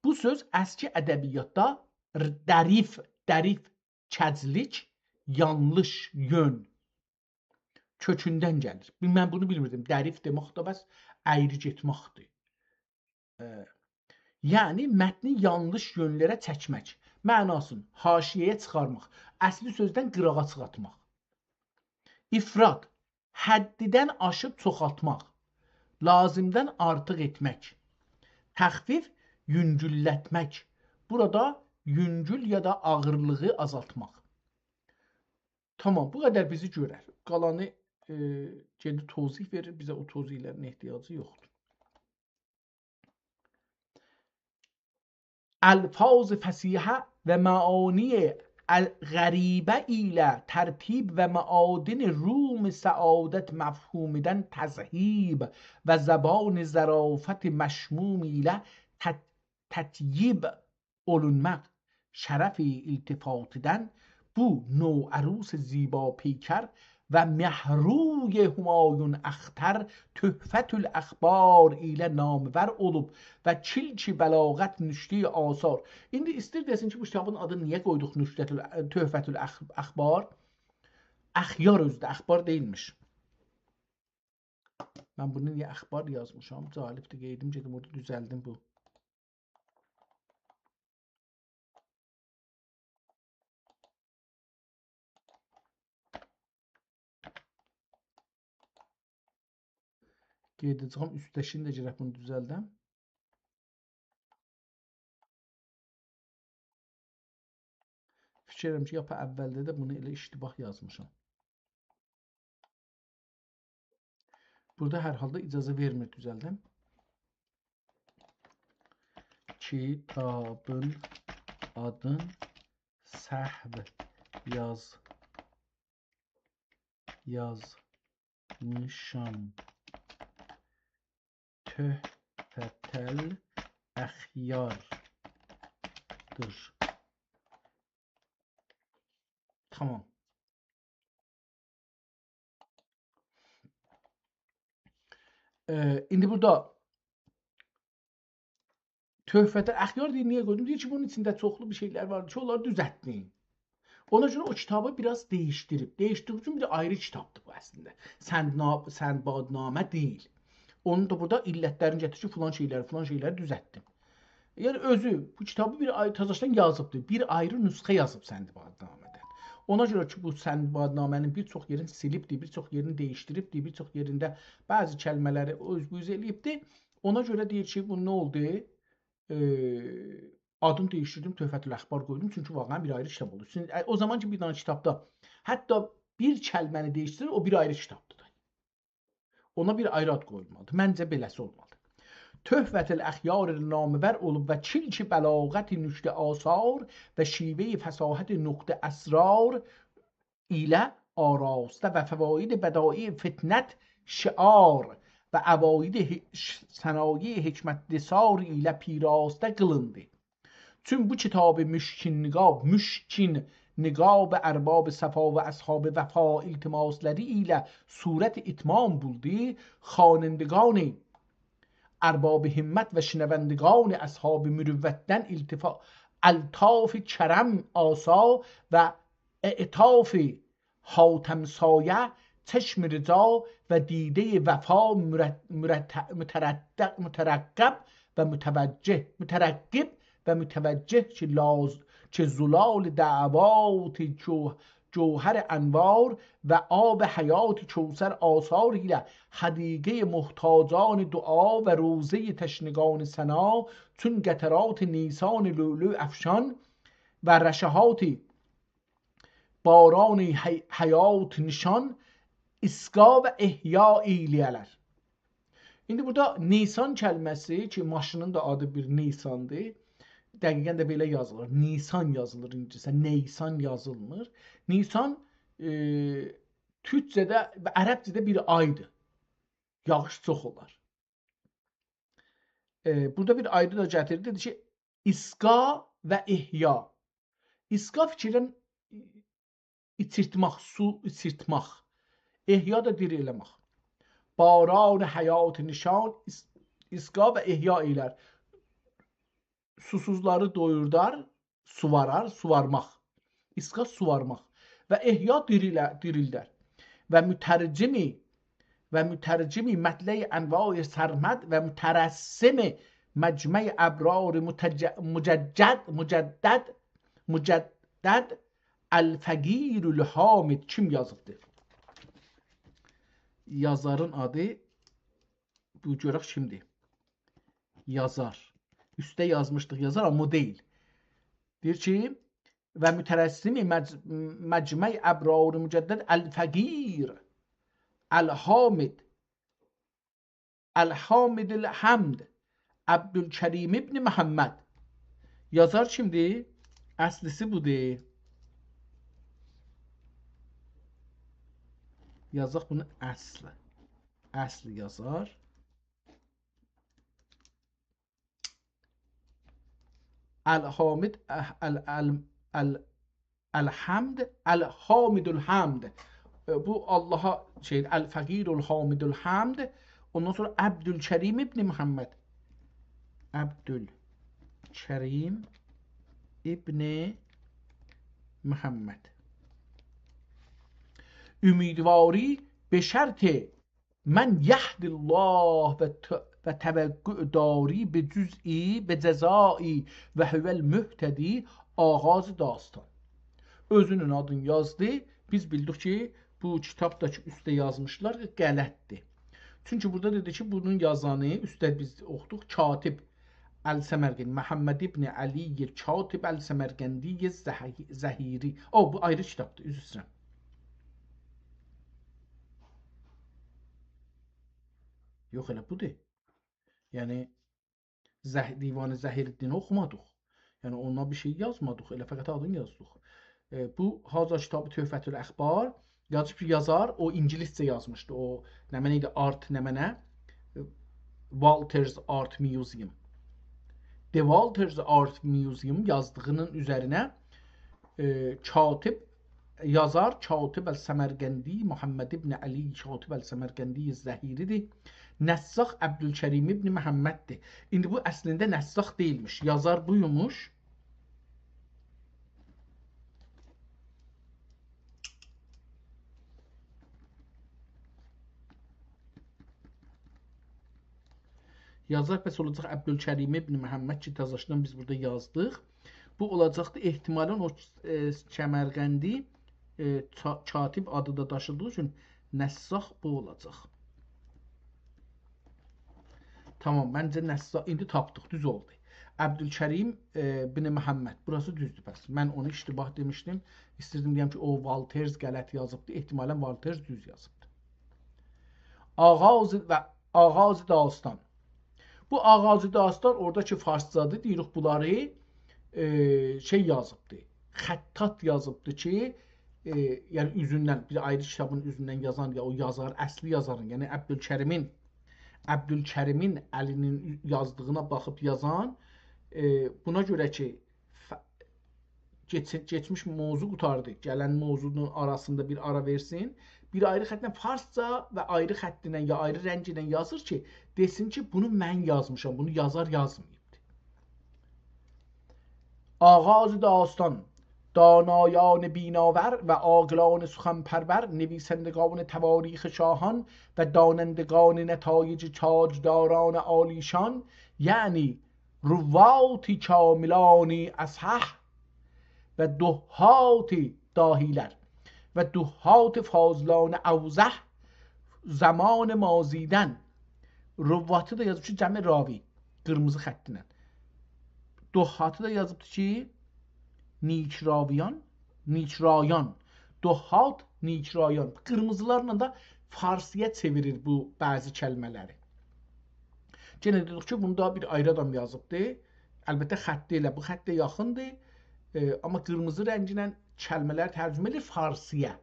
بو سؤز اسکی ادبیاتدا ر-، دریف، دریف، کجلیک، یانلیش یؤن کؤکوندن گلیر. بیل-، من بونو بیلمیردیم. دریف دئمک ده بس اَیری گئتمکدیر. ائ، یعنی متنی یانلیش یؤنلره چکمک، معناسینی حاشیه‌یه چیخارماق، اصلی سؤزدن قیراغا چیخارتماق. افراط، حددن آشیب چوخالتماق، لازیمدن آرتیق ائتمک. تخفیف، یونگوللتمک. بورادا یونگول یا دا آغیرلیغی آزالتماق. تامام، بو قدر بیزی گؤرر. قالانی، ائ، گئدیر توضیح وئریر، بیزه او توضیحلرین احتیاجی یوخدور. الفاظ فصیحه و معانی ال-، غریبه ایله ترتیب و معادن روم سعادت مفهومدن تذهیب و زبان ظرافت مشموم ایله تط-، تطیب اولونماق شرف التفاتدن بو نوعروس زیبا پیکر و مهروی همایون اختر تحفة الاخبار ایله نامور اولوب و کلک بلاغت نکته آثار. ایندی ایستیر دئسین کی، بو کیتابین آدینی نییه قویدوق نکته ال-، تحفة الاخ-، اخبار؟ اخیار اؤزو ده اخبار دئییلمیش. من بونو نییه اخبار یازمیشام؟ جالبدیر، قئییدیم، گئدیم اورادا دوزلدیم بو. قئییده‌جه‌یم، اوستده‌کینی ده گرک بونو دوزلدم. فیکیر ائدیرم کی، لاپ اولده ده بونو ائله اشتباه یازمیشام. بورادا هر حالدا اجازه وئرمیر دوزلدم. کیتابین آدین سهو یاز، یازمیشام. تحفة الاخیاردیر. تامام. ائ، ایندی بورادا تحفة الاخیار دئییر، نییه قویدوم؟ دئییر کی، بونون ایچینده چوخلو بیر شئیلر وار کی، اونلاری دوزلتدیم. اونا گؤره او کیتابی بیر آز دییشدیریب. دییشدیردیگی اوچون بیر ده آیری کیتابدیر بو اصلینده. سندنا-، سندبادنامه دئییل. اونون دا بورادا علتلرینی گتیریر کی، فلان شئیلری، فلان شئیلری دوزلتدیم. یعنی اؤزو بو کیتابی بیر آی-، تازاشدان یازیبدیر. بیر آیری نسخه یازیب سندبادنامه‌دن. اونا گؤره کی، بو سندبادنامه‌نین بیر چوخ یئرینی سیلیبدیر، بیر چوخ یئرینی دییشدیریبدیر، بیر چوخ یئرینده بعضی کلمه‌لری اوز بو اوز ائله‌ییبدیر. اونا گؤره دئییر کی، بو نه اولدو؟ ائ، آدینی دییشدیردیم، تحفة الاخبار قویدوم. چونکی واقعاً بیر آیری کیتاب اولدو. چون-، ائ، او زامان کی، بیر دنه کیتابدا حتی بیر کلمه‌نی دییشدیریر، او بیر آیری کیتابدیر دا. اونا بیر آیری آد قویولمالیدیر. منجه بئله‌سی اولمالیدیر. تحفة الاخیار نامور اولوب و کلک بلاغت نکته آثار و شیوهٔ فصاحت نکته اسرار ایله آراسته و فواید بدایع فطنت شعار و عواید ح-، ش-، صنایع حکمت نثار ایله پیراسته قیلیندی. چون بو کیتابی مشکین نقاب، مشکین نقاب ارباب صفا و اصحاب وفا التماسلاری ایله صورت اتمام بولدو، خوانندگان ارباب همت و شنوندگان اصحاب مروتدن التفا-، الطاف کرم آسا و اعطاف حاتم سایه، چشم رجا و دیدهٔ وفا مرت-، مرت-، مترد-، مترقب و متوجه، مترقب و متوجه که لاز-، که زلال دعوات جو-، جوهر انوار و آب حیات کوثر آثار ایله حدیقهٔ محتاجان دعا و روضهٔ تشنگان ثنا، چون قطرات نیسان لؤلؤ افشان و رشحات باران حی-، حیات نشان اصغا و احیا ائیله‌یه‌لر. ایندی بورادا نیسان کلمه‌سی کی، ماشینین دا آدی بیر نیساندیر. دقیقاً ده بئله یازیلیر. نیسان یازیلیر اینگیلیسجه، نیسان یازیلمیر. نیسان، ائ، تورکجه‌ده و عربجه‌ده بیر آیدیر. یاغیش چوخ اولار. ائ، بورادا بیر آیری دا گتیردی، دئدی کی، اصغا و احیا. اصغا فیکر ائدیرم، ایچیرتمک، سو ایچیرتمک. احیا دا دیری ائله‌مک. باران حیات نشان، اص-، اصغا و احیا ائیلر. سوسوزلاری دویوردار، سووارار، سووارماق. اصغا سووارماق. و احیا دیریله-، دیریلدر. و مترجمی، و مترجمی مطلع انواع سرمد و مترسم مجمع ابرار متج-، مججد، مجدد، مجدد الفقیر الحامد. کیم یازیبدیر؟ یازارین آدی، بو گؤرک کیمدیر؟ یازار. اوسته یازمیشدیق یازار، آمما او دئییل. دئییر کی، و مترسم مج-، مجمع ابرار مجدد الفقیر الحامد، الحامد الحمد، عبدالکریم ابن محمد. یازار کیمدیر؟ اصلیسی بودور. یازاق بونو اصل. اصل یازار. الحامد، اه، ال، ال، ال، الحمد، الحامد الحمد. ائ، بو آللاها شئی، الفقیر الحامد الحمد. اوندان سونرا عبدالکریم ابن محمد. عبدالکریم ابن محمد. امیدواری به شرط من یهد الله و ت، و توقع داری به جزئی، به جزایی و هو المهتدی، آغاز داستان. اؤزونون آدینی یازدی. بیز بیلدیک کی، بو کیتاب دا کی، اوسته یازمیشلار، غلطدیر. چونکی بورادا دئدی کی، بونون یازانی، اوسته بیز اوخودوق، کاتب السمرقندی، محمد ابن علی کاتب السمرقندی زهی، زهیری. او، بو آیری کیتابدیر، عذر ایسته‌ییرم. یوخ، ائله بودور. یعنی، زه، دیوان زهیرالدینی اوخومادیق. یعنی، اونا بیر شئی یازمادیق، ائله فقط آدینی یازدیق. ائ، بو، هذا کتاب تحفة الاخبار، یازیب کی، یازار، او اینگیلیسجه یازمیشدی، او نمنه ایدی، آرت نمنه، ائ، Walters Art Museum. The Walters Art Museum یازدیغینین اوزرینه، ائ، کاتب، یازار کاتب السمرقندی، محمد ابن علی کاتب السمرقندی زهیری‌دیر. نساخ عبدالکریم ابن محمددیر. ایندی بو اصلینده نساخ دئییلمیش، یازار بویموش. یازار، پس اولاجاق عبدالکریم ابن محمد کی، تازاشدان بیز بورادا یازدیق. بو اولاجاقدی، احتمالاً او، ائ، سمرقندی، ائ، کا، کاتب آدی دا داشیدیغی اوچون نساخ بو اولاجاق. تامام، منجه نساخ، ایندی تاپدیق، دوز اولدو. عبدالکریم، ائ، بن محمد، بوراسی دوزدور پس. من اونو اشتباه دئمیشدیم. ایستیردیم دئیم کی، او والترز غلط یازیبدی. احتمالاً والترز دوز یازیبدی. آغاز و آغاز داستان. بو آغاز داستان اورادا کی فارسجادیر، دئییریک بونلاری، ائ، شئی یازیبدی. خطاط یازیبدی کی، ائ، یعنی اوزوندن، بیر آیری کیتابین اوزوندن یازان، یا او یازار، اصلی یازارین، یعنی عبدالکریمین، عبدالکریمین الی‌نین یازدیغینا باخیب یازان، ائ، بونا گؤره کی، ف، کئچ، کئچمیش موضوع قوتاردی. گلن موضوعون آراسیندا بیر آرا وئرسین. بیر آیری خطله فارسجا و آیری خطله یا آیری رنگ ایله یازیر کی، دئسین کی، بونو من یازمیشام، بونو یازار یازماییبدی. آغاز داستان، دانایان بیناور و عاقلان سخن‌پرور، نویسندگان تواریخ شاهان و دانندگان نتایج تاجداران عالیشان، یعنی رواة کاملان اصح و دهات، داهی‌لر، و دهات فاضلان اوضح، زمان مازیدن. رواتی دا یازیب کی، جمع راوی، قیرمیزی خطینن. دهاتی دا یازیبدی کی، نیکراویان، نیکرایان. دهات، نیکرایان. قیرمیزیلارلا دا فارسی‌یا چئویریر بو بعضی کلمه‌لری. یئنه دئدیک کی، بونو دا بیر آیری آدام یازیبدی. البته، خطی ائله بو خطه یاخیندیر. ائ، آمما قیرمیزی رنگینن کلمه‌لر ترجمه ائدیر فارسی‌یا.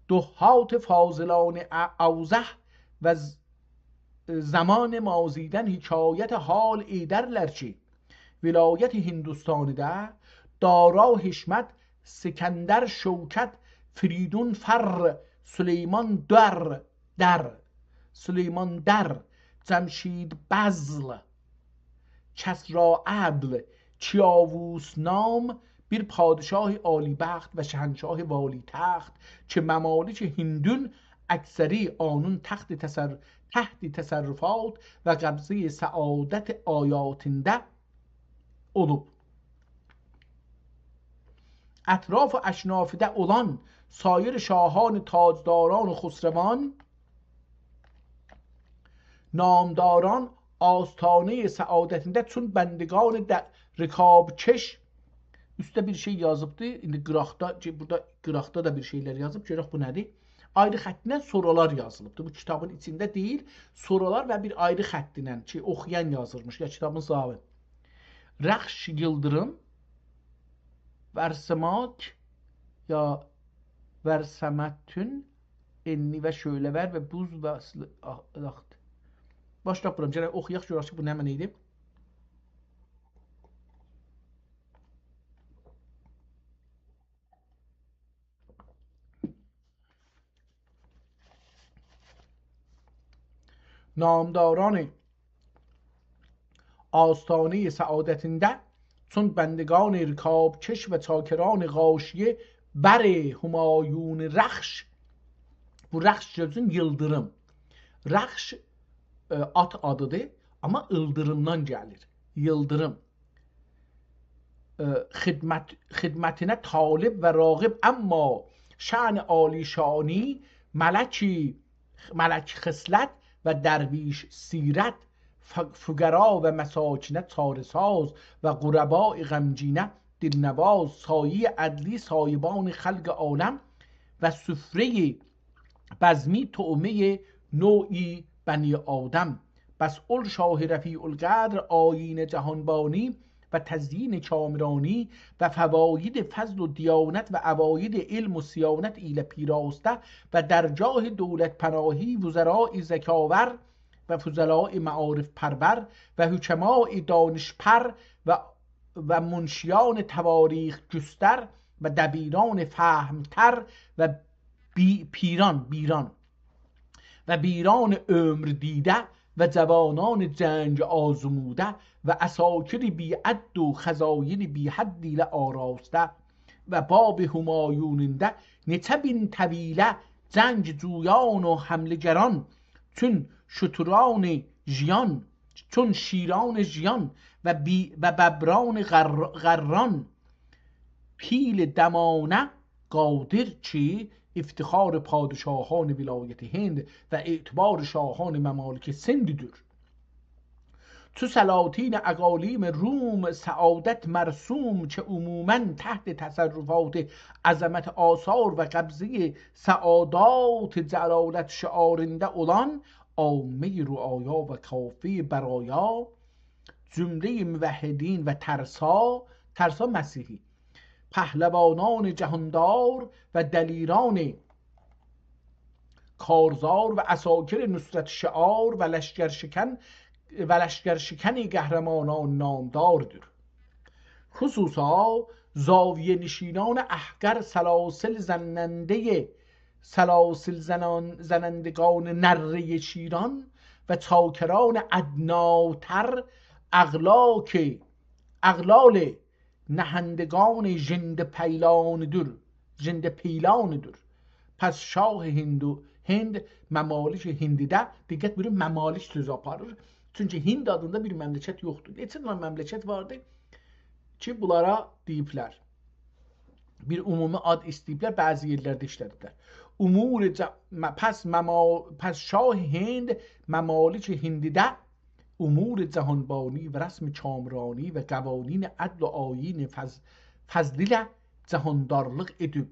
دهات فاضلان ا، اوضح و ز، زمان مازیدن حکایت حال ایدرلر کی، ولایت هندوستانیده دارا حشمت، سکندر شوکت، فریدون فر، سلیمان در، در، سلیمان در، جمشید بذل، کسری عدل، کیاووس نام، بیر پادشاه عالی‌بخت و شهنشاه والی‌تخت که ممالک هندون اکثری آنون تخت تصر، تحت تصرفات و قبضهٔ سعادت آیاتینده اولوب. اطراف و اشنافده اولان سایر شاهان، تاجداران و خسروان، نامداران آستانهٔ سعادتینده چون بندگان د، رکاب‌کش. اوسته بیر شئی یازیبدی. ایندی قیراقدا، کی، بورادا قیراقدا دا بیر شئیلر یازیب. گؤرک بو نه‌دیر؟ آیری خطینن سورالار یازیلیبدی. بو کیتابین ایچینده دئییل، سورالار و بیر آیری خطینن کی، اوخویان یازیرمیش، یا کیتابین صاحیبی. رخش ییلدیریم، ورسماک، یا، ور سمتون، انی و شعله‌ور و بوز و اصل-، آ-، آخت. باشلاییب بورام. گرک اوخویاق، گؤرک کی، بو نمنه ایدی؟ نامداران آستانهٔ سعادتینده، چون بندگان رکاب‌کش و چاکران غاشیه، بر همایون رخش، بو رخش سؤزون ییلدیریم. رخش، ائ، آت آدیدیر، آمما ایلدیریمدان گلیر. ییلدیریم. ائ، خدمت، خدمتینه طالب و راغب، اما شأن عالی‌شانی، ملکی، ملک خصلت و درویش سیرت، ف-، فقرا و مساکینه چاره‌ساز و غربای غمگینه دلنواز، سایهٔ عدلی صاحبان خلق عالم و سفرهٔ بزمی طعمهٔ نوع بنی آدم. بس اول شاه رفیع‌القدر، آیین جهانبانی و تزیین کامرانی و فواید فضل و دیانت و عواید علم و صیانت ایله پیراسته و درگاه دولت‌پناهی، وزرای ذکاور و فضلای معارف‌پرور و حکمای دانش‌پر و، و منشیان تواریخ گستر و دبیران فهم‌تر و بی-، پیران، بیران و بیران عمر دیده و جوانان جنگ آزموده و عساکر بی‌عد و خزاین بی‌حد ایله آراسته و باب همایونینده نئچه بین طویله جنگ جویان و حمله‌گران، چون شتران ژیان، چون شیران ژیان و بی-، و ببران غر-، غران، پیل دمانه قادر کی، افتخار پادشاهان ولایت هند و اعتبار شاهان ممالک سنددیر. چو سلاطین اقالیم روم سعادت مرسوم، که عموماً تحت تصرفات عظمت آثار و قبضهٔ سعادات جلالت شعارینده اولان عامهٔ رعایا و کافهٔ برایا، جملهٔ موحدین و ترسا، ترسا مسیحی، پهلوانان جهاندار و دلیران کارزار و عساکر نصرت شعار و لشکرشکن، و لشکرشکن قهرمانان نامداردیر. خصوصاً زاویه‌نشینان احقر، سلاسل زنندهٔ، سلاسل زنان-، زنندگان نرهٔ شیران و چاکران ادناتر، اغلاک، اغلال نهندگان ژند پیلانی‌دیر، ژند پیلانی‌دیر. پس شاه هندو، هند ممالک هندیده، دقت بویورون، ممالک سؤزو آپاریر. چونکی هند آدیندا بیر مملکت یوخدور. نئچه دنه مملکت واردی کی، بونلارا دئییبلر. بیر عمومی آد ایسته‌ییبلر، بعضی یئرلرده ایشله‌دیبلر. امور جه-، م-، پس مما-، پس شاه هند ممالک هندیده امور جهانبانی و رسم کامرانی و قوانین عدل و آیین فض-، فضل ایله جهاندارلیق ائدیب،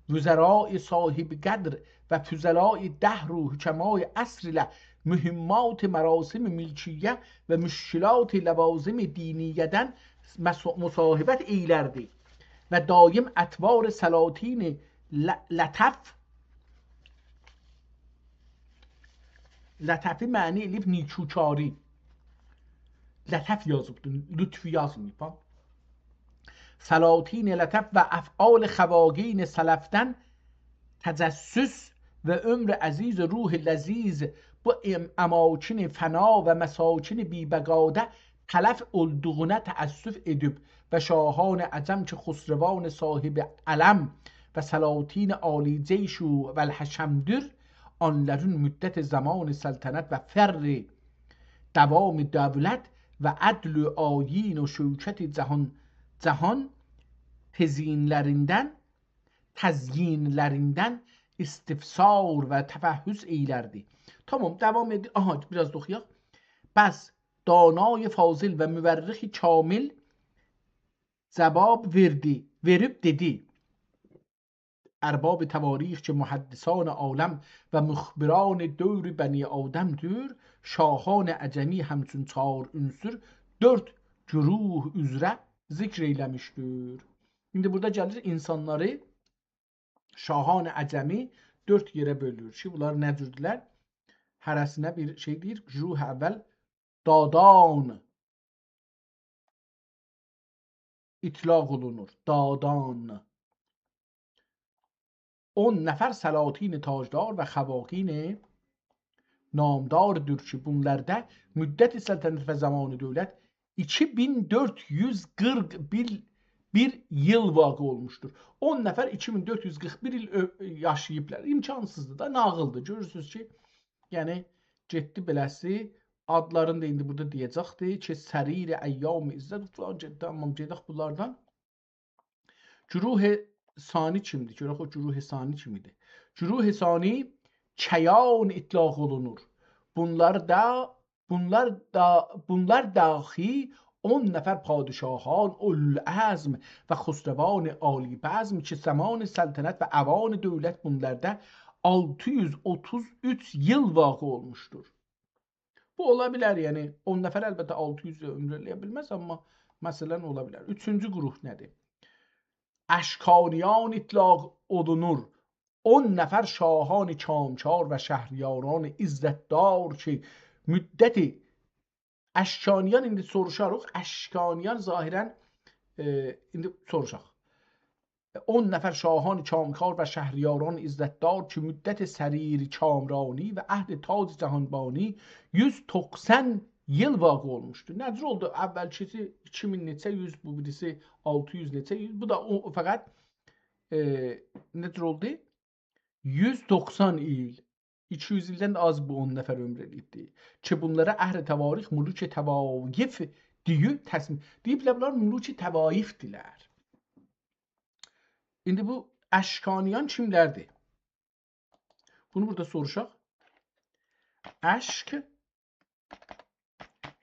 وزرای صاحب قدر و فضلای دهر و حکمای عصر ایله مهمات مراسم ملکیه و مشکلات لوازم دینیه‌دن مس-، مصاحبت ائیلردی و دایم اطوار سلاطین ل-، لطف، لطفی معنی ائله‌ییب نیکوکاری. لطف یازیبدی، لطفی یازماییب، باخ. سلاطین لطف و افعال خواگین سلفدن تجسس و عمر عزیز روح لذیذ بو ام-، اماکن فنا و مساکن بی‌بقاده تلف اولدوغونا تأسف ائدیب و شاهان عجم کی، خسروان صاحب علم و سلاطین عالی جیش و الحشمدیر، آنلارین مدت زمان سلطنت و فر دوام دولت و عدل و آیین و شوکت جهان، جهان تزیینلریندن، تزیینلریندن استفسار و تفحص ائیلردی. تامام، دوام ائدیر. آها، بیر آز دا اوخویاق. پس دانای فاضل و مورخ کامل جواب وئردی، وئریب دئدی: ارباب تواریخ کی، محدثان عالم و مخبران دور بنی آدمدیر، شاهان عجمی همچون چهار عنصر دؤرد گروه اوزره ذکر ائیله‌میشدیر. ایندی بورادا گلیر اینسانلاری شاهان عجمی دؤرد یئره بؤلور کی، بونلار نه جوردولر؟ هره‌سینه بیر شئی دئییر. گروه اول دادان اطلاق اولونور. دادان. اون نفر سلاطین تاجدار و خواخین نامداردیر کی، بونلاردا مدت سلطنت و زمان دولت ایکی مین دؤرد یوز قیرخ بیر، بیر ایل واقع اولموشدور. اون نفر ایکی مین دؤرد یوز قیرخ بیر ایل اؤ-، یاشاییبلار. امکانسیزدیر دا، ناغیلدیر. گؤرورسونوز کی، یعنی، گئتدی بئله‌سی، آدلارینی دا ایندی بورادا دئیه‌جکدیر کی، سریر ایام عزت، فلان، گئت-، تامام، گئدک بونلاردان. گروه ثانی کیمدیر؟ گؤرک او گروه ثانی کیم ایدی؟ گروه ثانی کیان اطلاق اولونور. بونلار دا، بونلار دا، بونلار داخی اون نفر پادشاهان اولوالعزم و خسروان عالی بزم کی، زمان سلطنت و اوان دولت بونلاردا آلتی یوز اوتوز اوچ ایل واقع اولموشدور. بو اولا بیلر، یعنی اون نفر البته آلتی یوز ایل عؤمور ائلیه بیلمز، آمما مثلا اولا بیلر. اوچونجو گروه نه‌دیر؟ اشکانیان اطلاق اولونور. اون نفر شاهان کامکار و شهریاران عزتدار کی، مدت اشکانیان ایندی سوروشاریق. اشکانیان ظاهرا، ائ، ایندی سوروشاق. اون نفر شاهان کامکار و شهریاران عزتدار کی، مدت سریر کامرانی و عهد تاج جهانبانی یوز توخسان ایل واقع اولموشدور. نه جور اولدو؟ اولکیسی ایکی مین نئچه یوز، بو بیریسی آلتی یوز نئچه یوز. بو دا او، فقط، ائ، نه جور اولدو؟ یوز توخسان ایل. ایکی یوز ایلدن ده آز بو اون نفر عؤمور ائلییبدی. کی، بونلارا اهل تواریخ ملوک طوایف دئییب، تسمی-، دئییبلر بونلار ملوک طوایفدیلر. ایندی بو اشکانیان کیملردیر؟ بونو بورادا سوروشاق. اشک،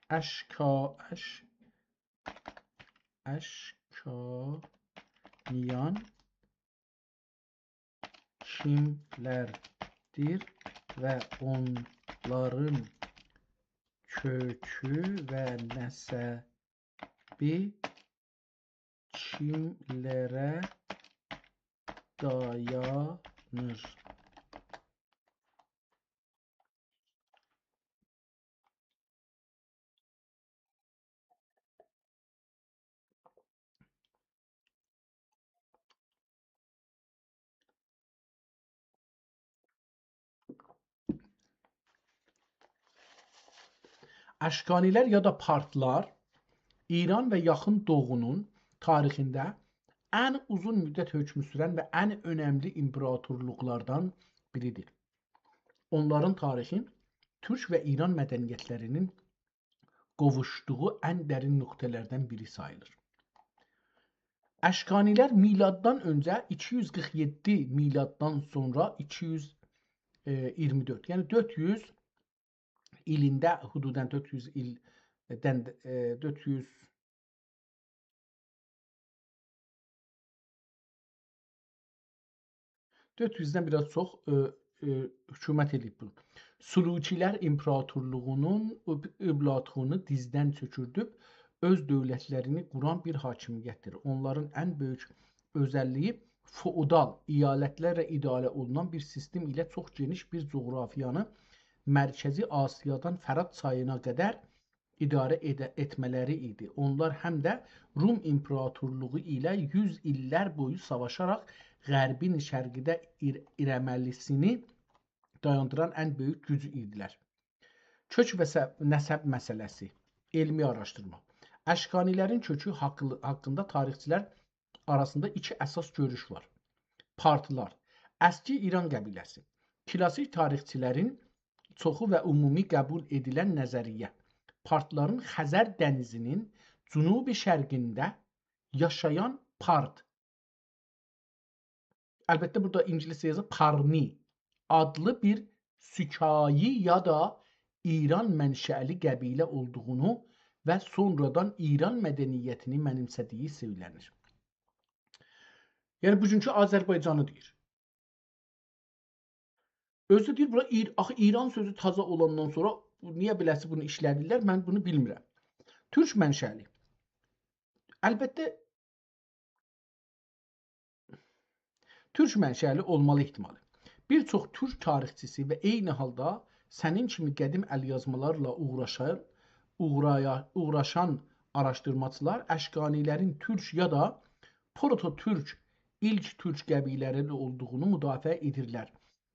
اشکا، اش-، اشکانیان کیملردیر و اونلارین کؤکو و نسبی کیملره دایانیر؟ اشکانیلر یا دا پارتلار ایران و یاخین دوغونون تاریخینده ان اوزون مدت حؤکم سورن و ان اؤنملی ایمپراتورلوقلاردان بیریدیر. اونلارین تاریخی تورک و ایران مدنیتلرینین قوووشدوغو ان درین نقطه‌لردن بیری ساییلیر. اشکانیلر میلاددان اؤنجه ایکی یوز قیرخ یئددی، میلاددان سونرا ایکی یوز ایگیرمی دؤرد، یعنی دؤرد یوز ایلینده، حدوداً دؤرد یوز ایلدن، ائ، دؤرد یوز، دؤرد یوزدن بیر آز چوخ، ائ، ائ، حکومت ائدیب بونو. سلوکیلر ایمپراتورلوغونون اب-، ابلاغینی دیزدن چؤکوردوب، اؤز دؤولتلرینی قوران بیر حاکمیتدیر. اونلارین ان بؤیوک اؤزللیگی فئودال ایالتلرله اداره اولونان بیر سیستم ایله چوخ گئنیش بیر جغرافیانی مرکزی آسیادان فرات چایینا قدر اداره ائده-، ائتمه‌لری ایدی. اونلار هم ده روم ایمپراتورلوغو ایله یوز ایللر بویو ساواشاراق غربین شرقده ایر-، ایره‌لیمه‌سینی دایاندیران ان بؤیوک گوج ایدیلر. کؤک و سه-، نسب مسئله‌سی. علمی آراشدیرما. اشکانیلرین کؤکو حاققی-، حاقیندا تاریخچیلر آراسیندا ایکی اساس گؤروش وار. پارتلار، اسکی ایران قبیله‌سی. کلاسیک تاریخچیلرین چوخو و عمومی قبول ائدیلن نظریه، پارتلارین خزر دنیزینین جنوب شرقینده یاشایان پارت، البته، بورادا اینگیلیسجه یازیر، پارنی آدلی بیر سوکایی یا دا ایران منشألی قبیله اولدوغونو و سونرادان ایران مدنیتینی منیمسه‌دیگی سؤیله‌نیر. یعنی، بوگونکو آذربایجانی دئییر. اؤزو دئییر، بورا ایر-، آخی ایران سؤزو تازا اولاندان سونرا نییه بئله‌سی بونو ایشله‌دیرلر، من بونو بیلمیرم. تورک منشألی. البته، تورک منشألی اولمالی احتمالی. بیر چوخ تورک تاریخچیسی و عینی حالدا سنین کیمی قدیم ال‌یازمالارلا اوغراشان، اوغرایا-، اوغراشان آراشدیرماجیلار اشکانی‌لرین تورک یا دا پروتو-تورک، ایلک تورک قبیله‌لری اولدوغونو مدافعه ائدیرلر.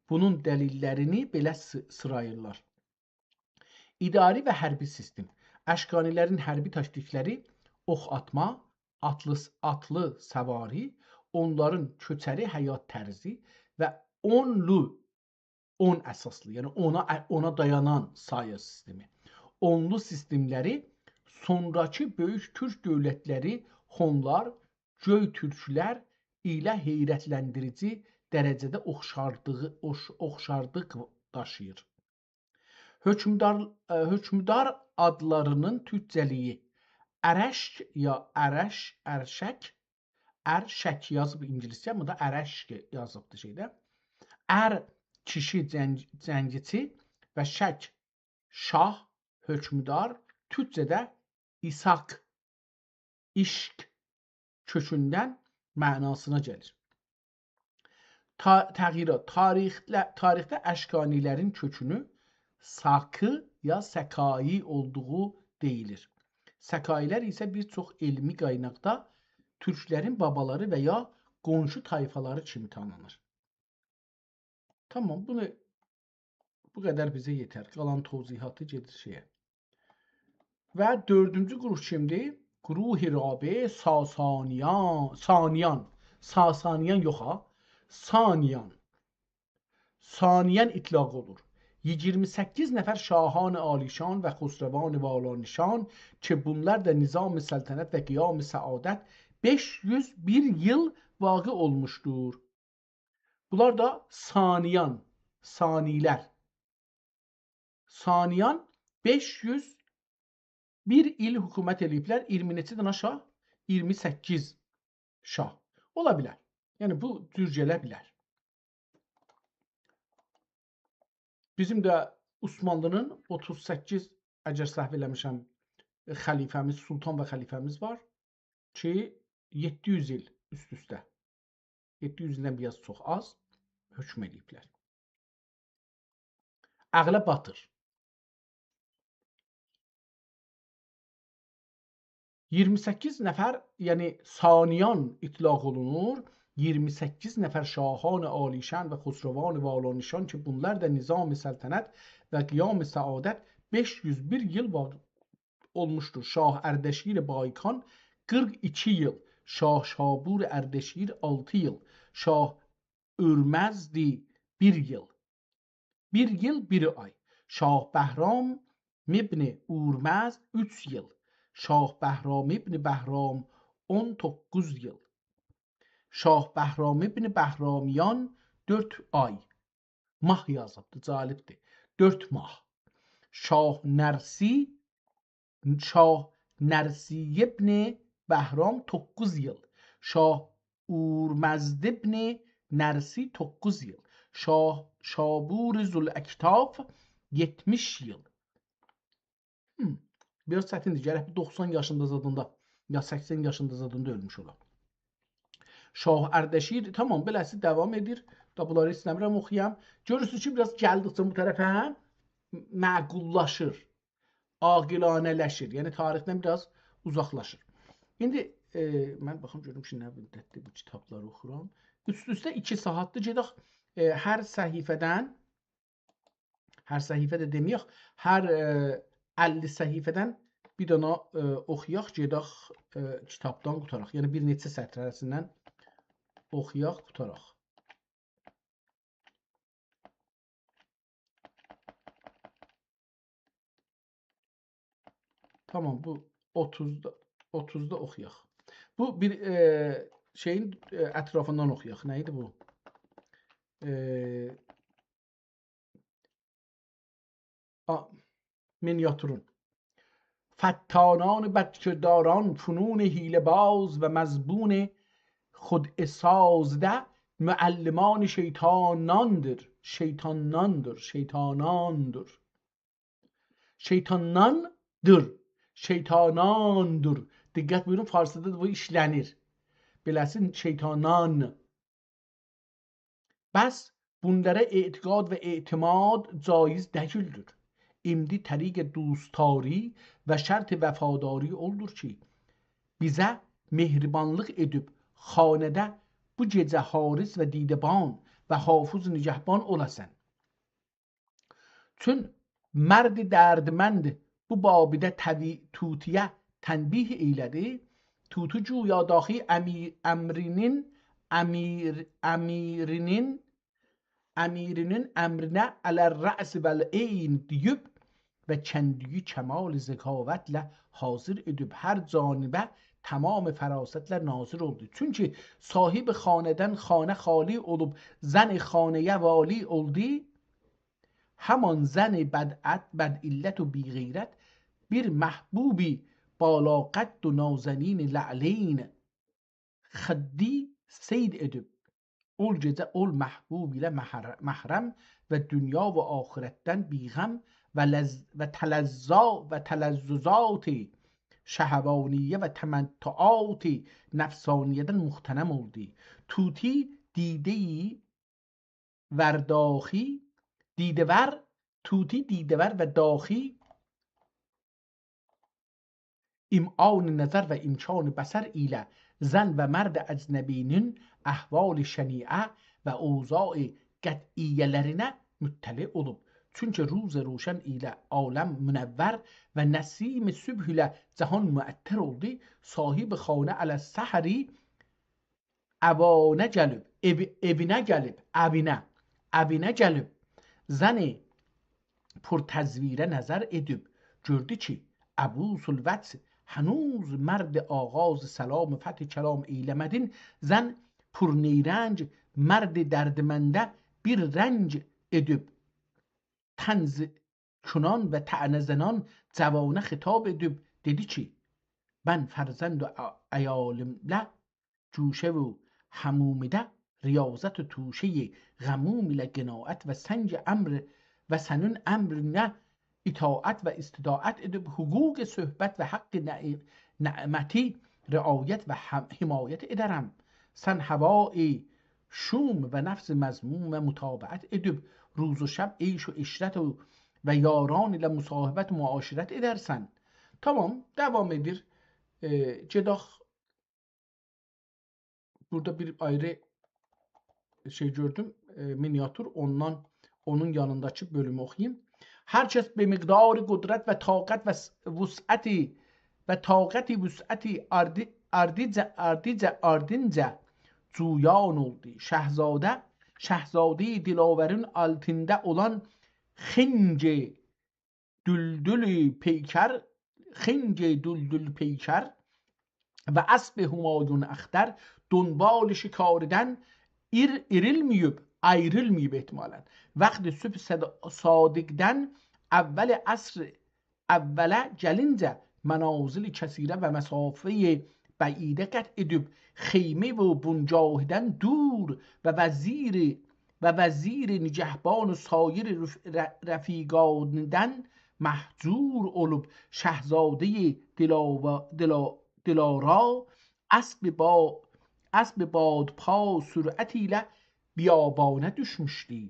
بونون دلیل‌لرینی بئله سی-، سیراییرلار. اداری و حربی سیستم. اشکانی‌لرین حربی تاکتیک‌لری اوخ آتما، آتلی، آتلی سواری، اونلارین کؤچری حیات طرزی و اونلو، اون اساسلی، یعنی اونا، اونا دایانان سایی سیستمی. اونلو سیستم‌لری سونراکی بؤیوک تورک دؤولت‌لری هونلار، گؤی‌تورکلر ایله حیرتلندیریجی درجه‌ده اوخشاردیغی، اوخ-، اوخشارلیق داشیییر. حؤکمدار، ائ، حؤکمدار آدلارینین تورکجه‌لیگی: ارشک یا ارش-، ارشک، ارشک یازیب اینگیلیسجه، بوندا ارشک یازیبدی شئیده. ار، کیشی، جنگ-، جنگیچی و شک، شاه، حؤکمدار، تورکجه‌ده ایساق، عشق کؤکوندن معناسینا گلیر. تا-، تغییرات. تاریخله-، تاریخده اشکانی‌لرین کؤکونو ساکی یا سکایی اولدوغو دئییلیر. سکایی‌لر ایسه بیر چوخ علمی قایناقدا تورکلرین بابالاری و یا قونشو طایفالاری کیمی تانینیر. تامام، بونو، بو قدر بیزه یئتر. قالان توضیحاتی گئدیر شئیه. و دؤردونجو گروپ کیمدیر؟ گروه رابع ساسانیان، سانیان. ساسانیان یوخ ها. سانیان. سانیان اطلاق اولور. ایگیرمی سککیز نفر شاهان عالیشان و خسروان والانشان کی بونلار دا نظام سلطنت و قیام سعادت بئش یوز بیر ایل واقع اولموشدور. بونلار دا سانیان، سانی‌لر. سانیان بئش یوز بیر ایل حکومت ائله‌ییبلر، ایگیرمی نئچه دنه شاه؟ ایگیرمی سککیز شاه. اولا بیلر. یعنی، بو جور گله بیلر. بیزیم ده عثمانلی‌نین اوتوز سککیز، اگر سهو ائله‌میرم، خلیفه‌میز، سلطان و خلیفه‌میز وار کی، یئددی یوز ایل اوست-اوسته، یئددی یوز ایلدن بیر آز چوخ آز حکم ائله‌ییبلر. عقله باتیر. ایگیرمی سککیز نفر، یعنی سانیان اطلاق اولونور. ایگیرمی سککیز نفر شاهان عالیشأن و خسروان والانشان کی، بونلار دا نظام سلطنت و قیام سعادت بئش یوز بیر ایل واقع اولموشدور. شاه اردشیر بایکان قیرخ ایکی ایل، شاه شابور اردشیر آلتی ایل، شاه اورمزدی بیر ایل. بیر ایل، بیر آی. شاه بهرام ابن اورمزد اوچ ایل. شاه بهرام ابن بهرام اون دوققوز ایل. شاه بهرام ابن بهرامیان دؤرد آی. ماه یازیبدی، جالبدیر. دؤرد ماه. شاه نرسی، شاه نرسی ابن بهرام دوققوز ایل. شاه اورمزد ابن نرسی دوققوز ایل. شاه شابور ذوالاکتاف یئتمیش ایل. هم. بیر آز چتیندیر. گرک بیر دوخسان یاشیندا زادیندا، یا سکسن یاشیندا زادیندا اؤلموش اولا. شاه اردشیر، تامام، بئله‌سی داوام ائدیر. دا بونلاری ایسته‌میرم اوخویام. گؤرورسونوز کی، بیر آز گلدیکجه بو طرفه معقوللاشیر، عاقلانه‌لشیر. یعنی تاریخدن بیر آز اوزاقلاشیر. ایندی، ائ، من باخیم گؤروم کی، نه مدتدیر بو کیتابلاری اوخورام. اوست-اوسته ایکی ساعاتدیر گئدک، ائ، هر صفحه‌دن هر صفحه ده دئمه‌یک، هر، ائ، اللی صفحه‌دن بیر دنه، ائ، اوخویاق، گئدک، ائ، کیتابدان قوتاراق. یعنی بیر نئچه سطر هره‌سیندن اوخویاق، قوتاراق. تامام، بو اوتوزدا، اوتوزدا اوخویاق. بو بیر، ائ، شئیین، ائ، اطرافیندان اوخویاق. نه ایدی بو؟ ائ، آ، مینیاتورون. فتانان بدکرداران، فنون حیله‌باز و مزبون خدعه‌ساز ده معلمان شیطاناندیر. شیطاناندیر، شیطاناندیر. شیطاناندیر، شیطاناندیر. دقت بویورون، فارسیدا دا بو ایشله‌نیر. بئله‌سین شیطانان. پس بونلارا اعتقاد و اعتماد جایز دئییلدیر. ایندی طریق دوستداری و شرط وفاداری اولدور کی، بیزه مهربانلیق ائدیب خانه‌ده بو گئجه حارس و دیده‌بان و حافظ نگهبان اولاسان. چون مرد دردمند بو بابده توی-، طوطی‌یه تنبیه ائیله‌دی. طوطی گویا داخی امیر، امرینین، امیر، امیرینین، امیرینین امرینه «علی الرأس والعین» دئییب و کندی‌یی کمال ذکاوتله حاضر ائدیب هر جانبه تمام فراستله ناظر اولدو. چونکی صاحب خانه‌دن خانه خالی اولوب، زن خانه‌یه والی اولدو. همان زن بدعت، بدعلت و بی‌غیرت، بیر محبوب بالاقد و نازنین لعلین خدی صید ائدیب. اول گئجه اول محبوب ایله محر-، محرم و دونیا و آخرتدن بی‌غم و لذ-، و تلذا-، و تلذذات شهوانیه و تمتعات نفسانیه‌دن مغتنم اولدو. طوطی دیده‌ی ور داخی، دیده‌ور، طوطی دیده‌ور و داخی امعان نظر و امکان بصر ایله زن و مرد اجنبی‌نین احوال شنیعه و اوضاع قطعیه‌لرینه مطلع اولوب. چونکی روز روشن ایله عالم منور و نسیم صبح ایله جهان معطر اولدو. صاحب خانه علی السحر اوانه گلیب، ائو-، ائوینه گلیب، اوینه، اوینه گلیب. زن پر تزویره نظر ائدیب، گؤردو کی، عبوس الوجه، هنوز مرد آغاز سلام و فتح کلام ائیله‌مه‌دین، زن پر نیرنج، مرد دردمنده بیر رنج ائدیب، طنز کنان و طعنه زنان جوانه خطاب ائدیب دئدی کی، من فرزند و ع-، عیالیمله گوشه و حمومده ریاضت و توشه‌ی غموم ایله قناعت و سنگ امر و سنین امرینه اطاعت و استطاعت ائدیب حقوق صحبت و حق نع-، نعمتی رعایت و هم-، حمایت ائده‌رم. سن هوای شوم و نفس مذمومه متابعت ائدیب، روز و شب عیش و عشرت و، و یاران ایله مصاحبت و معاشرت ائدرسن. تامام، داوام ائدیر. ائ، گئدک. بورادا بیر آیری شئی گؤردوم، ائ، مینیاتور، اوندان، اونون یانینداکی بؤلومو اوخویوم. هر کس به مقدار قدرت و طاقت و س-، وسعتی و طاقتی وسعتی آردی-، آردیجه، آردیجه، آردینجه جویان اولدو. شهزاده، شهزاده‌ی دلاورین آلتیندا اولان خنگ دولدول پیکر، خنگ دولدول پیکر و اسب همایون اختر دنبال شکاریدن ایر-، ایریلمه‌ییب، آیریلماییب احتمالاً. وقت صبح صد-، صادقدن اول عصر اوله گلینجه منازل کثیره و مسافه‌ی بعیده قطع ائدیب، خیمه و بنگاهدن دور و وزیر، و وزیر نگهبان و سایر رف-، ر-، رفیقانیدن مهجور اولوب، شهزاده‌ی دلاوا-، دلا-، دلارا اسب با-، اسب بادپا سرعت ایله بیابانا دوشموشدو.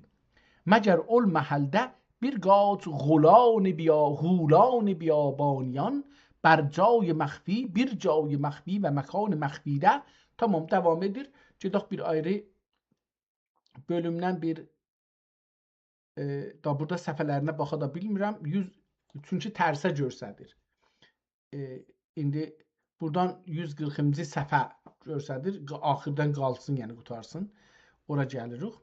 مگر اول محلده بیر قاچ غولان بیا-، غولان بیابانیان بر جای مخفی، بیر جای مخفی و مکان مخفیده. تامام، داوام ائدیر. گئدک بیر آیری بؤلومدن بیر، ائ، دا بورادا صفحه‌لرینه باخا دا بیلمیرم. یوز، چونکی ترسه گؤرسدیر. ائ، ایندی بورادان یوز قیرخینجی صفحه گؤرسدیر. ق-، آخیردان قالسین، یعنی قوتارسین. اورا گلیریک.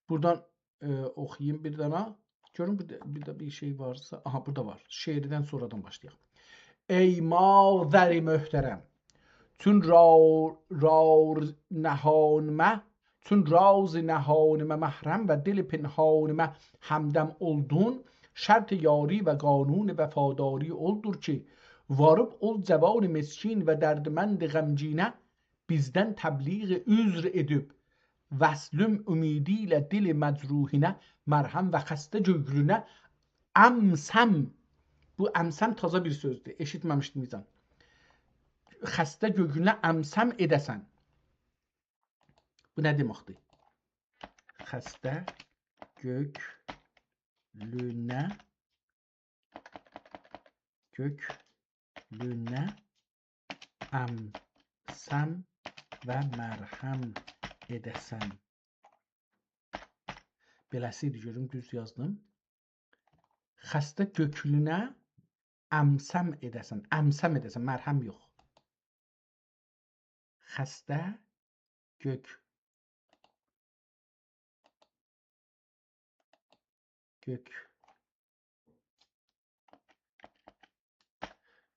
بورادان، ائ، اوخویوم بیر دانا. گؤروم بیر ده، بیر ده بیر شئی وارسا. آها، بورادا وار. شعردن سونرادان باشلایاق. ای مادر محترم، چون را-، رار نهانمه، چون راز نهانمه محرم و دل پنهانمه همدم اولدون، شرط یاری و قانون وفاداری اولدور کی، واریب اول جوان مسکین و دردمند غمگینه بیزدن تبلیغ عذر ائدیب، وصلیم امیدی ایله دل مجروحینه مرهم و خسته گؤیلونه امسم. بو امسم تازا بیر سؤزدور، ائشیتمه‌میشدیم هئچ. خسته گؤیلونه امسم ائده‌سن. بو نه دئمکدیر؟ خسته گؤکلونه، گؤکلونه امسم و مرهم ائده‌سن. بئله‌سی ایدی، گؤروم دوز یازدیم. خسته گؤکلونه امسم ائده‌سن. امسم ائده‌سن، مرهم یوخ. خسته گؤک، گؤک،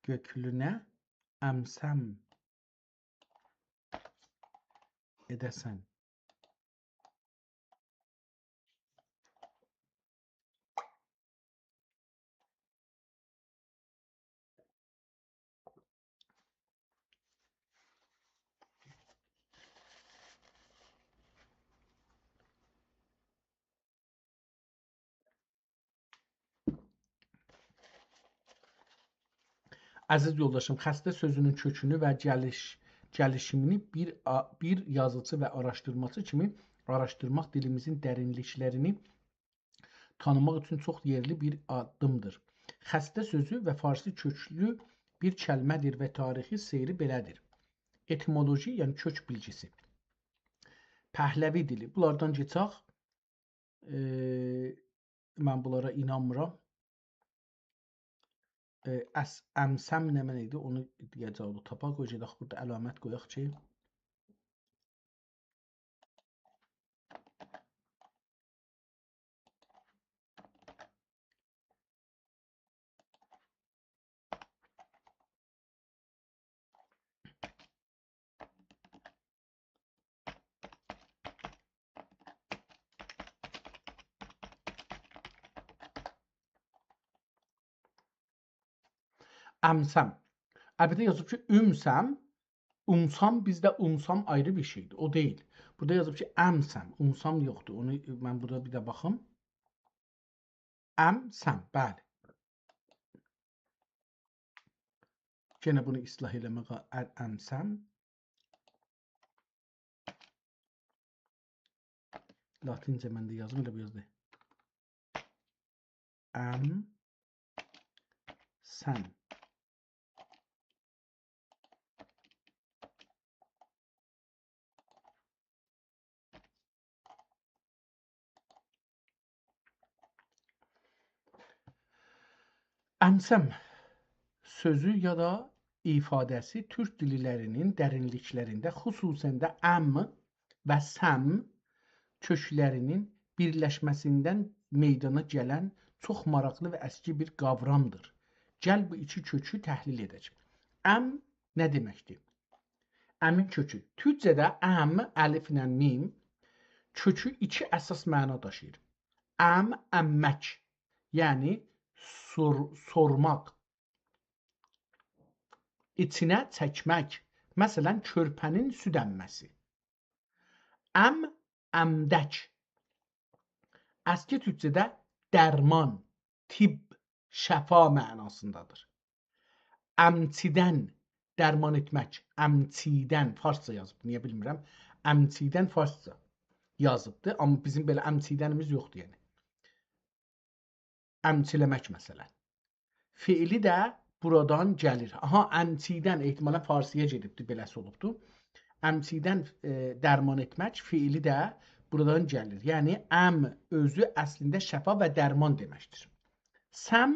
گؤکلونه امسم ائده‌سن. عزیز یولداشیم، خسته سؤزونون کؤکونو و گلیش، گلیشیمینی بیر آ-، بیر یازیچی و آراشدیرماچی کیمی آراشدیرماق دیلیمیزین درینلیکلرینی تانیماق اوچون چوخ یئرلی بیر آددیمدیر. خسته سؤزو و فارسی کؤکلو بیر کلمه‌دیر و تاریخی سئیری بئله‌دیر. ائتیمولوژی، یعنی کؤک بیلگیسی. پهلوی دیلی. بونلاردان کئچک. ائ، من بونلارا اینانمیرام. ائ، اص-، امسم نمنه ایدی؟ اونو دئیه‌جک، اونو تاپاق. قوی گئدک بورادا علامت قویاق کی، امسم. البته یازیب کی، اومسم، اومسام، بیزده اومسام آیری بیر شئیدیر. او دئییل. بورادا یازیب کی، امسم. اومسام یوخدور. اونو من بورادا بیر ده باخیم. امسم، بلی. یئنه بونو اصلاح ائله‌مه‌یه، ا-، امسم. لاتینجه من ده یازیم، ائله بو یازدی. امسم. امسم سؤزو یا دا ایفاده‌سی تورک دیللرینین درینلیکلرینده، خصوصاً ده ام و سم کؤکلرینین بیرلشمه‌سیندن میدانا گلن چوخ ماراقلی و اسکی بیر قاورامدیر. گل بو ایکی کؤکو تحلیل ائدک. ام نه دئمکدیر؟ امین کؤکو. تورکجه‌ده ام، الفله میم، کؤکو ایکی اساس معنا داشیییر. ام، اممک، یعنی سور-، سورماق. ایچینه چکمک. مثلاً، کؤرپه‌نین سود اممه‌سی. ام، امدک. اسکی تورکجه‌ده درمان، طب، شفا معناسیندادیر. امچیدن، درمان ائتمک. امچیدن، فارسجا یازیب، نییه بیلمیرم. امچیدن فارسجا یازیبدی، آمما بیزیم بئله امچیدنیمیز یوخدور، یعنی. امچیله‌مک، مثلاً. فعلی ده بورادان گلیر. آها، امچیدن احتمالاً فارسی‌یا گئدیبدی، بئله‌سی اولوبدو. امچیدن، ائ، درمان ائتمک فعلی ده بورادان گلیر. یعنی، ام اؤزو اصلینده شفا و درمان دئمکدیر. سم،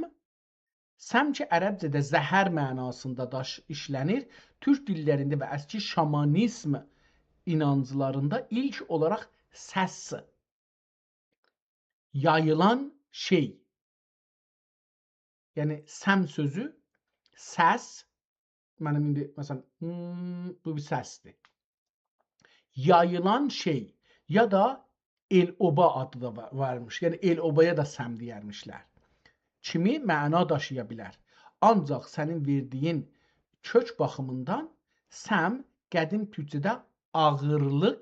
سم کی، عربجه‌ده زهر معناسیندا داش-، ایشله‌نیر، تورک دیللرینده و اسکی شامانیزم اینانجلاریندا ایلک اولاراق سس، یاییلان شئی. یعنی، سم سؤزو، سس، منیم ایندی، مثلاً، هوم، بو بیر سسدیر. یاییلان شئی، یا دا ائل-اوبا آدی دا وا-، وارمیش. یعنی، ائل-اوبایا دا سم دئیرمیشلر. کیمی معنا داشییا بیلر. آنجاق سنین وئردیگین کؤک باخیمیندان سم قدیم تورکجه‌ده آغیرلیق،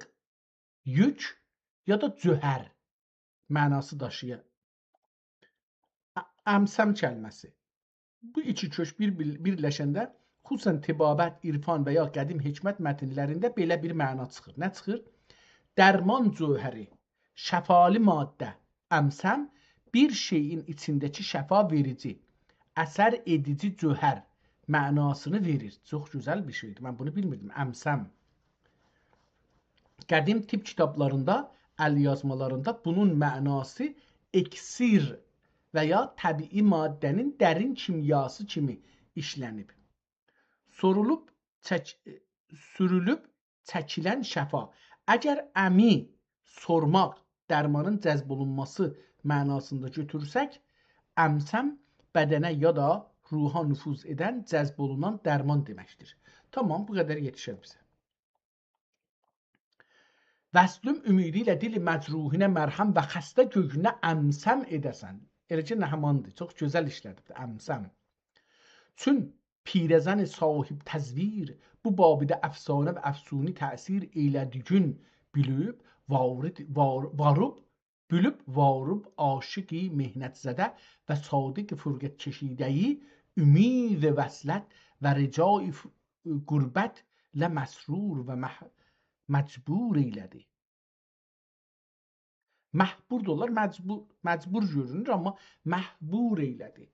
یوک یا دا جوهر معناسی داشیییر. ا-، امسم کلمه‌سی. بو ایکی کؤک بیر، بیر، بیرلشنده، خصوصاً طبابت، عرفان و یا قدیم حکمت متنلرینده بئله بیر معنا چیخیر. نه چیخیر؟ درمان جوهری، شفالی ماده، امسم، بیر شئیین ایچینده‌کی شفا وئریجی، اثر ائدیجی جوهر معناسینی وئریر. چوخ گؤزل بیر شئیدیر. من بونو بیلمیردیم. امسم. قدیم طب کیتابلاریندا، ال‌یازمالاریندا بونون معناسی اکسیر و یا طبیعی ماده‌نین درین کیمیاسی کیمی ایشلنیب. سورولوب، چک-، سورولوب چکیلن شفا. اگر امی، سورماق، درمانین جذب اولونماسی معناسیندا گؤتورسک، امسم بدنه یا دا روحا نفوذ ائدن، جذب اولونان درمان دئمکدیر. تامام، بو قدر یئتیشر بیزه. وصلوم امیدی ایله دل مجروحینه مرهم و خسته گؤیونه امسم ائده‌سن. ائله کی، نه هماندیر. چوخ گؤزل ایشله‌دیبدیر، امسم. چون پیرزن صاحب تزویر بو بابده افسانه و افسونی تأثیر ائیله‌دیگین بیلیب، وارد، وار-، واریب، بیلیب واریب عاشقی محنت‌زده و صادق فرقت کشیده‌یی امید وصلت و رجای ف-، غربت له مسرور و مح-، مجبور ائیله‌دی. محبور دا اولار، مجبور، مجبور گؤرونور، آمما محبور ائیله‌دی.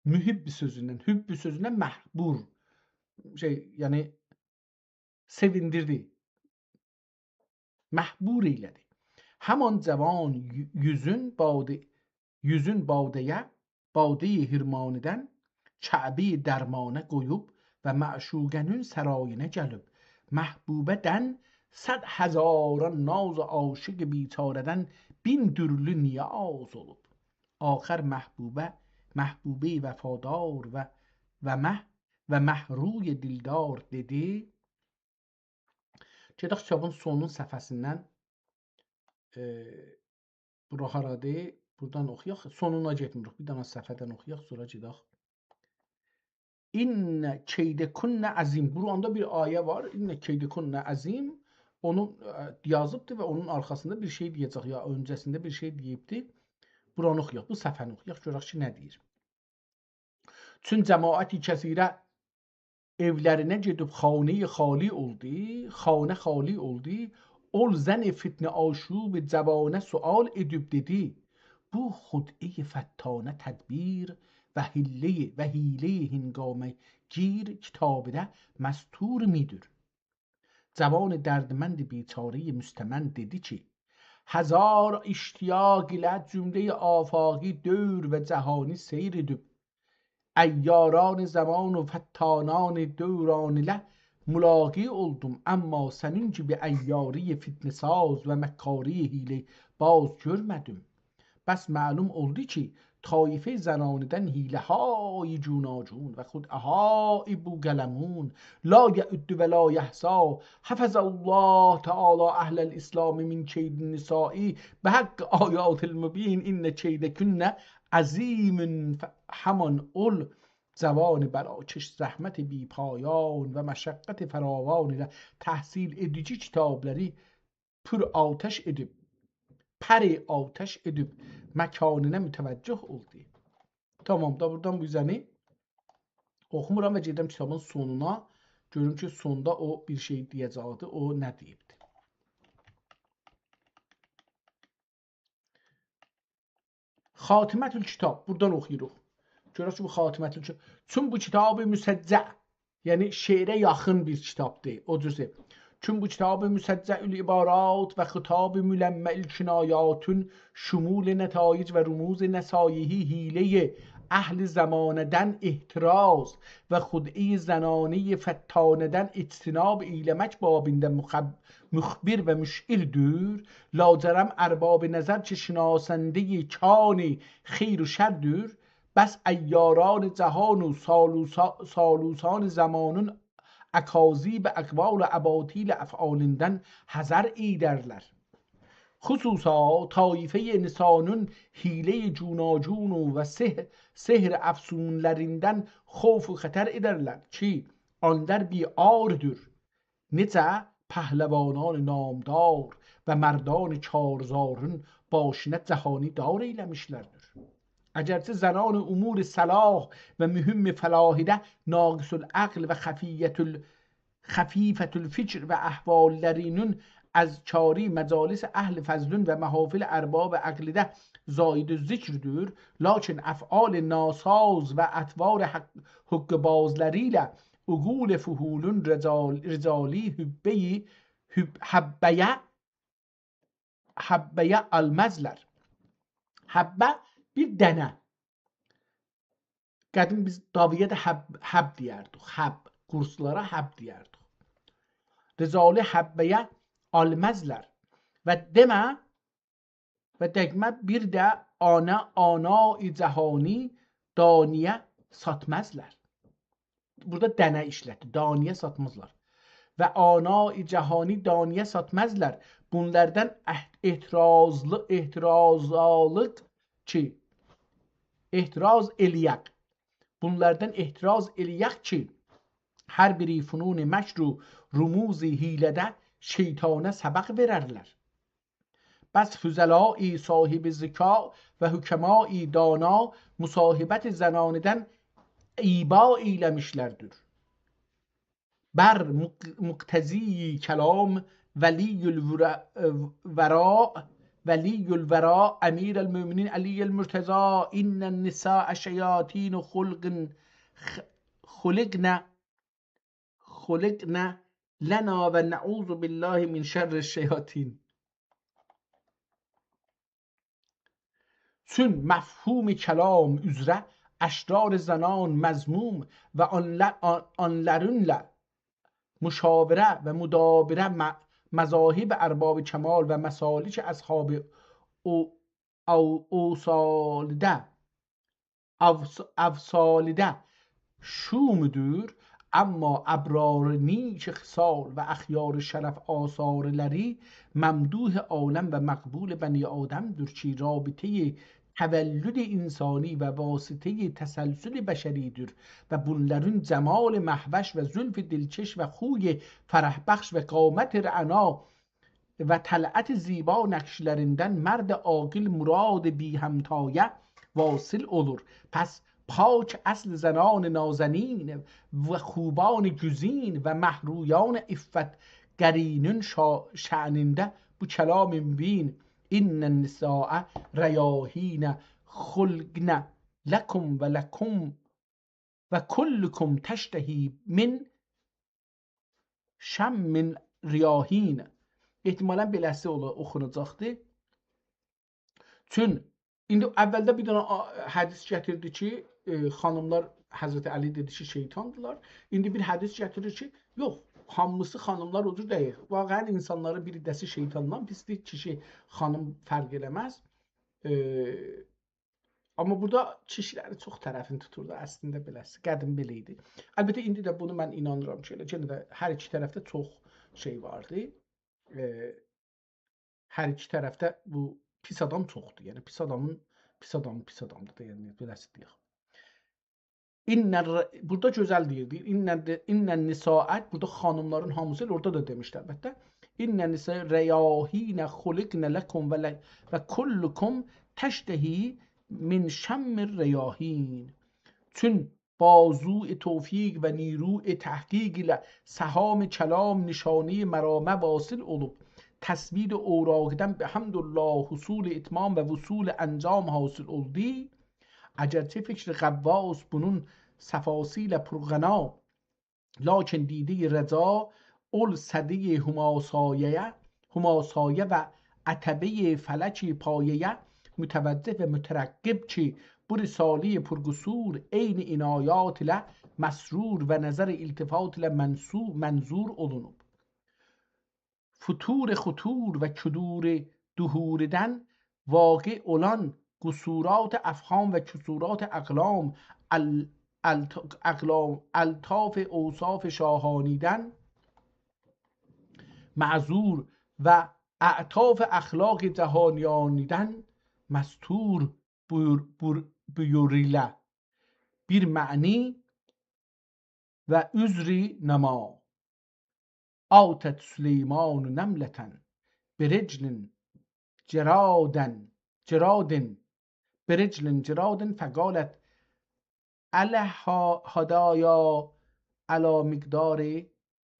محب سؤزوندن، حب سؤزوندن محبور. شئی، یعنی، سئویندیردی. محبور ائیله‌دی. همان جوان یو-، یوزون باده، یوزون باده‌یه، باده‌ی حرمانی‌دن کعبه‌ی درمانه قویوب و معشوقه‌نین سرایینه گلیب. محبوبه‌دن صد هزاران ناز، عاشق بیچاره‌دن بین تورلو نیاز اولوب. آخر محبوبه، محبوبه‌ی وفادار و، و مه-، و مه‌روی دلدار دئدی. گئدک کیتابین سونون صفحه‌سیندن، ائ، بورا هارادیر؟ بورادان اوخویاق. سونونا گئتمیریک. بیر دنه صفحه‌دن اوخویاق، سونرا گئدک. «إن کیدکن عظیم». بورادا بیر آیه وار. «إن کیدکن عظیم». اونو، ائ، یازیبدی و اونون آرخاسیندا بیر شئی دئیه‌جک. یا اؤنجه‌سینده بیر شئی دئییبدی. بورانی اوخویاق، بو صفحه‌نی اوخویاق، گؤرک کی، نه دئییر. چون جماعت کثیره ائولرینه گئدیب خانه‌ی خالی اولدو، خانه خالی اولدو. اول زن فتنه آشوب جوانه سؤال ائدیب دئدی: «بو خدعه‌ی فتانه تدبیر و حیله‌ی، و حیله‌ی هنگامه‌گیر کتابده مستور می‌دور؟» جوان دردمند بیچاره‌ی مستمند دئدی کی: «هزار اشتیاق ایله جمله‌ی آفاقی دور و جهانی سیر ائدیب، عیاران زمان و فتانان دوران ایله ملاقی اولدوم، اما سنین کیمی عیاری فتنه‌ساز و مکاری حیله‌باز گؤرمه‌دیم.» بس معلوم اولدو کی، طایفه‌ی زنانی‌دن حیله‌های گوناگون و خدعه‌های بوقلمون لا یعد و لا یحصی. حفظ الله تعالی اهل الاسلام من کید النساء، بحق آیات المبین: «إن کیدکن عظیم». ف-، همان اول جوان بلاکش زحمت بی‌پایان و مشقت فراوان ایله تحصیل ائدیجی کتابلاری پر آتش ائدیب، پر آتش ائدیب مکانینا متوجه اولدو. تامام دا، بورادان بو اوزه‌نی اوخومورام و گئدیرم کیتابین سونونا. گؤروم کی، سوندا او بیر شئی دئیه‌جکدی، او نه دئییبدی. خاتمة الکتاب، بورادان اوخویوروق. گؤرک کی، بو خاتمة الکتاب. چون بو کتاب مسجع، یعنی شعره یاخین بیر کتابدیر، او جورسه. چون بو کتاب مسجع العبارات و خطاب ملمع الکنایاتون شمول نتایج و رموز نصایحی حیله‌ی اهل زمانه‌دن احتراز و خدعه‌ی زنانه‌ی فتانه‌دن اجتناب ائیله‌مک بابیندا مخب-، مخبر و مشعلدور، لاجرم ارباب نظر کی شناسنده‌ی کان خیر و شردور، بس عیاران جهان و سالوسا-، سالوسان زمانون اکاذیب اقوال و اباطیل افعالیندن حذر ائیدرلر. خصوصا طایفه‌ی نسانون حیله‌ی گوناگون و سحر، سحر افسونلریندن خوف و خطر ائدرلر کی، آنلار بی عاردور. نئجه پهلوانان نامدار و مردان کارزارون باشینا جهانی دار ائیله‌میشلردیر. اگرچه زنان امور صلاح و مهم فلاحیده ناقص العقل و خفیة ال-، خفیفة الفکر و احواللرینون اذکاری مجالس اهل فضلون و محافل ارباب عقلیده زایدالذکردیر، لاکین افعال ناساز و اطوار حق، حقه‌بازلاری ایله عقول فحولون رجال، رجالی حبه‌ی، حب، حبه‌یه، حبه‌یه آلمازلار. حبه بیر دنه. قدیم بیز داوییا دا حب، حب دئیردیک. حب، قورسلارا حب دئیردیک. رجالی حبه‌یه آلمازلار. و دئمه، و دئمه بیر ده آنا، آنای جهانی دانی‌یه ساتمازلار. بورادا دنه ایشلتدی، دانی‌یه ساتمازلار. و آنای جهانی دانی‌یه ساتمازلار. بونلاردان اح، احترازلی، احترازلیق کی، احتراز ائله‌یک. بونلاردان احتراز ائله‌یک کی، هر بیری فنون مکر و رموز حیله‌ده شیطانه سبق وئررلر. بس فضلایی صاحب ذکا و حکمایی دانا مصاحبت زنانیدن ایبا ائیله‌میشلردیر. بر مق، مقتضی کلام ولی الورا، ورا، ولی الورا امیر المؤمنین علی المرتضی: «ان النساء شیاطین خلقن، خ، خلقن، خلقن لنا و نعوذ بالله من شر الشیاطین.» چون مفهوم کلام اوزره اشرار زنان مذموم و آنلا، آن، آنلارینلا مشاوره و مدابره م، مذاهب ارباب کمال و مسالک اصحاب او، او، اوصالده، اوص، اوصالده شومودور، اما ابرار نیک خصال و اخیار شرف آثارلری ممدوح عالم و مقبول بنی آدمدیر کی، رابطه‌ی تولد انسانی و واسطه‌ی تسلسل بشریدیر و بونلارین جمال مهوش و زلف دلکش و خوی فرح‌بخش و قامت رعنا و طلعت زیبا نقشلریندن مرد عاقل مراد بی‌همتایه واصل اولور. پس پاک اصل زنان نازنین و خوبان گزین و مه‌رویان عفت قرینین شا، شأنینده بو کلام مبین: «ان النساء ریاحین خلقن لکم و لکم و کلکم تشتهی من شم من ریاحین.» احتمالاً بئله‌سی اولا، اوخوناجاقدی. چون ایندی اولده بیر دنه آ، حدیث گتیردی کی، ائ، خانیملار، حضرت علی دئدی کی، شیطاندیلار. ایندی بیر حدیث گتیریر کی، یوخ، هامیسی خانیملار او جور دئییل. واقعاً انسانلارین بیر حصه‌سی شیطاندان پیسدیر، کیشی، خانیم فرق ائله‌مز. ائ، آمما بورادا کیشیلری چوخ طرفین توتوردو، اصلینده بئله‌سی. قدیم بئله ایدی. البته، ایندی ده بونو من اینانیرام کی، ائله، یئنه ده هر ایکی طرفده چوخ شئی واردی. ائ، هر ایکی طرفده بو پیس آدام چوخدور. یعنی، پیس آدامین، پیس آدام، پیس آدامدیر دا، یعنی، بئله‌سی دئیک. ان الر، بورادا گؤزل دئییر، دئییر: «ان الر، ان النساء»، بورادا خانیملارین هامیسی، اورادا دا دئمیشدی البته. «ان النساء ریاحین خلقن لکم و ل، و کلکم تشتهی من شم الریاحین.» چون بازوی توفیق و نیروی تحقیق ایله سهام کلام نشانه‌ی مرامه واصل اولوب، تسوید اوراقدان بحمد الله حصول اتمام و وصول انجام حاصل اولدو، اگرچه فکر غواص بونون صفاسی ایله پرغنا، لاکین دیده‌ی رجا اول صده‌ی هماسایه‌یه، هماسایه و عتبه‌ی فلک پایه‌یه متوجه و مترقب کی، بو رساله‌ی پرقصور عین عنایات ایله مسرور و نظر التفات ایله منصو، منظور اولونوب. فتور خطور و کدور دهوردن واقع اولان قصورات افهام و کسورات اقلام، ال، الط، اقلام، الطاف اوصاف شاهانیدن معذور و اعطاف اخلاق جهانیانیدن مستور بویور، بور، بویوریله. بیر معنی و عذری نما. آتت سلیمان نملة برجل جرادن، جراد، برجل جراد فقالت: «الها هدایا علی مقدار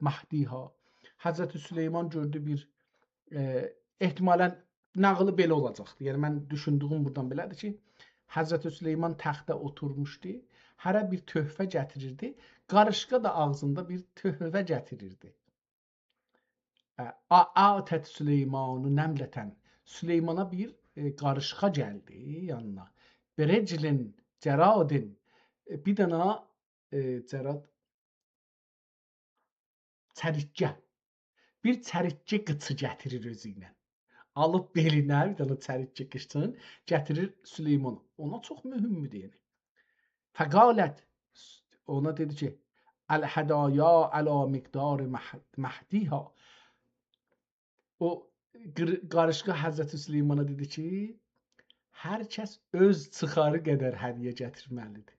مهدها.» حضرت سلیمان گؤردو بیر ائ، احتمالاً ناغیلی بئله اولاجاقدی. یعنی، من دوشوندویوم بورادان بئله‌دیر کی، حضرت سلیمان تخته اوتورموشدو، هره بیر تحفه گتیریردی، قاریشقا دا آغزیندا بیر تحفه گتیریردی. ا، ا، «أتت سلیمان نملة»، سلیمانا بیر، ائ، قاریشقا گلدی یانینا. «برجل جراد»، ائ، بیر دنه، ائ، جراد، چریکگه. بیر چریکگه قیچی گتیریر اؤزو ایله. آلیب بئلینه بیر دنه چریکگه قیچین گتیریر سلیمانا. اونا چوخ مهمدور، یعنی. «فقالت»، اونا دئدی کی، «الهدایا علی مقدار مه-، مهدها». او قیر-، قاریشقا حضرت سلیمانا دئدی کی، هر کس اؤز چیخاری قدر هدیه گتیرمه‌لیدیر.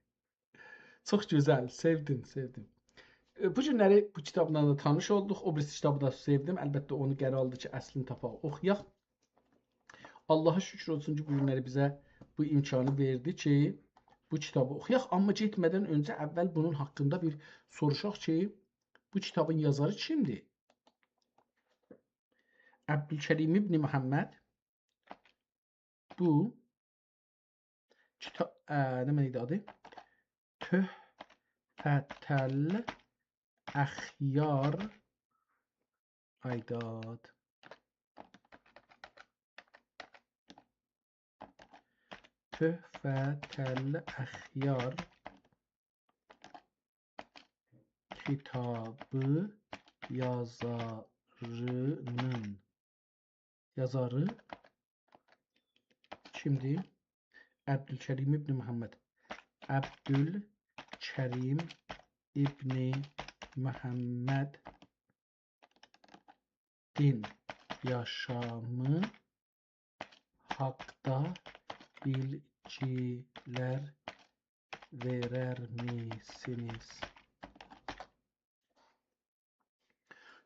چوخ گؤزل، سئودیم، سئودیم. ائ، بو گونلری بو کیتابلا دا تانیش اولدوق. او بیریسی کیتابی دا سئودیم. البته، اونو قرار آلدی کی، اصلینی تاپاق، اوخویاق. آللاها شوکور اولسون کی، بو گونلری بیزه بو امکانی وئردی کی، بو کیتابی اوخویاق. آمما گئتمه‌دن اؤنجه اول بونون حاقیندا بیر سوروشاق کی، بو کیتابین یازاری کیمدیر؟ عبدالکریم ابن محمد. بو کیتا-، ا، نمنه ایدی آدی؟ تحفة الاخیار. آی داد. تحفة الاخیار کیتابی یازارینین، یازاری کیمدیر؟ عبدالکریم ابن محمد. عبدالکریم ابن محمد دین یاشامی حاقدا بیلگیلر وئرر میسینیز؟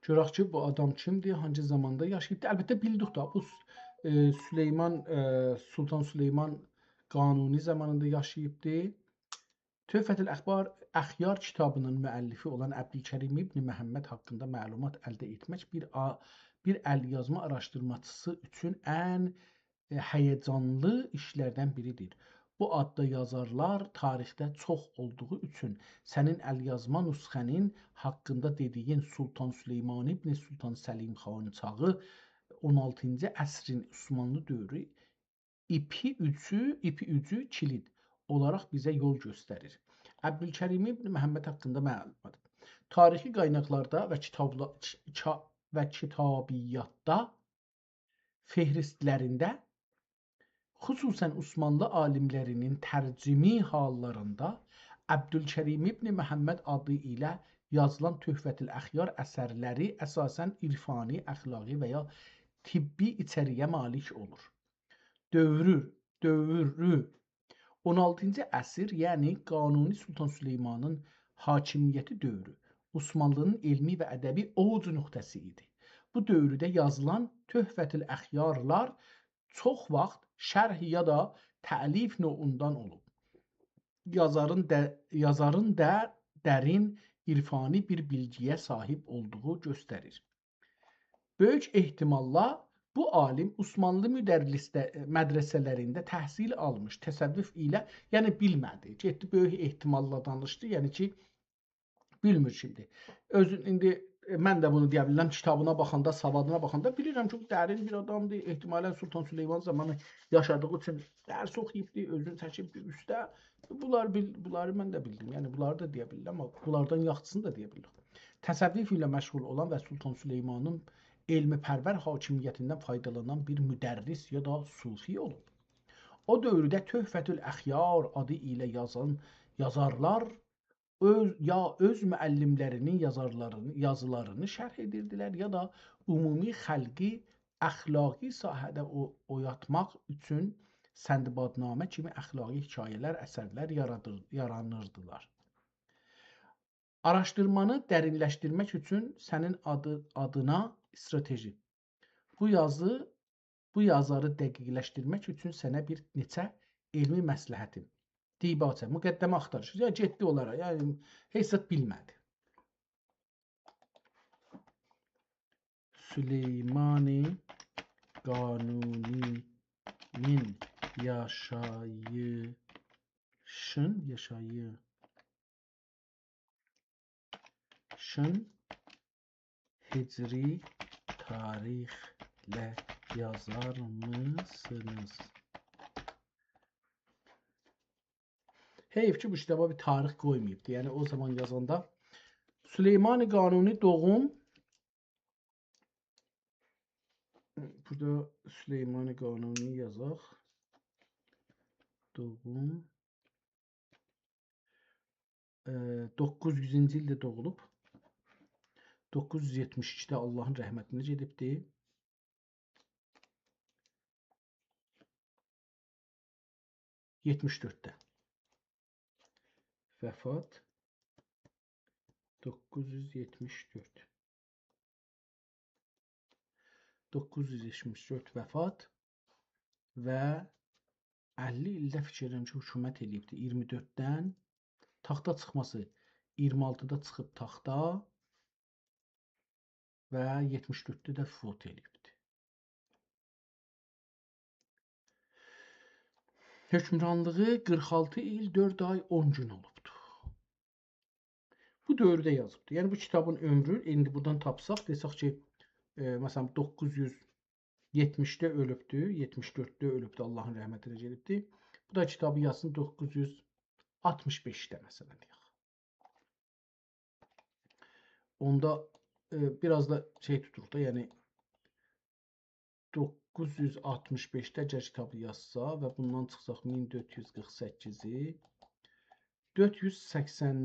گؤرک کی، بو آدام کیمدیر، هانسی زاماندا یاشاییبدیر؟ البته، بیلدیک ده، بو، ائ، سلیمان، ائ، سلطان سلیمان قانونی زامانیندا یاشاییبدی. تحفة الاخبار، اخیار کیتابینین مؤلفی اولان عبدالکریم ابن محمد حاقیندا معلومات الده ائتمک بیر آ-، بیر ال‌یازما آراشدیرماچیسی اوچون ان، ائ، هیجانلی ایشلردن بیریدیر. بو آددا یازارلار تاریخده چوخ اولدوغو اوچون سنین ال‌یازما نسخه‌نین حاقیندا دئدیگین سلطان سلیمان ابن سلطان سلیم خان چاغی، اون آلتینجی عصرین عثمانلی دؤورو ایپی اوجو، ایپی اوجو کیلید اولاراق بیزه یول گؤستریر. عبدالکریم ابن محمد حاقیندا معلومات. تاریخی قایناقلاردا و کیتابلا-، کی-، کا-، و کیتابیاتدا، فهرستلرینده، خصوصاً عثمانلی عالیملرینین ترجمی حاللاریندا عبدالکریم ابن محمد آدی ایله یازیلان تحفة الاخیار اثرلری اساساً عرفانی، اخلاقی و یا طبی ایچریگه مالیک اولور. دؤورو، دؤورو. اون آلتینجی عصر، یعنی قانونی سلطان سلیمانین حاکمیتی دؤورو عثمانلی‌نین علمی و ادبی اوج نقطه‌سی ایدی. بو دؤورده یازیلان تحفة الاخیارلار چوخ واخت شرح یا دا تألیف نوعوندان اولوب. یازارین ده-، یازارین دا درین عرفانی بیر بیلگی‌یه صاحیب اولدوغو گؤستریر. بؤیوک احتماللا بو عالیم عثمانلی مدرسده-، مدرسه‌لرینده تحصیل آلمیش، تصوف ایله، یعنی بیلمه‌دی. گئتدی، بؤیوک احتماللا دانیشدی، یعنی کی، بیلمیر کیمدیر. اؤزون، ایندی، ائ، من ده بونو دئیه بیلیرم، کیتابینا باخاندا، سوادینا باخاندا بیلیرم کی، بو درین بیر آدامدیر. احتمالاً سلطان سلیمان زامانی یاشادیغی اوچون درس اوخویوبدور، اؤزونو چکیبدیر اوسته. بونلار بیل-، بونلاری من ده بیلدیم. یعنی، بونلاری دا دئیه بیلیرم، آمما بونلاردان یاخشیسینی دا دئیه بیلیرم. تصوف ایله مشغول اولان و سلطان سلیمانین علم‌پرور حاکمیتیندن فایدالانان بیر مدرس یا دا صوفی اولوب. او دؤورده تحفة الاخیار آدی ایله یازان یازارلار اؤز، یا اؤز معلملرینین یازارلارینی، یازیلارینی شرح ائدیردیلر، یا دا عمومی خلقی اخلاقی ساحه‌ده او-، اویاتماق اوچون سندبادنامه کیمی اخلاقی حکایه‌لر، اثرلر یارادیر-، یارانیردیلار. آراشدیرمانی درینلشدیرمک اوچون سنین آدی-، آدینا استراتژی. بو یازی، بو یازاری دقیقلشدیرمک اوچون سنه بیر نئچه علمی مصلحتیم. دیباچه، مقدمه آختاریشی. یا گئتدی اونلارا، یعنی هئچ زاد بیلمه‌دی. سلیمانی قانونی‌نین یاشاییشین، یاشاییشین هجری تاریخله یازارمیسینیز؟ حیف کی، بو کیتابا بیر تاریخ قویماییبدی. یعنی، او زامان یازاندا سلیمان قانونی دوغوم، بورادا سلیمان قانونی یازاق. دوغوم. ائ، دوققوز یوزونجو ایلده دوغولوب. دوققوز یوز یئتمیش ایکیده آللاهین رحمتینه گئدیبدی. یئتمیش دؤردده وفات. دوققوز یوز یئتمیش دؤرد. دوققوز یوز یئتمیش دؤرد وفات و اللی ایلده فیکیر ائدیرم کی، حکومت ائله‌ییبدی. اییرمی دؤرددن تاختا چیخماسی، اییرمی آلتیدا چیخیب تاختا و یئتمیش دؤردده ده فوت ائله‌ییبدی. حکمرانلیغی قیرخ آلتی ایل، دؤرد آی، اون گون اولوبدو. بو دؤورده یازیبدی. یعنی، بو کیتابین عؤمرو، ایندی بورادان تاپساق، دئسک کی، ائ، مثلا، دوققوز یوز یئتمیشده اؤلوبدو، یئتمیش دؤردده اؤلوبدو، آللاهین رحمتینه گئدیبدی. بو دا کیتابی یازسین دوققوز یوز آلتمیش بئشده، مثلا، دئیک. اوندا، ائ، بیر آز دا شئی توتوروق دا، یعنی دوققوز یوز آلتمیش بئشده اگر کیتابی یازسا و بوندان چیخساق مین دؤرد یوز قیرخ سککیزی، دؤرد یوز سکسن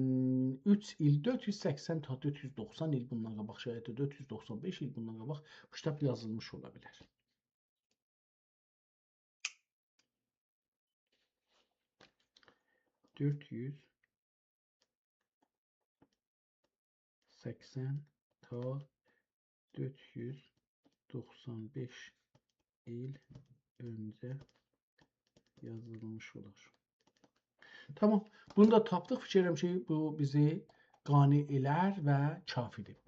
اوچ ایل، دؤرد یوز سکسن تا دؤرد یوز دوخسان ایل بوندان قاباق، شاید دؤرد یوز دوخسان بئش ایل بوندان قاباق بو کیتاب یازیلمیش اولا بیلر. دؤرد یوز سکسن تا دؤرد یوز دوخسان بئش ایل اؤنجه یازیلمیش اولار. تامام. بونو دا تاپدیق. فیکیر ائدیرم کی، بو بیزی قانع ائلر و کافی‌دیر.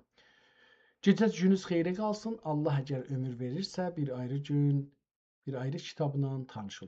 گئجه‌نیز گونونوز خئیره قالسین. آللاه اگر عؤمور وئریرسه، بیر آیری گون، بیر آیری کیتابلا تانیش اولاق.